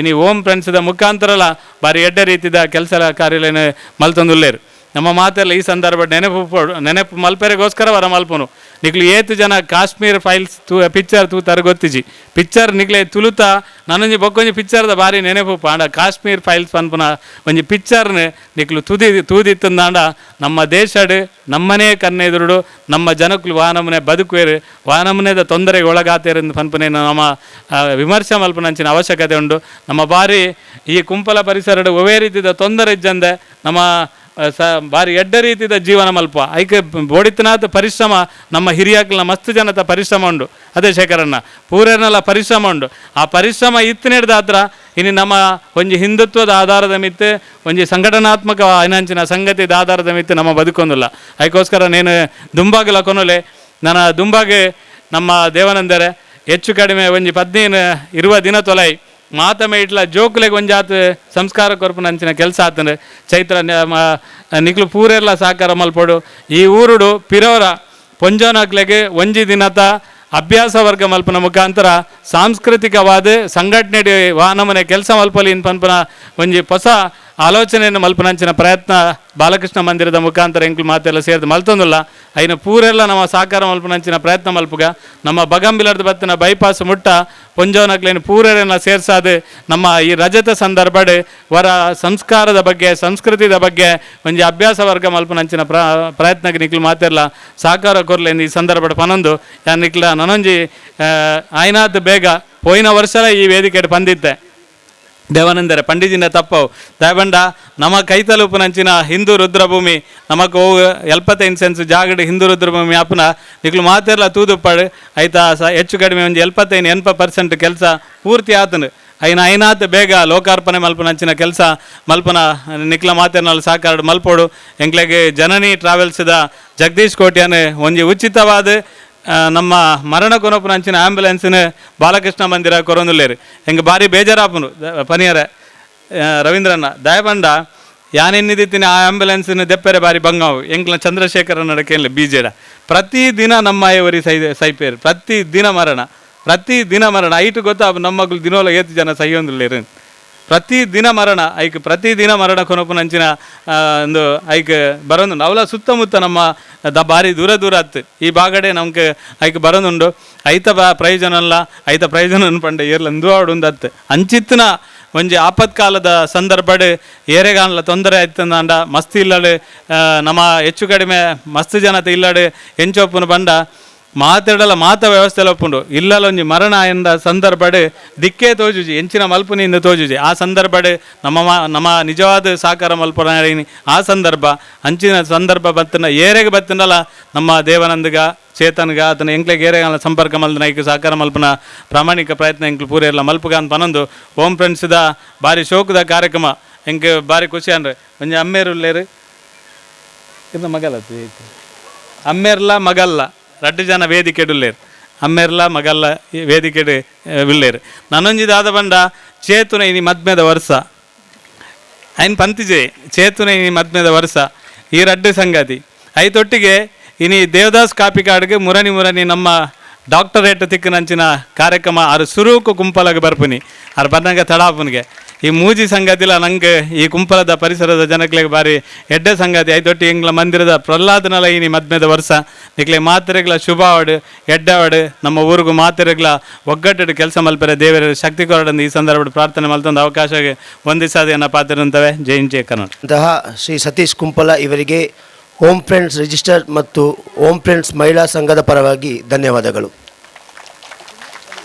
ಇನಿ ಓಂ ಫ್ರೆಂಡ್ಸ್ದ ಮುಖಾಂತರಲ ಬಾರಿ ಎಡ್ಡೆ ರೀತಿದ ಕೆಲಸ ಕಾರ್ಯಲೇನು ಮಲ್ತೊಂದುಲ್ಲೇರು. ನಮ್ಮ ಮಾತೆಲ್ಲ ಈ ಸಂದರ್ಭ ನೆನಪು ಮಲ್ಪೆರೆಗೋಸ್ಕರ ವರ ಮಲ್ಪನು ನಿಕ್ಲು ಏತು ಜನ ಕಾಶ್ಮೀರ್ ಫೈಲ್ಸ್ ತೂ ಪಿಕ್ಚರ್ ತೂತಾರ ಗೊತ್ತಿಜಿ. ಪಿಕ್ಚರ್ ನಿಕ್ಲೆ ತುಳುತ ನಾನೊಂಜಿ ಬೊಕ್ಕೊಂಜಿ ಪಿಕ್ಚರ್ದ ಭಾರಿ ನೆನಪು ಆಂಡ ಕಾಶ್ಮೀರ್ ಫೈಲ್ಸ್ ಪನ್ಪುನ ಒಂಜಿ ಪಿಕ್ಚರ್ನ ನಿಕ್ಲು ತೂದಿತ್ತಂದಾಂಡ ನಮ್ಮ ದೇಶಡ್ ನಮ್ಮನೇ ಕಣ್ಣೆದುರುಡು ನಮ್ಮ ಜನಕ್ಕಲು ವಾನಮನೆ ಬದುಕುವೇರು ವಾನಮನೆದ ತೊಂದರೆಗೆ ಒಳಗಾತೇರು ಪನ್ಪುನೆ ನಮ್ಮ ವಿಮರ್ಶೆ ಮಲ್ಪುನಂಚಿನ ಅವಶ್ಯಕತೆ ಉಂಡು. ನಮ್ಮ ಬಾರಿ ಈ ಕುಂಪಲ ಪರಿಸರಡು ಒವೇ ರೀತಿದ ತೊಂದರೆ ಇಜ್ಜಂದೆ ನಮ್ಮ ಬಾರಿ ಎಡ್ಡ ರೀತಿದ ಜೀವನ ಮಲ್ಪ ಐಕೆ ಬೋಡಿತನಾಥ ಪರಿಶ್ರಮ ನಮ್ಮ ಹಿರಿಯಾಕ್ಲ ಮಸ್ತ್ ಜನತ ಪರಿಶ್ರಮ ಉಂಡು. ಅದೇ ಶೇಖರಣ್ಣ ಪೂರನೆಲ್ಲ ಪರಿಶ್ರಮ ಉಂಡು. ಆ ಪರಿಶ್ರಮ ಇತ್ತು ಇನ್ನು ನಮ್ಮ ಒಂಜಿ ಹಿಂದುತ್ವದ ಆಧಾರದ ಮಿತ್ತು ಒಂಜಿ ಸಂಘಟನಾತ್ಮಕ ಐನಂಚಿನ ಸಂಗತಿದ ಆಧಾರದ ಮಿತ್ತು ನಮ್ಮ ಬದುಕೊಂದಿಲ್ಲ. ಅದಕ್ಕೋಸ್ಕರ ನೇನು ದುಂಬಾಗಲ ಕೊನೊಲೆ ನನ್ನ ದುಂಬಾಗೆ ನಮ್ಮ ದೇವನಂದರೆ ಹೆಚ್ಚು ಕಡಿಮೆ ಒಂಜಿ 15 ಇರುವ ದಿನ ತೊಲೈ ಮಾತಮೆ ಇಟ್ಲ ಜೋಕುಲೆಗ್ ಒಂಜಾತ್ ಸಂಸ್ಕಾರ ಕೊರ್ಪುನಂಚಿನ ಕೆಲಸ ಆತಂದ್ರೆ ಚೈತ್ರ ನಿಕ್ಲು ಪೂರೆಲ್ಲ ಸಹಕಾರ ಮಲ್ಪೊಡು. ಈ ಊರುಡು ಪಿರೋರ ಪೊಂಜೋನಕ್ಲೆಗೆ ಒಂಜಿ ದಿನತ ಅಭ್ಯಾಸ ವರ್ಗ ಮಲ್ಪನ ಮುಖಾಂತರ ಸಾಂಸ್ಕೃತಿಕವಾದ ಸಂಘಟನೆ ವಾನಮನೆ ಕೆಲಸ ಮಲ್ಪಲಿ ಪನ್ಪನ ಒಂಜಿ ಹೊಸ ಆಲೋಚನೆಯನ್ನು ಮಲ್ಪನಂಚಿನ ಪ್ರಯತ್ನ ಬಾಲಕೃಷ್ಣ ಮಂದಿರದ ಮುಖಾಂತರ ಎಂಕ್ಲು ಮಾತೆಲ್ಲ ಸೇರಿದು ಮಲ್ತೊಂದಿಲ್ಲ. ಐನ ಪೂರೆಲ್ಲ ನಮ್ಮ ಸಹಕಾರ ಮಲ್ಪನಂಚಿನ ಪ್ರಯತ್ನ ಮಲ್ಪುಗ ನಮ್ಮ ಬಗಂಬಿಲರ್ದ ಬತ್ತಿನ ಬೈಪಾಸ್ ಮುಟ್ಟ ಪೊಂಜೋನಕ್ಲೇನು ಪೂರೆಲ್ಲ ಸೇರ್ಸಾದು ನಮ್ಮ ಈ ರಜತ ಸಂದರ್ಭಡ್ ವರ ಸಂಸ್ಕಾರದ ಬಗ್ಗೆ ಸಂಸ್ಕೃತಿದ ಬಗ್ಗೆ ಒಂಜಿ ಅಭ್ಯಾಸ ವರ್ಗ ಮಲ್ಪನಂಚಿನ ಪ್ರಯತ್ನಕ್ಕೆ ನಿಕ್ಲು ಮಾತೆಲ್ಲ ಸಹಕಾರ ಕೊರ್ಲೇನು ಈ ಸಂದರ್ಭಡ್ ಪನೊಂದು ಯಾನ್ ನಿಕ್ಲ ನನೊಂಜಿ ಆಯ್ನಾತ್ ಬೇಗ ಪೋಯಿನ ವರ್ಷಲ ಈ ವೇದಿಕೆ ಪಂದಿತ್ತೆ ದೇವನಂದರೆ ಪಂಡಿಜಿನ ತಪ್ಪವು ದಯಬಂಡ ನಮ್ಮ ಕೈತಲುಪುನಂಚಿನ ಹಿಂದೂ ರುದ್ರಭೂಮಿ ನಮಕ್ 75 ಸೆನ್ಸ್ ಜಾಗಡ್ ಹಿಂದೂ ರುದ್ರಭೂಮಿ ಅಪ್ಪನ ನಿಕ್ಲು ಮಾತೆರ್ಲ ತೂದುಪ್ಪಾಡು ಆಯ್ತಾ ಹೆಚ್ಚು ಕಡಿಮೆ ಒಂದು 75-80% ಕೆಲಸ ಪೂರ್ತಿ ಆತನು. ಐನ ಐನಾತ್ ಬೇಗ ಲೋಕಾರ್ಪಣೆ ಮಲ್ಪನಂಚಿನ ಕೆಲಸ ಮಲ್ಪನ ನಿಕ್ಲ ಮಾತೆರ್ನಲ್ಲಿ ಸಹಕಾರ ಮಲ್ಪೋಡು. ಎಂಕ್ಲೆಗೆ ಜನನಿ ಟ್ರಾವೆಲ್ಸ್ದ ಜಗದೀಶ್ ಕೋಟ್ಯಾನ್ ಒಂಜಿ ಉಚಿತವಾದ ನಮ್ಮ ಮರಣ ಕೊನಪುನಂಚಿನ ಆಂಬ್ಯುಲೆನ್ಸ್ನ ಬಾಲಕೃಷ್ಣ ಮಂದಿರ ಕೊರೊಂದುಲ್ಲೇರು. ಹೆಂಗೆ ಭಾರಿ ಬೇಜಾರಾಪುನು ಪನಿಯರ ರವೀಂದ್ರಣ್ಣ ದಯಬಂಡ ಯಾನೆನ್ನಿದಿತ್ತಿನ ಆ ಆಂಬ್ಯುಲೆನ್ಸ್ನ ದೆಪ್ಪರೆ ಬಾರಿ ಬಂಗಾವು ಎಂಕ್ಲ ಚಂದ್ರಶೇಖರ ನಡಕೇನ್ಲೆ ಬೀಜೇಡ ಪ್ರತಿದಿನ ನಮ್ಮ ಐವರಿ ಸೈಪೇರು ಪ್ರತಿದಿನ ಮರಣ ಪ್ರತಿದಿನ ಮರಣ ಐಟು ಗೊತ್ತಾ ನಮ್ಮಗಳು ದಿನೋಲ ಏತು ಜನ ಸೈಯೊಂದುಲ್ಲೇರು ಪ್ರತಿದಿನ ಮರಣ ಐಕ್ ಪ್ರತಿದಿನ ಮರಣ ಕೊನಪುನಂಚಿನ ಒಂದು ಐಕ್ ಬರೋದುಂಡು. ಅವಲ ಸುತ್ತಮುತ್ತ ನಮ್ಮ ಭಾರಿ ದೂರ ದೂರ ಆತು ಈ ಬಾಗಡೆ ನಮ್ಗೆ ಐಕ್ ಬರೋದುಂಡು. ಐತ ಪ್ರಯೋಜನ ಅಲ್ಲ ಐತ ಪ್ರಯೋಜನ ಪಂಡ ಏರ್ಲ ಅಂದು ಅತ್ತು ಅಂಚಿತ್ತಿನ ಒಂಜಿ ಆಪತ್ಕಾಲದ ಸಂದರ್ಭಡ್ ಏರೆಗಾನ್ಲ ತೊಂದರೆ ಆಯ್ತಂದಾಂಡ ಮಸ್ತ್ ಇಲ್ಲಡು ನಮ್ಮ ಹೆಚ್ಚು ಕಡಿಮೆ ಮಸ್ತ್ ಜನತೆ ಇಲ್ಲಡು ಎಂಚೊಪ್ಪುನ ಬಂಡ ಮಾತಾಡಲ ಮಾತ ವ್ಯವಸ್ಥೆ ಒಪ್ಪುಂಡು ಇಲ್ಲಲ ಒಂಜಿ ಮರಣ ಎಂದ ಸಂದರ್ಭಡ್ ದಿಕ್ಕೇ ತೋಜುಜಿ ಎಂಚಿನ ಮಲ್ಪುನಿಂದ ತೋಜುಜಿ ಆ ಸಂದರ್ಭಡ್ ನಮ್ಮ ನಮ್ಮ ನಿಜವಾದ ಸಹಕಾರ ಮಲ್ಪುನ ಆ ಸಂದರ್ಭ ಅಂಚಿನ ಸಂದರ್ಭ ಬತ್ತನ ಏರೆಗೆ ಬತ್ತನಲ್ಲ ನಮ್ಮ ದೇವನಂದಗ ಚೇತನ್ಗ ಆತನ ಎಂಕ್ಲೆಗ್ ಏರೆಗಾಲ ಸಂಪರ್ಕ ಮಲ್ದನ ಐಕ್ ಸಹಕಾರ ಮಲ್ಪನ ಪ್ರಾಮಾಣಿಕ ಪ್ರಯತ್ನ ಎಂಕ್ಲು ಪೂರೆಲ್ಲ ಮಲ್ಪುಗ ಅಂತ ಪನೊಂದು ಓಂ ಫ್ರೆಂಡ್ಸ್ದ ಭಾರಿ ಶೋಕದ ಕಾರ್ಯಕ್ರಮ ಎಂಕ್ ಭಾರಿ ಖುಷಿ ಅಂದ್ರೆ ಒಂಜಿ ಅಮ್ಮೇರುಲ್ಲೇರು ಇದು ಮಗಲ್ಲ ಅಮ್ಮೇರ್ಲ ಮಗಲ್ಲ ರಡ್ಡು ಜನ ವೇದಿಕೆಡುಲ್ಲೇರು ಅಮ್ಮೇರ್ಲ ಮಗಲ್ಲ ವೇದಿಕೆಡು ಉಲ್ಲೇರು. ನನೊಂಜಿದಾದ ಬಂಡ ಚೇತುನ ಇನಿ ಮದ್ಮೆದ ವರ್ಷ ಐನ್ ಪಂತಿಜೆ ಚೇತುನ ಇನಿ ಮದ್ಮೆದ ವರ್ಷ ಈ ರಡ್ಡು ಸಂಗತಿ ಐತೊಟ್ಟಿಗೆ ಇನಿ ದೇವದಾಸ್ ಕಾಪಿಕಾಡ್ಗೆ ಮುರನಿ ಮುರನಿ ನಮ್ಮ ಡಾಕ್ಟರೇಟ್ ತಿಕ್ಕನಂಚಿನ ಕಾರ್ಯಕ್ರಮ ಆರು ಸುರೂಕು ಕುಂಪಲಗೆ ಬರ್ಪುನಿ ಆರು ಬಂದಂಗೆ ತಡಾಪುನಿಗೆ ಈ ಮೂಜಿ ಸಂಗತಿಲ ನಂಗೆ ಈ ಕುಂಪಲದ ಪರಿಸರದ ಜನಕ್ಲೆಗ್ ಬಾರಿ ಎಡ್ಡೆ ಸಂಗತಿ ಐತೊಟ್ಟಿ ಎಂಗ್ಲ ಮಂದಿರದ ಪ್ರಹ್ಲಾದನಲ ಇನಿ ಮದ್ಮೆದ ವರ್ಷ ನಿಕ್ಲೆ ಮಾತೆರೆಗ್ಲ ಶುಭಾವಡು ಎಡ್ಡಾವಡು ನಮ್ಮ ಊರಿಗೂ ಮಾತೆರೆಗ್ಲ ಒಗ್ಗಟ್ಟು ಕೆಲಸ ಮಲ್ಪೆರೆ ದೇವರ ಶಕ್ತಿ ಕೊರಡಂದು ಈ ಸಂದರ್ಭ ಪ್ರಾರ್ಥನೆ ಮಲ್ತೊಂದು ಅವಕಾಶಕ್ಕೆ ಒಂದಿಸಾದ ಪಾತ್ರರಂತವೆ. ಜೈ ಹಿಂದ್, ಜೈ ಕರ್ನಾಟಕ. ಅಂತಹ ಶ್ರೀ ಸತೀಶ್ ಕುಂಪಲ ಇವರಿಗೆ home friends register ಮತ್ತು ಹೋಮ್ ಫ್ರೆಂಡ್ಸ್ ಮಹಿಳಾ ಸಂಘದ ಪರವಾಗಿ ಧನ್ಯವಾದಗಳು.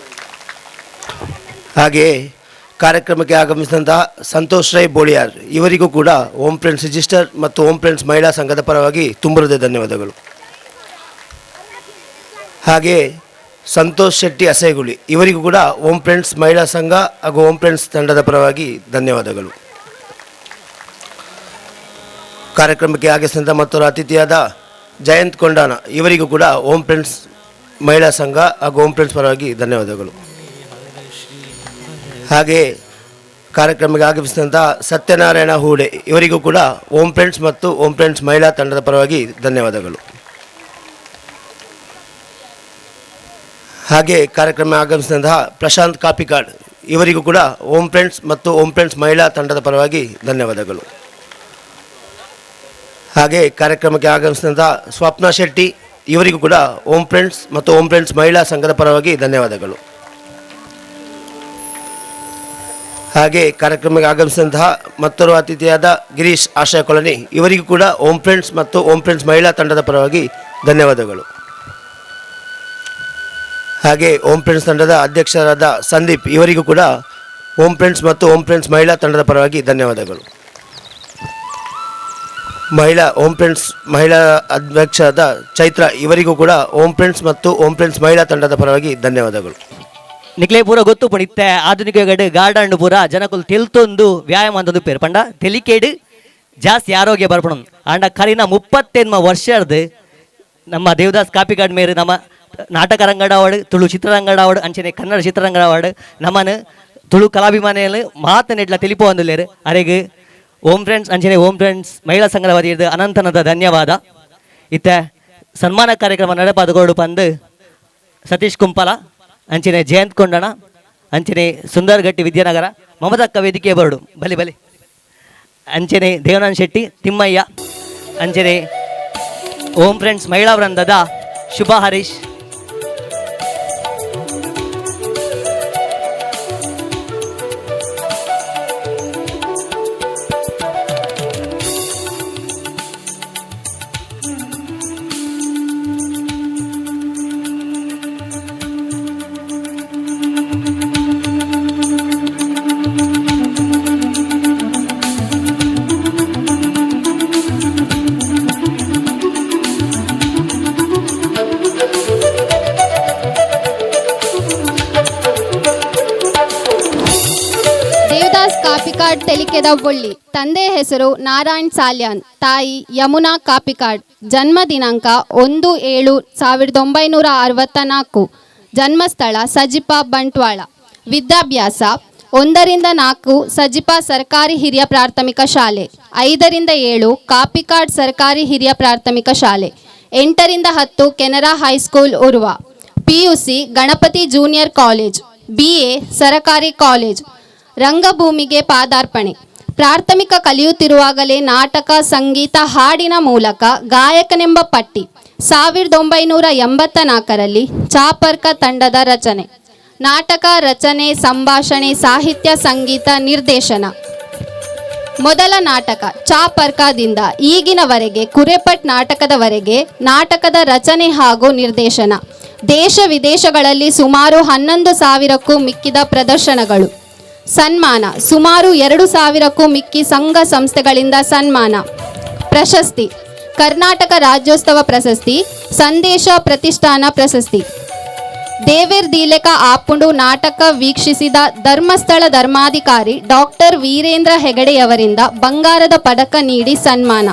ಹಾಗೆಯೇ ಕಾರ್ಯಕ್ರಮಕ್ಕೆ ಆಗಮಿಸಿದಂತಹ ಸಂತೋಷ್ ರೈ ಬೋಳಿಯಾರ್ ಇವರಿಗೂ ಕೂಡ home friends register ಮತ್ತು ಹೋಮ್ ಫ್ರೆಂಡ್ಸ್ ಮಹಿಳಾ ಸಂಘದ ಪರವಾಗಿ ತುಂಬ ಹೃದಯ ಧನ್ಯವಾದಗಳು. ಹಾಗೆಯೇ ಸಂತೋಷ್ ಶೆಟ್ಟಿ ಅಸೇಗುಳಿ ಇವರಿಗೂ ಕೂಡ ಹೋಮ್ ಫ್ರೆಂಡ್ಸ್ ಮಹಿಳಾ ಸಂಘ ಹಾಗೂ ಹೋಮ್ ಫ್ರೆಂಡ್ಸ್ ತಂಡದ ಪರವಾಗಿ ಧನ್ಯವಾದಗಳು. ಕಾರ್ಯಕ್ರಮಕ್ಕೆ ಆಗಮಿಸಿದಂಥ ಮತ್ತೊರ ಅತಿಥಿಯಾದ ಜಯಂತ್ ಕೊಂಡಾನ ಇವರಿಗೂ ಕೂಡ ಹೋಮ್ ಫ್ರೆಂಡ್ಸ್ ಮಹಿಳಾ ಸಂಘ ಹಾಗೂ ಹೋಮ್ ಫ್ರೆಂಡ್ಸ್ ಪರವಾಗಿ ಧನ್ಯವಾದಗಳು. ಹಾಗೆಯೇ ಕಾರ್ಯಕ್ರಮಕ್ಕೆ ಆಗಮಿಸಿದಂಥ ಸತ್ಯನಾರಾಯಣ ಹೂಡೆ ಇವರಿಗೂ ಕೂಡ ಓಂ ಫ್ರೆಂಡ್ಸ್ ಮತ್ತು ಓಂ ಫ್ರೆಂಡ್ಸ್ ಮಹಿಳಾ ತಂಡದ ಪರವಾಗಿ ಧನ್ಯವಾದಗಳು. ಹಾಗೆ ಕಾರ್ಯಕ್ರಮ ಆಗಮಿಸಿದಂತಹ ಪ್ರಶಾಂತ್ ಕಾಪಿಕಾಡ್ ಇವರಿಗೂ ಕೂಡ ಓಂ ಫ್ರೆಂಡ್ಸ್ ಮತ್ತು ಓಂ ಫ್ರೆಂಡ್ಸ್ ಮಹಿಳಾ ತಂಡದ ಪರವಾಗಿ ಧನ್ಯವಾದಗಳು. ಹಾಗೆ ಕಾರ್ಯಕ್ರಮಕ್ಕೆ ಆಗಮಿಸಿದಂಥ ಸ್ವಪ್ನ ಶೆಟ್ಟಿ ಇವರಿಗೂ ಕೂಡ ಓಂ ಫ್ರೆಂಡ್ಸ್ ಮತ್ತು ಓಂ ಫ್ರೆಂಡ್ಸ್ ಮಹಿಳಾ ಸಂಘದ ಪರವಾಗಿ ಧನ್ಯವಾದಗಳು. ಹಾಗೆ ಕಾರ್ಯಕ್ರಮಕ್ಕೆ ಆಗಮಿಸಿದಂತಹ ಮತ್ತೋರ್ವ ಅತಿಥಿಯಾದ ಗಿರೀಶ್ ಆಶ್ರಯ ಕಾಲೋನಿ ಇವರಿಗೂ ಕೂಡ ಓಂ ಫ್ರೆಂಡ್ಸ್ ಮತ್ತು ಓಂ ಫ್ರೆಂಡ್ಸ್ ಮಹಿಳಾ ತಂಡದ ಪರವಾಗಿ ಧನ್ಯವಾದಗಳು. ಹಾಗೆ ಓಂ ಫ್ರೆಂಡ್ಸ್ ತಂಡದ ಅಧ್ಯಕ್ಷರಾದ ಸಂದೀಪ್ ಇವರಿಗೂ ಕೂಡ ಓಂ ಫ್ರೆಂಡ್ಸ್ ಮತ್ತು ಓಂ ಫ್ರೆಂಡ್ಸ್ ಮಹಿಳಾ ತಂಡದ ಪರವಾಗಿ ಧನ್ಯವಾದಗಳು. ಮಹಿಳಾ ಓಂ ಫ್ರೆಂಡ್ಸ್ ಮಹಿಳಾ ಅಧ್ಯಕ್ಷರಾದ ಚೈತ್ರ ಇವರಿಗೂ ಕೂಡ ಓಂ ಫ್ರೆಂಡ್ಸ್ ಮತ್ತು ಓಂ ಫ್ರೆಂಡ್ಸ್ ಮಹಿಳಾ ತಂಡದ ಪರವಾಗಿ ಧನ್ಯವಾದಗಳು. ನಿಕ್ಲೆ ಪೂರ ಗೊತ್ತು ಪುಣ ಇತ್ತೆ ಆಧುನಿಕ ಗಡ್ ಗಾರ್ಡನ್ ಪೂರ ಜನಕುಲು ತೆಲ್ತೊಂದು ವ್ಯಾಯಾಮ ಅಂತಂದು ಪೇರು ಪಂಡ ತೆಲಿಕೇಡು ಜಾಸ್ತಿ ಆರೋಗ್ಯ ಬರ್ಪಣ. ಆಂಡ ಕರಿನ 38 ವರ್ಷದ ನಮ್ಮ ದೇವದಾಸ್ ಕಾಪಿಕಾಡ್ ಮೇರು ನಮ್ಮ ನಾಟಕ ರಂಗಡ ಅವಾರ್ಡ್, ತುಳು ಚಿತ್ರರಂಗಡ ಅವಾರ್ಡ್, ಅಂಚನೆ ಕನ್ನಡ ಚಿತ್ರರಂಗಡ ಅವಾರ್ಡ್ ನಮ್ಮನು ತುಳು ಕಲಾಭಿಮಾನಿಗಳು ಮಾತನೆಡ್ಲ ತಿಳಿಪು ಅಂದುಲ್ಲೇರು. ಅರೆಗ್ ಓಂ ಫ್ರೆಂಡ್ಸ್ ಅಂಚನೆ ಓಂ ಫ್ರೆಂಡ್ಸ್ ಮಹಿಳಾ ಸಂಘದ ವತಿಯಿಂದ ಅನಂತನದ ಧನ್ಯವಾದ. ಇತ್ತೆ ಸನ್ಮಾನ ಕಾರ್ಯಕ್ರಮ ನಡೆಪಾದಗೋಡು ಪಂದು ಸತೀಶ್ ಕುಂಪಲ, ಅಂಚನೆ ಜಯಂತ್ ಕೊಂಡಣ, ಅಂಚನೆ ಸುಂದರ್ಗಟ್ಟಿ ವಿದ್ಯಾನಗರ, ಮಮತಕ್ಕ ವೇದಿಕೆ ಬರಡು ಬಲಿ ಬಲಿ, ಅಂಚನೆ ದೇವನಂದ್ ಶೆಟ್ಟಿ ತಿಮ್ಮಯ್ಯ, ಅಂಚನೆ ಓಂ ಫ್ರೆಂಡ್ಸ್ ಮಹಿಳಾ ವೃಂದದ ಶುಭ ಹರೀಶ್. ತೆಲಿಕೆದ ಬೊಳ್ಳಿ. ತಂದೆ ಹೆಸರು ನಾರಾಯಣ್ ಸಾಲ್ಯಾನ್, ತಾಯಿ ಯಮುನಾ ಕಾಪಿಕಾಡ್. ಜನ್ಮ ದಿನಾಂಕ 1/7/1964. ಜನ್ಮಸ್ಥಳ ಸಜಿಪ ಬಂಟ್ವಾಳ. ವಿದ್ಯಾಭ್ಯಾಸ 1 ರಿಂದ 4 ಸಜಿಪ ಸರ್ಕಾರಿ ಹಿರಿಯ ಪ್ರಾಥಮಿಕ ಶಾಲೆ, 5 ರಿಂದ 7 ಕಾಪಿಕಾಡ್ ಸರ್ಕಾರಿ ಹಿರಿಯ ಪ್ರಾಥಮಿಕ ಶಾಲೆ, 8 ರಿಂದ 10 Canara high school Urwa, PUC Ganapathi junior college, BA ಸರಕಾರಿ ಕಾಲೇಜ್. ರಂಗಭೂಮಿಗೆ ಪಾದಾರ್ಪಣೆ. ಪ್ರಾಥಮಿಕ ಕಲಿಯುತ್ತಿರುವಾಗಲೇ ನಾಟಕ, ಸಂಗೀತ, ಹಾಡಿನ ಮೂಲಕ ಗಾಯಕನೆಂಬ ಪಟ್ಟಿ. 1984ರಲ್ಲಿ ಚಾಪರ್ಕ ತಂಡದ ರಚನೆ. ನಾಟಕ ರಚನೆ, ಸಂಭಾಷಣೆ, ಸಾಹಿತ್ಯ, ಸಂಗೀತ, ನಿರ್ದೇಶನ. ಮೊದಲ ನಾಟಕ ಚಾಪರ್ಕದಿಂದ ಈಗಿನವರೆಗೆ ಕುರೆಪಟ್ ನಾಟಕದವರೆಗೆ ನಾಟಕದ ರಚನೆ ಹಾಗೂ ನಿರ್ದೇಶನ. ದೇಶ ವಿದೇಶಗಳಲ್ಲಿ ಸುಮಾರು 11,000ಕ್ಕೂ ಮಿಕ್ಕಿದ ಪ್ರದರ್ಶನಗಳು. ಸನ್ಮಾನ ಸುಮಾರು 2,000ಕ್ಕೂ ಮಿಕ್ಕಿ ಸಂಘ ಸಂಸ್ಥೆಗಳಿಂದ ಸನ್ಮಾನ. ಪ್ರಶಸ್ತಿ ಕರ್ನಾಟಕ ರಾಜ್ಯೋತ್ಸವ ಪ್ರಶಸ್ತಿ, ಸಂದೇಶ ಪ್ರತಿಷ್ಠಾನ ಪ್ರಶಸ್ತಿ. ದೇವೇರ್ ದೀಲೆಕ ಆಪುಂಡು ನಾಟಕ ವೀಕ್ಷಿಸಿದ ಧರ್ಮಸ್ಥಳ ಧರ್ಮಾಧಿಕಾರಿ ಡಾಕ್ಟರ್ ವೀರೇಂದ್ರ ಹೆಗಡೆಯವರಿಂದ ಬಂಗಾರದ ಪದಕ ನೀಡಿ ಸನ್ಮಾನ.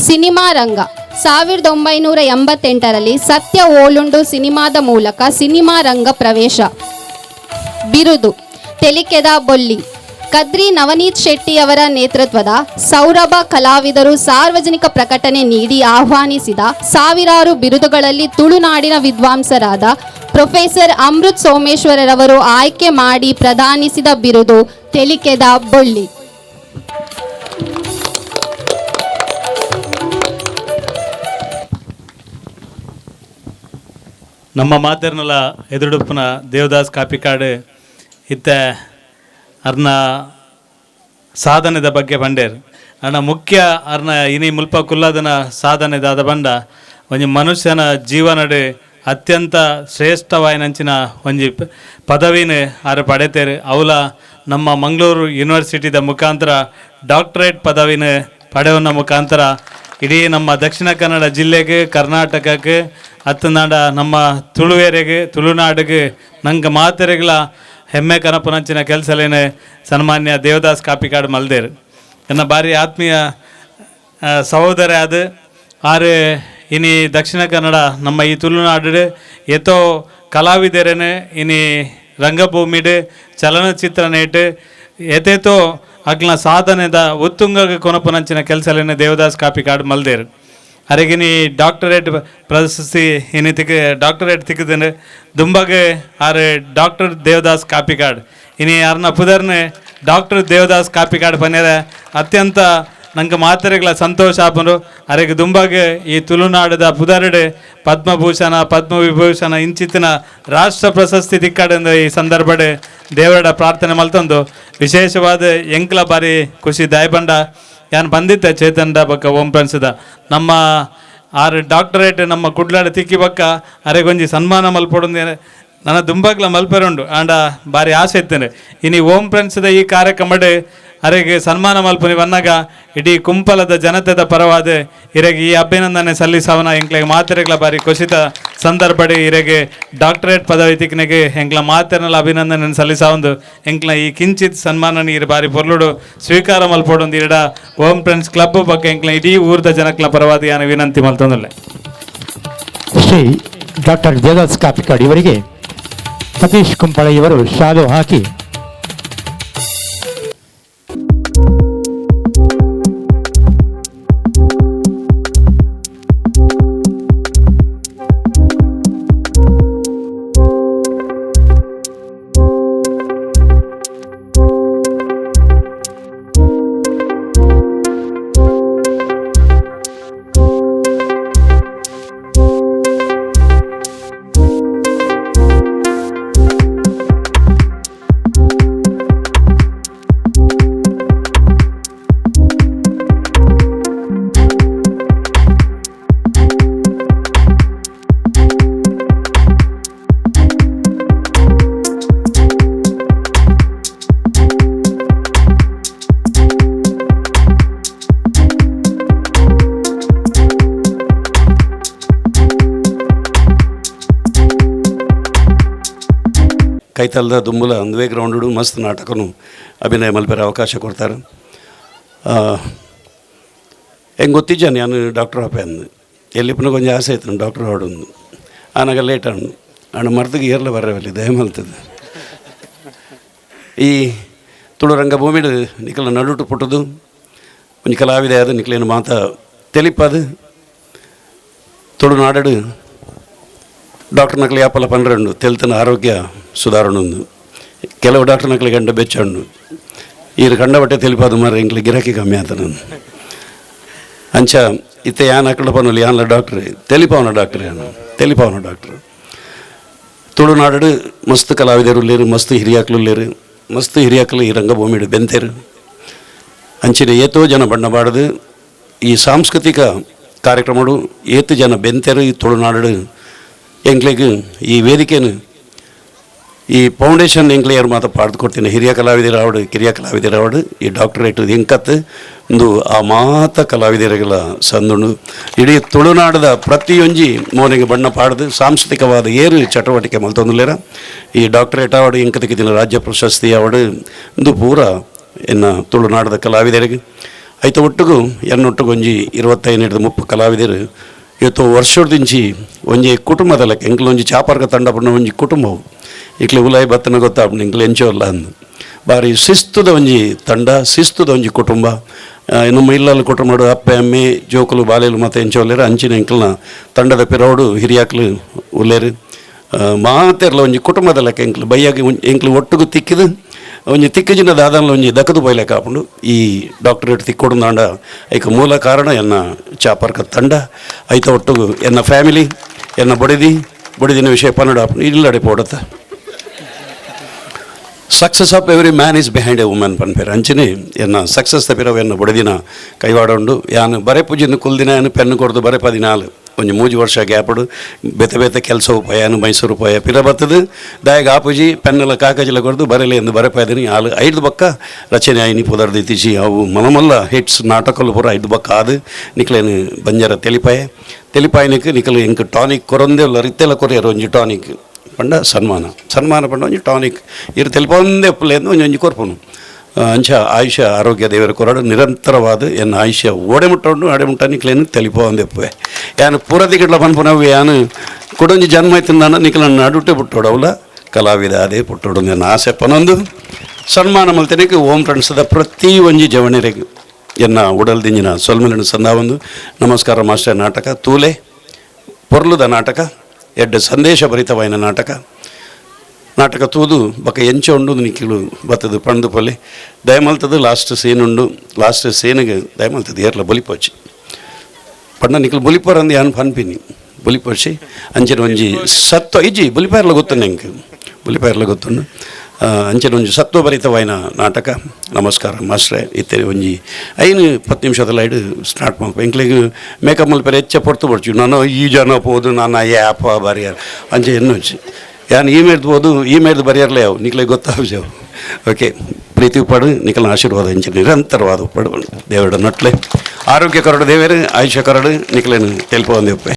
ಸಿನಿಮಾ ರಂಗ 1988ರಲ್ಲಿ ಸತ್ಯ ಓಲುಂಡು ಸಿನಿಮಾದ ಮೂಲಕ ಸಿನಿಮಾ ರಂಗ ಪ್ರವೇಶ. ಬಿರುದು ತೆಲಿಕೆದ ಬೊಲ್ಲಿ. ಕದ್ರಿ ನವನೀತ್ ಶೆಟ್ಟಿಯವರ ನೇತೃತ್ವದ ಸೌರಭ ಕಲಾವಿದರು ಸಾರ್ವಜನಿಕ ಪ್ರಕಟಣೆ ನೀಡಿ ಆಹ್ವಾನಿಸಿದ ಸಾವಿರಾರು ಬಿರುದುಗಳಲ್ಲಿ ತುಳುನಾಡಿನ ವಿದ್ವಾಂಸರಾದ ಪ್ರೊಫೆಸರ್ ಅಮೃತ್ ಸೋಮೇಶ್ವರರವರು ಆಯ್ಕೆ ಮಾಡಿ ಪ್ರದಾನಿಸಿದ ಬಿರುದು ತೆಲಿಕೆದ ಬೊಳ್ಳಿ. ನಮ್ಮ ಮಾತೆರ್ನಲ ಎದುರುಡುಪ್ಪನ ದೇವದಾಸ್ ಕಾಪಿಕಾಡು ಇತ್ತ ಅರ್ನ ಸಾಧನೆದ ಬಗ್ಗೆ ಬಂಡೇರು. ಅಣ್ಣ ಮುಖ್ಯ ಅರ್ನ ಇನಿ ಮುಲ್ಪ ಕುಲ್ಲದನ ಸಾಧನೆದಾದ ಬಂಡ ಒಂಜಿ ಮನುಷ್ಯನ ಜೀವನಡು ಅತ್ಯಂತ ಶ್ರೇಷ್ಠವಾಯಿನಂಚಿನ ಒಂಜಿ ಪದವಿನ ಆರು ಪಡೆತೇರು. ಅವಲ ನಮ್ಮ ಮಂಗಳೂರು ಯೂನಿವರ್ಸಿಟಿದ ಮುಖಾಂತರ ಡಾಕ್ಟರೇಟ್ ಪದವಿನ ಪಡೆಯುವ ಮುಖಾಂತರ ಇಡೀ ನಮ್ಮ ದಕ್ಷಿಣ ಕನ್ನಡ ಜಿಲ್ಲೆಗೆ, ಕರ್ನಾಟಕಕ್ಕೆ, ಅತ್ತನಾಡ ನಮ್ಮ ತುಳುವೇರೆಗೆ, ತುಳುನಾಡಿಗೆ ನಂಗೆ ಮಾತೆರೆಗಳ ಹೆಮ್ಮೆ ಕನಪನಂಚಿನ ಕೆಲಸಲೇನೆ ಸನ್ಮಾನ್ಯ ದೇವದಾಸ್ ಕಾಪಿಕಾಡು ಮಲ್ದೇರು. ನನ್ನ ಭಾರಿ ಆತ್ಮೀಯ ಸಹೋದರ ಅದು ಆರು ಇನಿ ದಕ್ಷಿಣ ಕನ್ನಡ ನಮ್ಮ ಈ ತುಳುನಾಡು ಎತ್ತೋ ಕಲಾವಿದರೇನೆ ಇನಿ ರಂಗಭೂಮಿಡು ಚಲನಚಿತ್ರ ನೇಟು ಏತೇತೋ ಅಗ್ಲ ಸಾಧನೆದ ಉತ್ತುಂಗ ಕೊನಪುನಂಚಿನ ಕೆಲಸಲೇನೆ ದೇವದಾಸ್ ಕಾಪಿಕಾಡ್ ಮಲ್ದೇರು. ಅರೆಗಿನಿ ಡಾಕ್ಟರೇಟ್ ಪ್ರಶಸ್ತಿ ಇನ್ನಿತಿಗೆ ಡಾಕ್ಟರೇಟ್ ತಿಕ್ಕದೇನೆ ದುಂಬಗೆ ಆರೆ ಡಾಕ್ಟರ್ ದೇವದಾಸ್ ಕಾಪಿಕಾಡ್ ಇನಿ ಅರ್ನ ಪುದರ್ನೆ ಡಾಕ್ಟರ್ ದೇವದಾಸ್ ಕಾಪಿಕಾಡ್ ಪನ್ಯರೆ ಅತ್ಯಂತ ನಂಗೆ ಮಾತೆರೆಗಳ ಸಂತೋಷ ಆಪನು. ಅರೆಗೆ ದುಂಬಗೆ ಈ ತುಳುನಾಡದ ಪುದರ್ಡೆ ಪದ್ಮಭೂಷಣ ಪದ್ಮವಿಭೂಷಣ ಇಂಚಿತ್ತಿನ ರಾಷ್ಟ್ರ ಪ್ರಶಸ್ತಿ ತಿಕ್ಕಾಡೆಂದು ಈ ಸಂದರ್ಭಡೆ ದೇವರಡ ಪ್ರಾರ್ಥನೆ ಮಲ್ತಂದು ವಿಶೇಷವಾದ ಎಂಕ್ಲ ಬಾರಿ ಖುಷಿ ದಾಯಬಂಡ ಯಾನ್ ಬಂದಿದ್ದೆ ಚೇತನ್ದ ಬಕ್ಕ ಓಂ ಫ್ರೆಂಡ್ಸ್ದ ನಮ್ಮ ಆರು ಡಾಕ್ಟರೇಟ್ ನಮ್ಮ ಕುಡ್ಲಾಡ ತಿಕ್ಕಿ ಬಕ್ಕ ಅರೆಗೊಂಜಿ ಸನ್ಮಾನ ಮಲ್ಪೊಡೊಂದು ನನ್ನ ದುಂಬಗ್ಲ ಮಲ್ಪೆರುಂಡು ಆಂಡ ಬಾರಿ ಆಸೆ ಇತ್ತೇನೆ. ಇನಿ ಓಂ ಫ್ರೆಂಡ್ಸ್ದ ಈ ಕಾರ್ಯಕ್ರಮಡೆ ಅರೆಗೆ ಸನ್ಮಾನ ಮಲ್ಪುನಿ ವನ್ನಗ ಇಡೀ ಕುಂಪಲದ ಜನತೆದ ಪರವಾದ ಇರೆಗೆ ಈ ಅಭಿನಂದನೆ ಸಲ್ಲಿಸವನ ಎಂಕ್ಲೆಗೆ ಮಾತೆರೆಗ್ಲ ಬಾರಿ ಖುಷಿತ ಸಂದರ್ಭಡೆ ಇರೆಗೆ ಡಾಕ್ಟರೇಟ್ ಪದವಿ ತಿಕ್ಕನೆಗೆ ಎಂಕ್ಲ ಮಾತೆರ್ನಲ ಅಭಿನಂದನೆ ಸಲ್ಲಿಸವಂದು ಎಂಕ್ಲ ಈ ಕಿಂಚಿತ್ ಸನ್ಮಾನ ನೀರು ಬಾರಿ ಪೊರ್ಲುಡು ಸ್ವೀಕಾರ ಮಲ್ಪೊಡೊಂದು ಇರಡ ಓಂ ಫ್ರೆಂಡ್ಸ್ ಕ್ಲಬ್ ಬಗ್ಗೆ ಎಂಕ್ಲ ಇಡೀ ಊರ್ದ ಜನಕ್ಲ ಪರವಾದ ಯಾನ ವಿನಂತಿ ಮಲ್ತೊಂದುಲ್ಲೆ. ಶ್ರೀ ಡಾಕ್ಟರ್ ದೇವದಾಸ್ ಕಾಪಿಕಾಡ್ ಇವರಿಗೆ ಸತೀಶ್ ಕುಂಪಳ ಇವರು ಶಾಲು ಹಾಕಿ ಕೈತಲ್ದ ದುಂಬುಲ ಅಂದುವೆ ಗ್ರೌಂಡು ಮಸ್ತ್ ನಾಟಕನು ಅಭಿನಯ ಮಲ್ಪೆರ ಅವಕಾಶ ಕೊಡ್ತಾರೆ. ಹೆಂಗೆ ಗೊತ್ತಿಜ್ಜ ನಾನು ಡಾಕ್ಟರ್ ಆಪೆ ಅಂದು ಎಲ್ಲಿಪ್ಪನ ಕೊಂಚ ಆಸೆ ಆಯ್ತು ಡಾಕ್ಟರ್ ಆಡೊಂದು ಆನಾಗ ಲೇಟ್ ಅಣ್ಣು ಅಣ್ಣ ಮರ್ದಿಗೆ ಏರ್ಲ ಬರ್ರವಲ್ಲಿ ದಯಮಲ್ತದೆ. ಈ ತುಳು ರಂಗಭೂಮಿಡು ನಿಕಲ ನಡುಟು ಪುಟ್ಟದು ಒಂಜಿ ಕಲಾವಿದೆ ಅದು ನಿಕಲೇನು ಮಾತ ತೆಲಿಪದು ತುಳುನಾಡು ಡಾಕ್ಟರ್ ನಕಲಿ ಯಾಪಲ ಪನ್ನೆರಡು ತೆಲ್ತನ ಆರೋಗ್ಯ ಸುಧಾರಣೆ ಒಂದು ಕೆಲವು ಡಾಕ್ಟರ್ ನಕಲಿ ಗಂಡ ಬೆಚ್ಚಣ್ಣು ಈರು ಕಂಡ ಬಟ್ಟೆ ತೆಲಿಪಾದ ಮಾರ ಎಂಕ್ಲೆ ಗಿರಾಕಿ ಕಮ್ಮಿ ಆತ ನಾನು ಅಂಚ ಇತ್ತೆ ಯಾನ್ ಅಕಡ ಪನ್ನುಲಿ ಯಾನ್ಲ ಡಾಕ್ಟ್ರ್ ತೆಲಿಪಾವನ ಡಾಕ್ಟ್ರ್ ಯಾನು ತೆಲಿಪಾವನ ಡಾಕ್ಟ್ರ್. ತುಳುನಾಡು ಮಸ್ತ್ ಕಲಾವಿದರು ಉಲ್ಲೇರು ಮಸ್ತ್ ಹಿರಿಯಾಕ್ಲು ಉಲ್ಲೇರು ಮಸ್ತ್ ಹಿರಿಯಾಕ್ಲು ಈ ರಂಗಭೂಮಿಡು ಬೆಂತೇರು ಅಂಚಿನ ಏತೋ ಜನ ಬಣ್ಣ ಬಾಡದು ಈ ಸಾಂಸ್ಕೃತಿಕ ಕಾರ್ಯಕ್ರಮಡು ಏತು ಜನ ಬೆಂತೇರು ಈ ತುಳುನಾಡು ಎಂಕ್ಲೆಗ್ ಈ ವೇದಿಕೆನು ಈ ಫೌಂಡೇಶನ್ ಎಂಕ್ಲೆ ಯಾರು ಮಾತ್ರ ಪಾಡ್ದು ಕೊಡ್ತೀನಿ ಹಿರಿಯ ಕಲಾವಿದರ ಆವಡು ಕಿರಿಯ ಕಲಾವಿದರ ಆವಡು ಈ ಡಾಕ್ಟರೇಟ್ ಎಂಕತ್ ಒಂದು ಆ ಮಾತ ಕಲಾವಿದರಿಗೆಲ್ಲ ಸಂದುಂಡು ಇಡೀ ತುಳುನಾಡದ ಪ್ರತಿಯೊಂಜಿ ಮೋನೆಗೆ ಬಣ್ಣ ಪಾಡ್ದು ಸಾಂಸ್ಕೃತಿಕವಾದ ಏರು ಚಟುವಟಿಕೆ ಮಲ್ತೊಂದುಲ್ಲೇರ ಈ ಡಾಕ್ಟರೇಟ್ ಆವಡು ಎಂಕತಕ್ಕಿದ್ದಿನ ರಾಜ್ಯ ಪ್ರಶಸ್ತಿ ಆವಡು ಒಂದು ಪೂರ ಎನ್ನ ತುಳುನಾಡದ ಕಲಾವಿದರಿಗೆ ಐತ ಒಟ್ಟುಗು ಎನ್ನೊಟ್ಟುಗೊಂಜಿ 25 30 ಕಲಾವಿದರು ಇವತ್ತು ವರ್ಷದಿಂಚಿ ಒಂಜಿ ಕುಟುಂಬದ ಲೆಕ್ಕ ಎಂಕ್ಲ ಒಂಜಿ ಚಾಪರ್ಗ ತಂಡ ಪಂಡ ಒಂಜಿ ಕುಟುಂಬವು ಇಕ್ಲೆ ಉಲಾಯಿ ಬತ್ತನ ಗೊತ್ತಾಪುಂಡು ಎಂಕ್ಲೆ ಎಂಚೋ ಅಲ್ಲ ಅಂದು ಬಾರಿ ಶಿಸ್ತುದ ಒಂಜಿ ತಂಡ ಶಿಸ್ತುದ ಒಂಜಿ ಕುಟುಂಬ. ನಮ್ಮ ಇಲ್ಲಲ್ಲಿ ಕುಟುಂಬಡು ಅಪ್ಪೆ ಅಮ್ಮೆ ಜೋಕುಲು ಬಾಲೆಲು ಮತ್ತು ಎಂಚೋ ಉಲ್ಲೇರು ಅಂಚಿನ ಎಂಕ್ಲನ ತಂಡದ ಪಿರೋಡು ಹಿರಿಯಾಕ್ಲು ಉಲ್ಲೇರು ಮಾತೆರ್ಲ ಒಂಜಿ ಕುಟುಂಬದ ಲೆಕ್ಕ ಎಂಕ್ಲು ಬೈಯಾಗಿ ಎಂಕ್ಲು ಒಟ್ಟುಗು ತಿಕ್ಕಿದು ಒಂಜಿ ತಿಕ್ಕಜಿನ ದಾದನ್ಲ ಒಂಜಿ ದಕ್ಕದು ಬೈಲೆಕ್ಕ ಆಪುಂಡು ಈ ಡಾಕ್ಟರೇಟ್ ತಿಕ್ಕೊಡುಂದಾಂಡ ಐಕ ಮೂಲ ಕಾರಣ ಎನ್ನ ಚಾಪರ್ಕ ತಂಡ ಐತ ಒಟ್ಟುಗು ಎನ್ನ ಫ್ಯಾಮಿಲಿ ಎನ್ನ ಬಡಿದಿ ಬಡಿದಿನ ವಿಷಯ ಪನ್ನಡ ಆಪುಂಡು ಇಲ್ಲಡೆ ಪೋಡತ್ತ. Success of every man is behind a woman ಪನ್ಪೇರು ಅಂಚನೆ ಎನ್ನ ಸಕ್ಸಸ್ ತಪ್ಪಿರವು ಎನ್ನ ಬಡದಿನ ಕೈವಾಡೋಂಡು ಯಾನು ಬರೆ ಪೂಜಿನ ಕುಲ್ದಿನ ಯಾನು ಪೆನ್ನು ಕೊಡ್ದು ಬರೆ 14 ಒಂಜಿ 3 ವರ್ಷ ಗ್ಯಾಪಡು ಬೇತೆ ಬೇತೆ ಕೆಲಸ ಉಪಾಯನು ಮೈಸೂರು ಉಪಾಯ ಪಿರ ಬರ್ತದೆ ದಾಯಗ ಆಪುಜಿ ಪೆನ್ನೆಲ್ಲ ಕಾಕಜಿಲ ಕೊಡ್ದು ಬರೆಲೆ ಎಂದು ಬರೆಪಾಯ್ದಿನಿ ಆಲು 5 ಬಕ್ಕ ರಚನೆ ಆಯ್ನಿ ಪುದರ್ದಿತ್ತೀಚಿ ಅವು ಮನಮಲ್ಲ ಹಿಟ್ಸ್ ನಾಟಕಲು ಪೂರ 5 ಬಕ್ಕ ಆದು ನಿಕ್ಲೇನು ಬಂಜಾರ ತೆಲಿಪಾಯ ತೆಲಿಪಾಯನಿಕ್ ನಿಕಲು ಎಂಕ್ ಟಾನಿಕ್ ಕೊರೊಂದೇ ಉಲ್ಲ ರಿತ್ತೆಲ ಕೊರಿಯರು ಒಂಜಿ ಟಾನಿಕ್ ಪಂಡ ಸನ್ಮಾನ ಸನ್ಮಾನ ಪಂಡ ಒಂಜಿ ಟಾನಿಕ್ ಇರು ತೆಲಿಪೊಂದೇ ಉಪ್ಪುಲೇಂದು ಒಂಜಿ ಒಂಜಿ ಕೊರ್ಪುನು ಅಂಚ ಆಯುಷ್ಯ ಆರೋಗ್ಯ ದೇವರ ಕೊರಡು ನಿರಂತರವಾದ ಎನ್ನ ಆಯುಷ್ಯ ಓಡೆ ಮುಟ್ಟುಂಡು ಅಡೆ ಮುಟ್ಟ ನಿಕ್ಲೇನು ತೆಲಿಪೊಂದೇ ಉಪ್ಪುವೆ ಯಾನು ಪೂರದಿಗಿಡ್ಲ ಪನ್ಪುನವು ಯಾನು ಕುಡೊಂಜಿ ಜನ್ಮ ಐತಂದಾನ ನಿಕ್ಲನ್ನ ನಡುಟೆ ಪುಟ್ಟೋಡು ಅವಲ ಕಲಾವಿದ ಅದೇ ಪುಟ್ಟೋಡು ನನ್ನ ಆಸೆ ಪನೊಂದು ಸನ್ಮಾನ ಮಲ್ತನೆಗೆ ಓಂ ಫ್ರೆಂಡ್ಸ್ದ ಪ್ರತಿ ಒಂಜಿ ಜವಣೆರೆಗ್ ಎನ್ನ ಉಡಲ್ ದಿಂಜಿನ ಸೊಲ್ಮೆಲನ ಸಂದಾವೊಂದು. ನಮಸ್ಕಾರ ಮಾಸ್ಟರ್ ನಾಟಕ ತೂಲೆ, ಪೊರ್ಲುದ ನಾಟಕ, ಎಡ್ಡೆ ಸಂದೇಶ ಭರಿತವಾಯಿನ ನಾಟಕ. ನಾಟಕ ತೂದು ಬೊಕ ಎಂಚ ಉಂಡು ನಿಕ್ಲು ಬತ್ತದು ಪಂಡು ಪೊಲೆ. ದಯಮಲ್ತದು ಲಾಸ್ಟ್ ಸೀನ್ ಉಂಡು. ಲಾಸ್ಟ್ ಸೀನಿಗೆ ದಯಮಲ್ತದು ಏರ್ಲ ಬೊಲಿಪೋಚಿ ಪಂಡ ನಿಕ್ಲು ಬೊಲಿಪೋರಂದು ಯಾನ್ ಪನ್ಪಿನಿ. ಬೊಲಿಪೋಚಿ ಅಂಚಿನ ಒಂಜಿ ಸತ್ವ ಇಜ್ಜಿ, ಬೊಲಿಪಾರ್ಲ ಗೊತ್ತುಂಡು ಎಂಕ್, ಬೊಲಿಪಾರ್ಲ ಗೊತ್ತುಂಡು. ಅಂಚಿನ ಒಂಜಿ ಸತ್ವಭರಿತವಾಯಿನ ನಾಟಕ ನಮಸ್ಕಾರ ಮಾಸ್ಟ್ರೆ. ಇತ್ತೆ ಒಂಜಿ 5-10 ನಿಮಿಷದ ಲೈಡ್ ಸ್ಟಾರ್ಟ್ ಮಲ್ಪ. ಎಂಕ್ಲೆಗ್ ಮೇಕಪ್ ಮಲ್ಪೆರೆ ಹೆಚ್ಚ ಪೊರ್ತು ಬಡ್ಚು. ನಾನು ಈ ಜನ ಪೋದು ನಾನು ಯಾಪ ಬರಿಯರ್ ಅಂಚೆ ಎನ್ನೊಚ್ಚಿ ಯಾನ್ ಈ ಮೇರ್ದು ಪೋದು ಈ ಮೇರ್ದು ಬರಿಯರ್ಲೇ ಅವು ನಿಕ್ಲೆಗ್ ಗೊತ್ತಾವು. ಓಕೆ, ಪ್ರೀತಿ ಉಪ್ಪಾಡು, ನಿಕಲ್ನ ಆಶೀರ್ವಾದ ಇಂಚ ನಿರಂತರವಾದ ಉಪ್ಪಾಡು. ದೇವರ ನಟ್ಲೆ ಆರೋಗ್ಯ ಕರಡು, ದೇವರು ಆಯುಷ್ಯ ಕರಡು, ನಿಕ್ಲೇನು ತೆಲ್ಪೊಂದು ಉಪ್ಪೆ.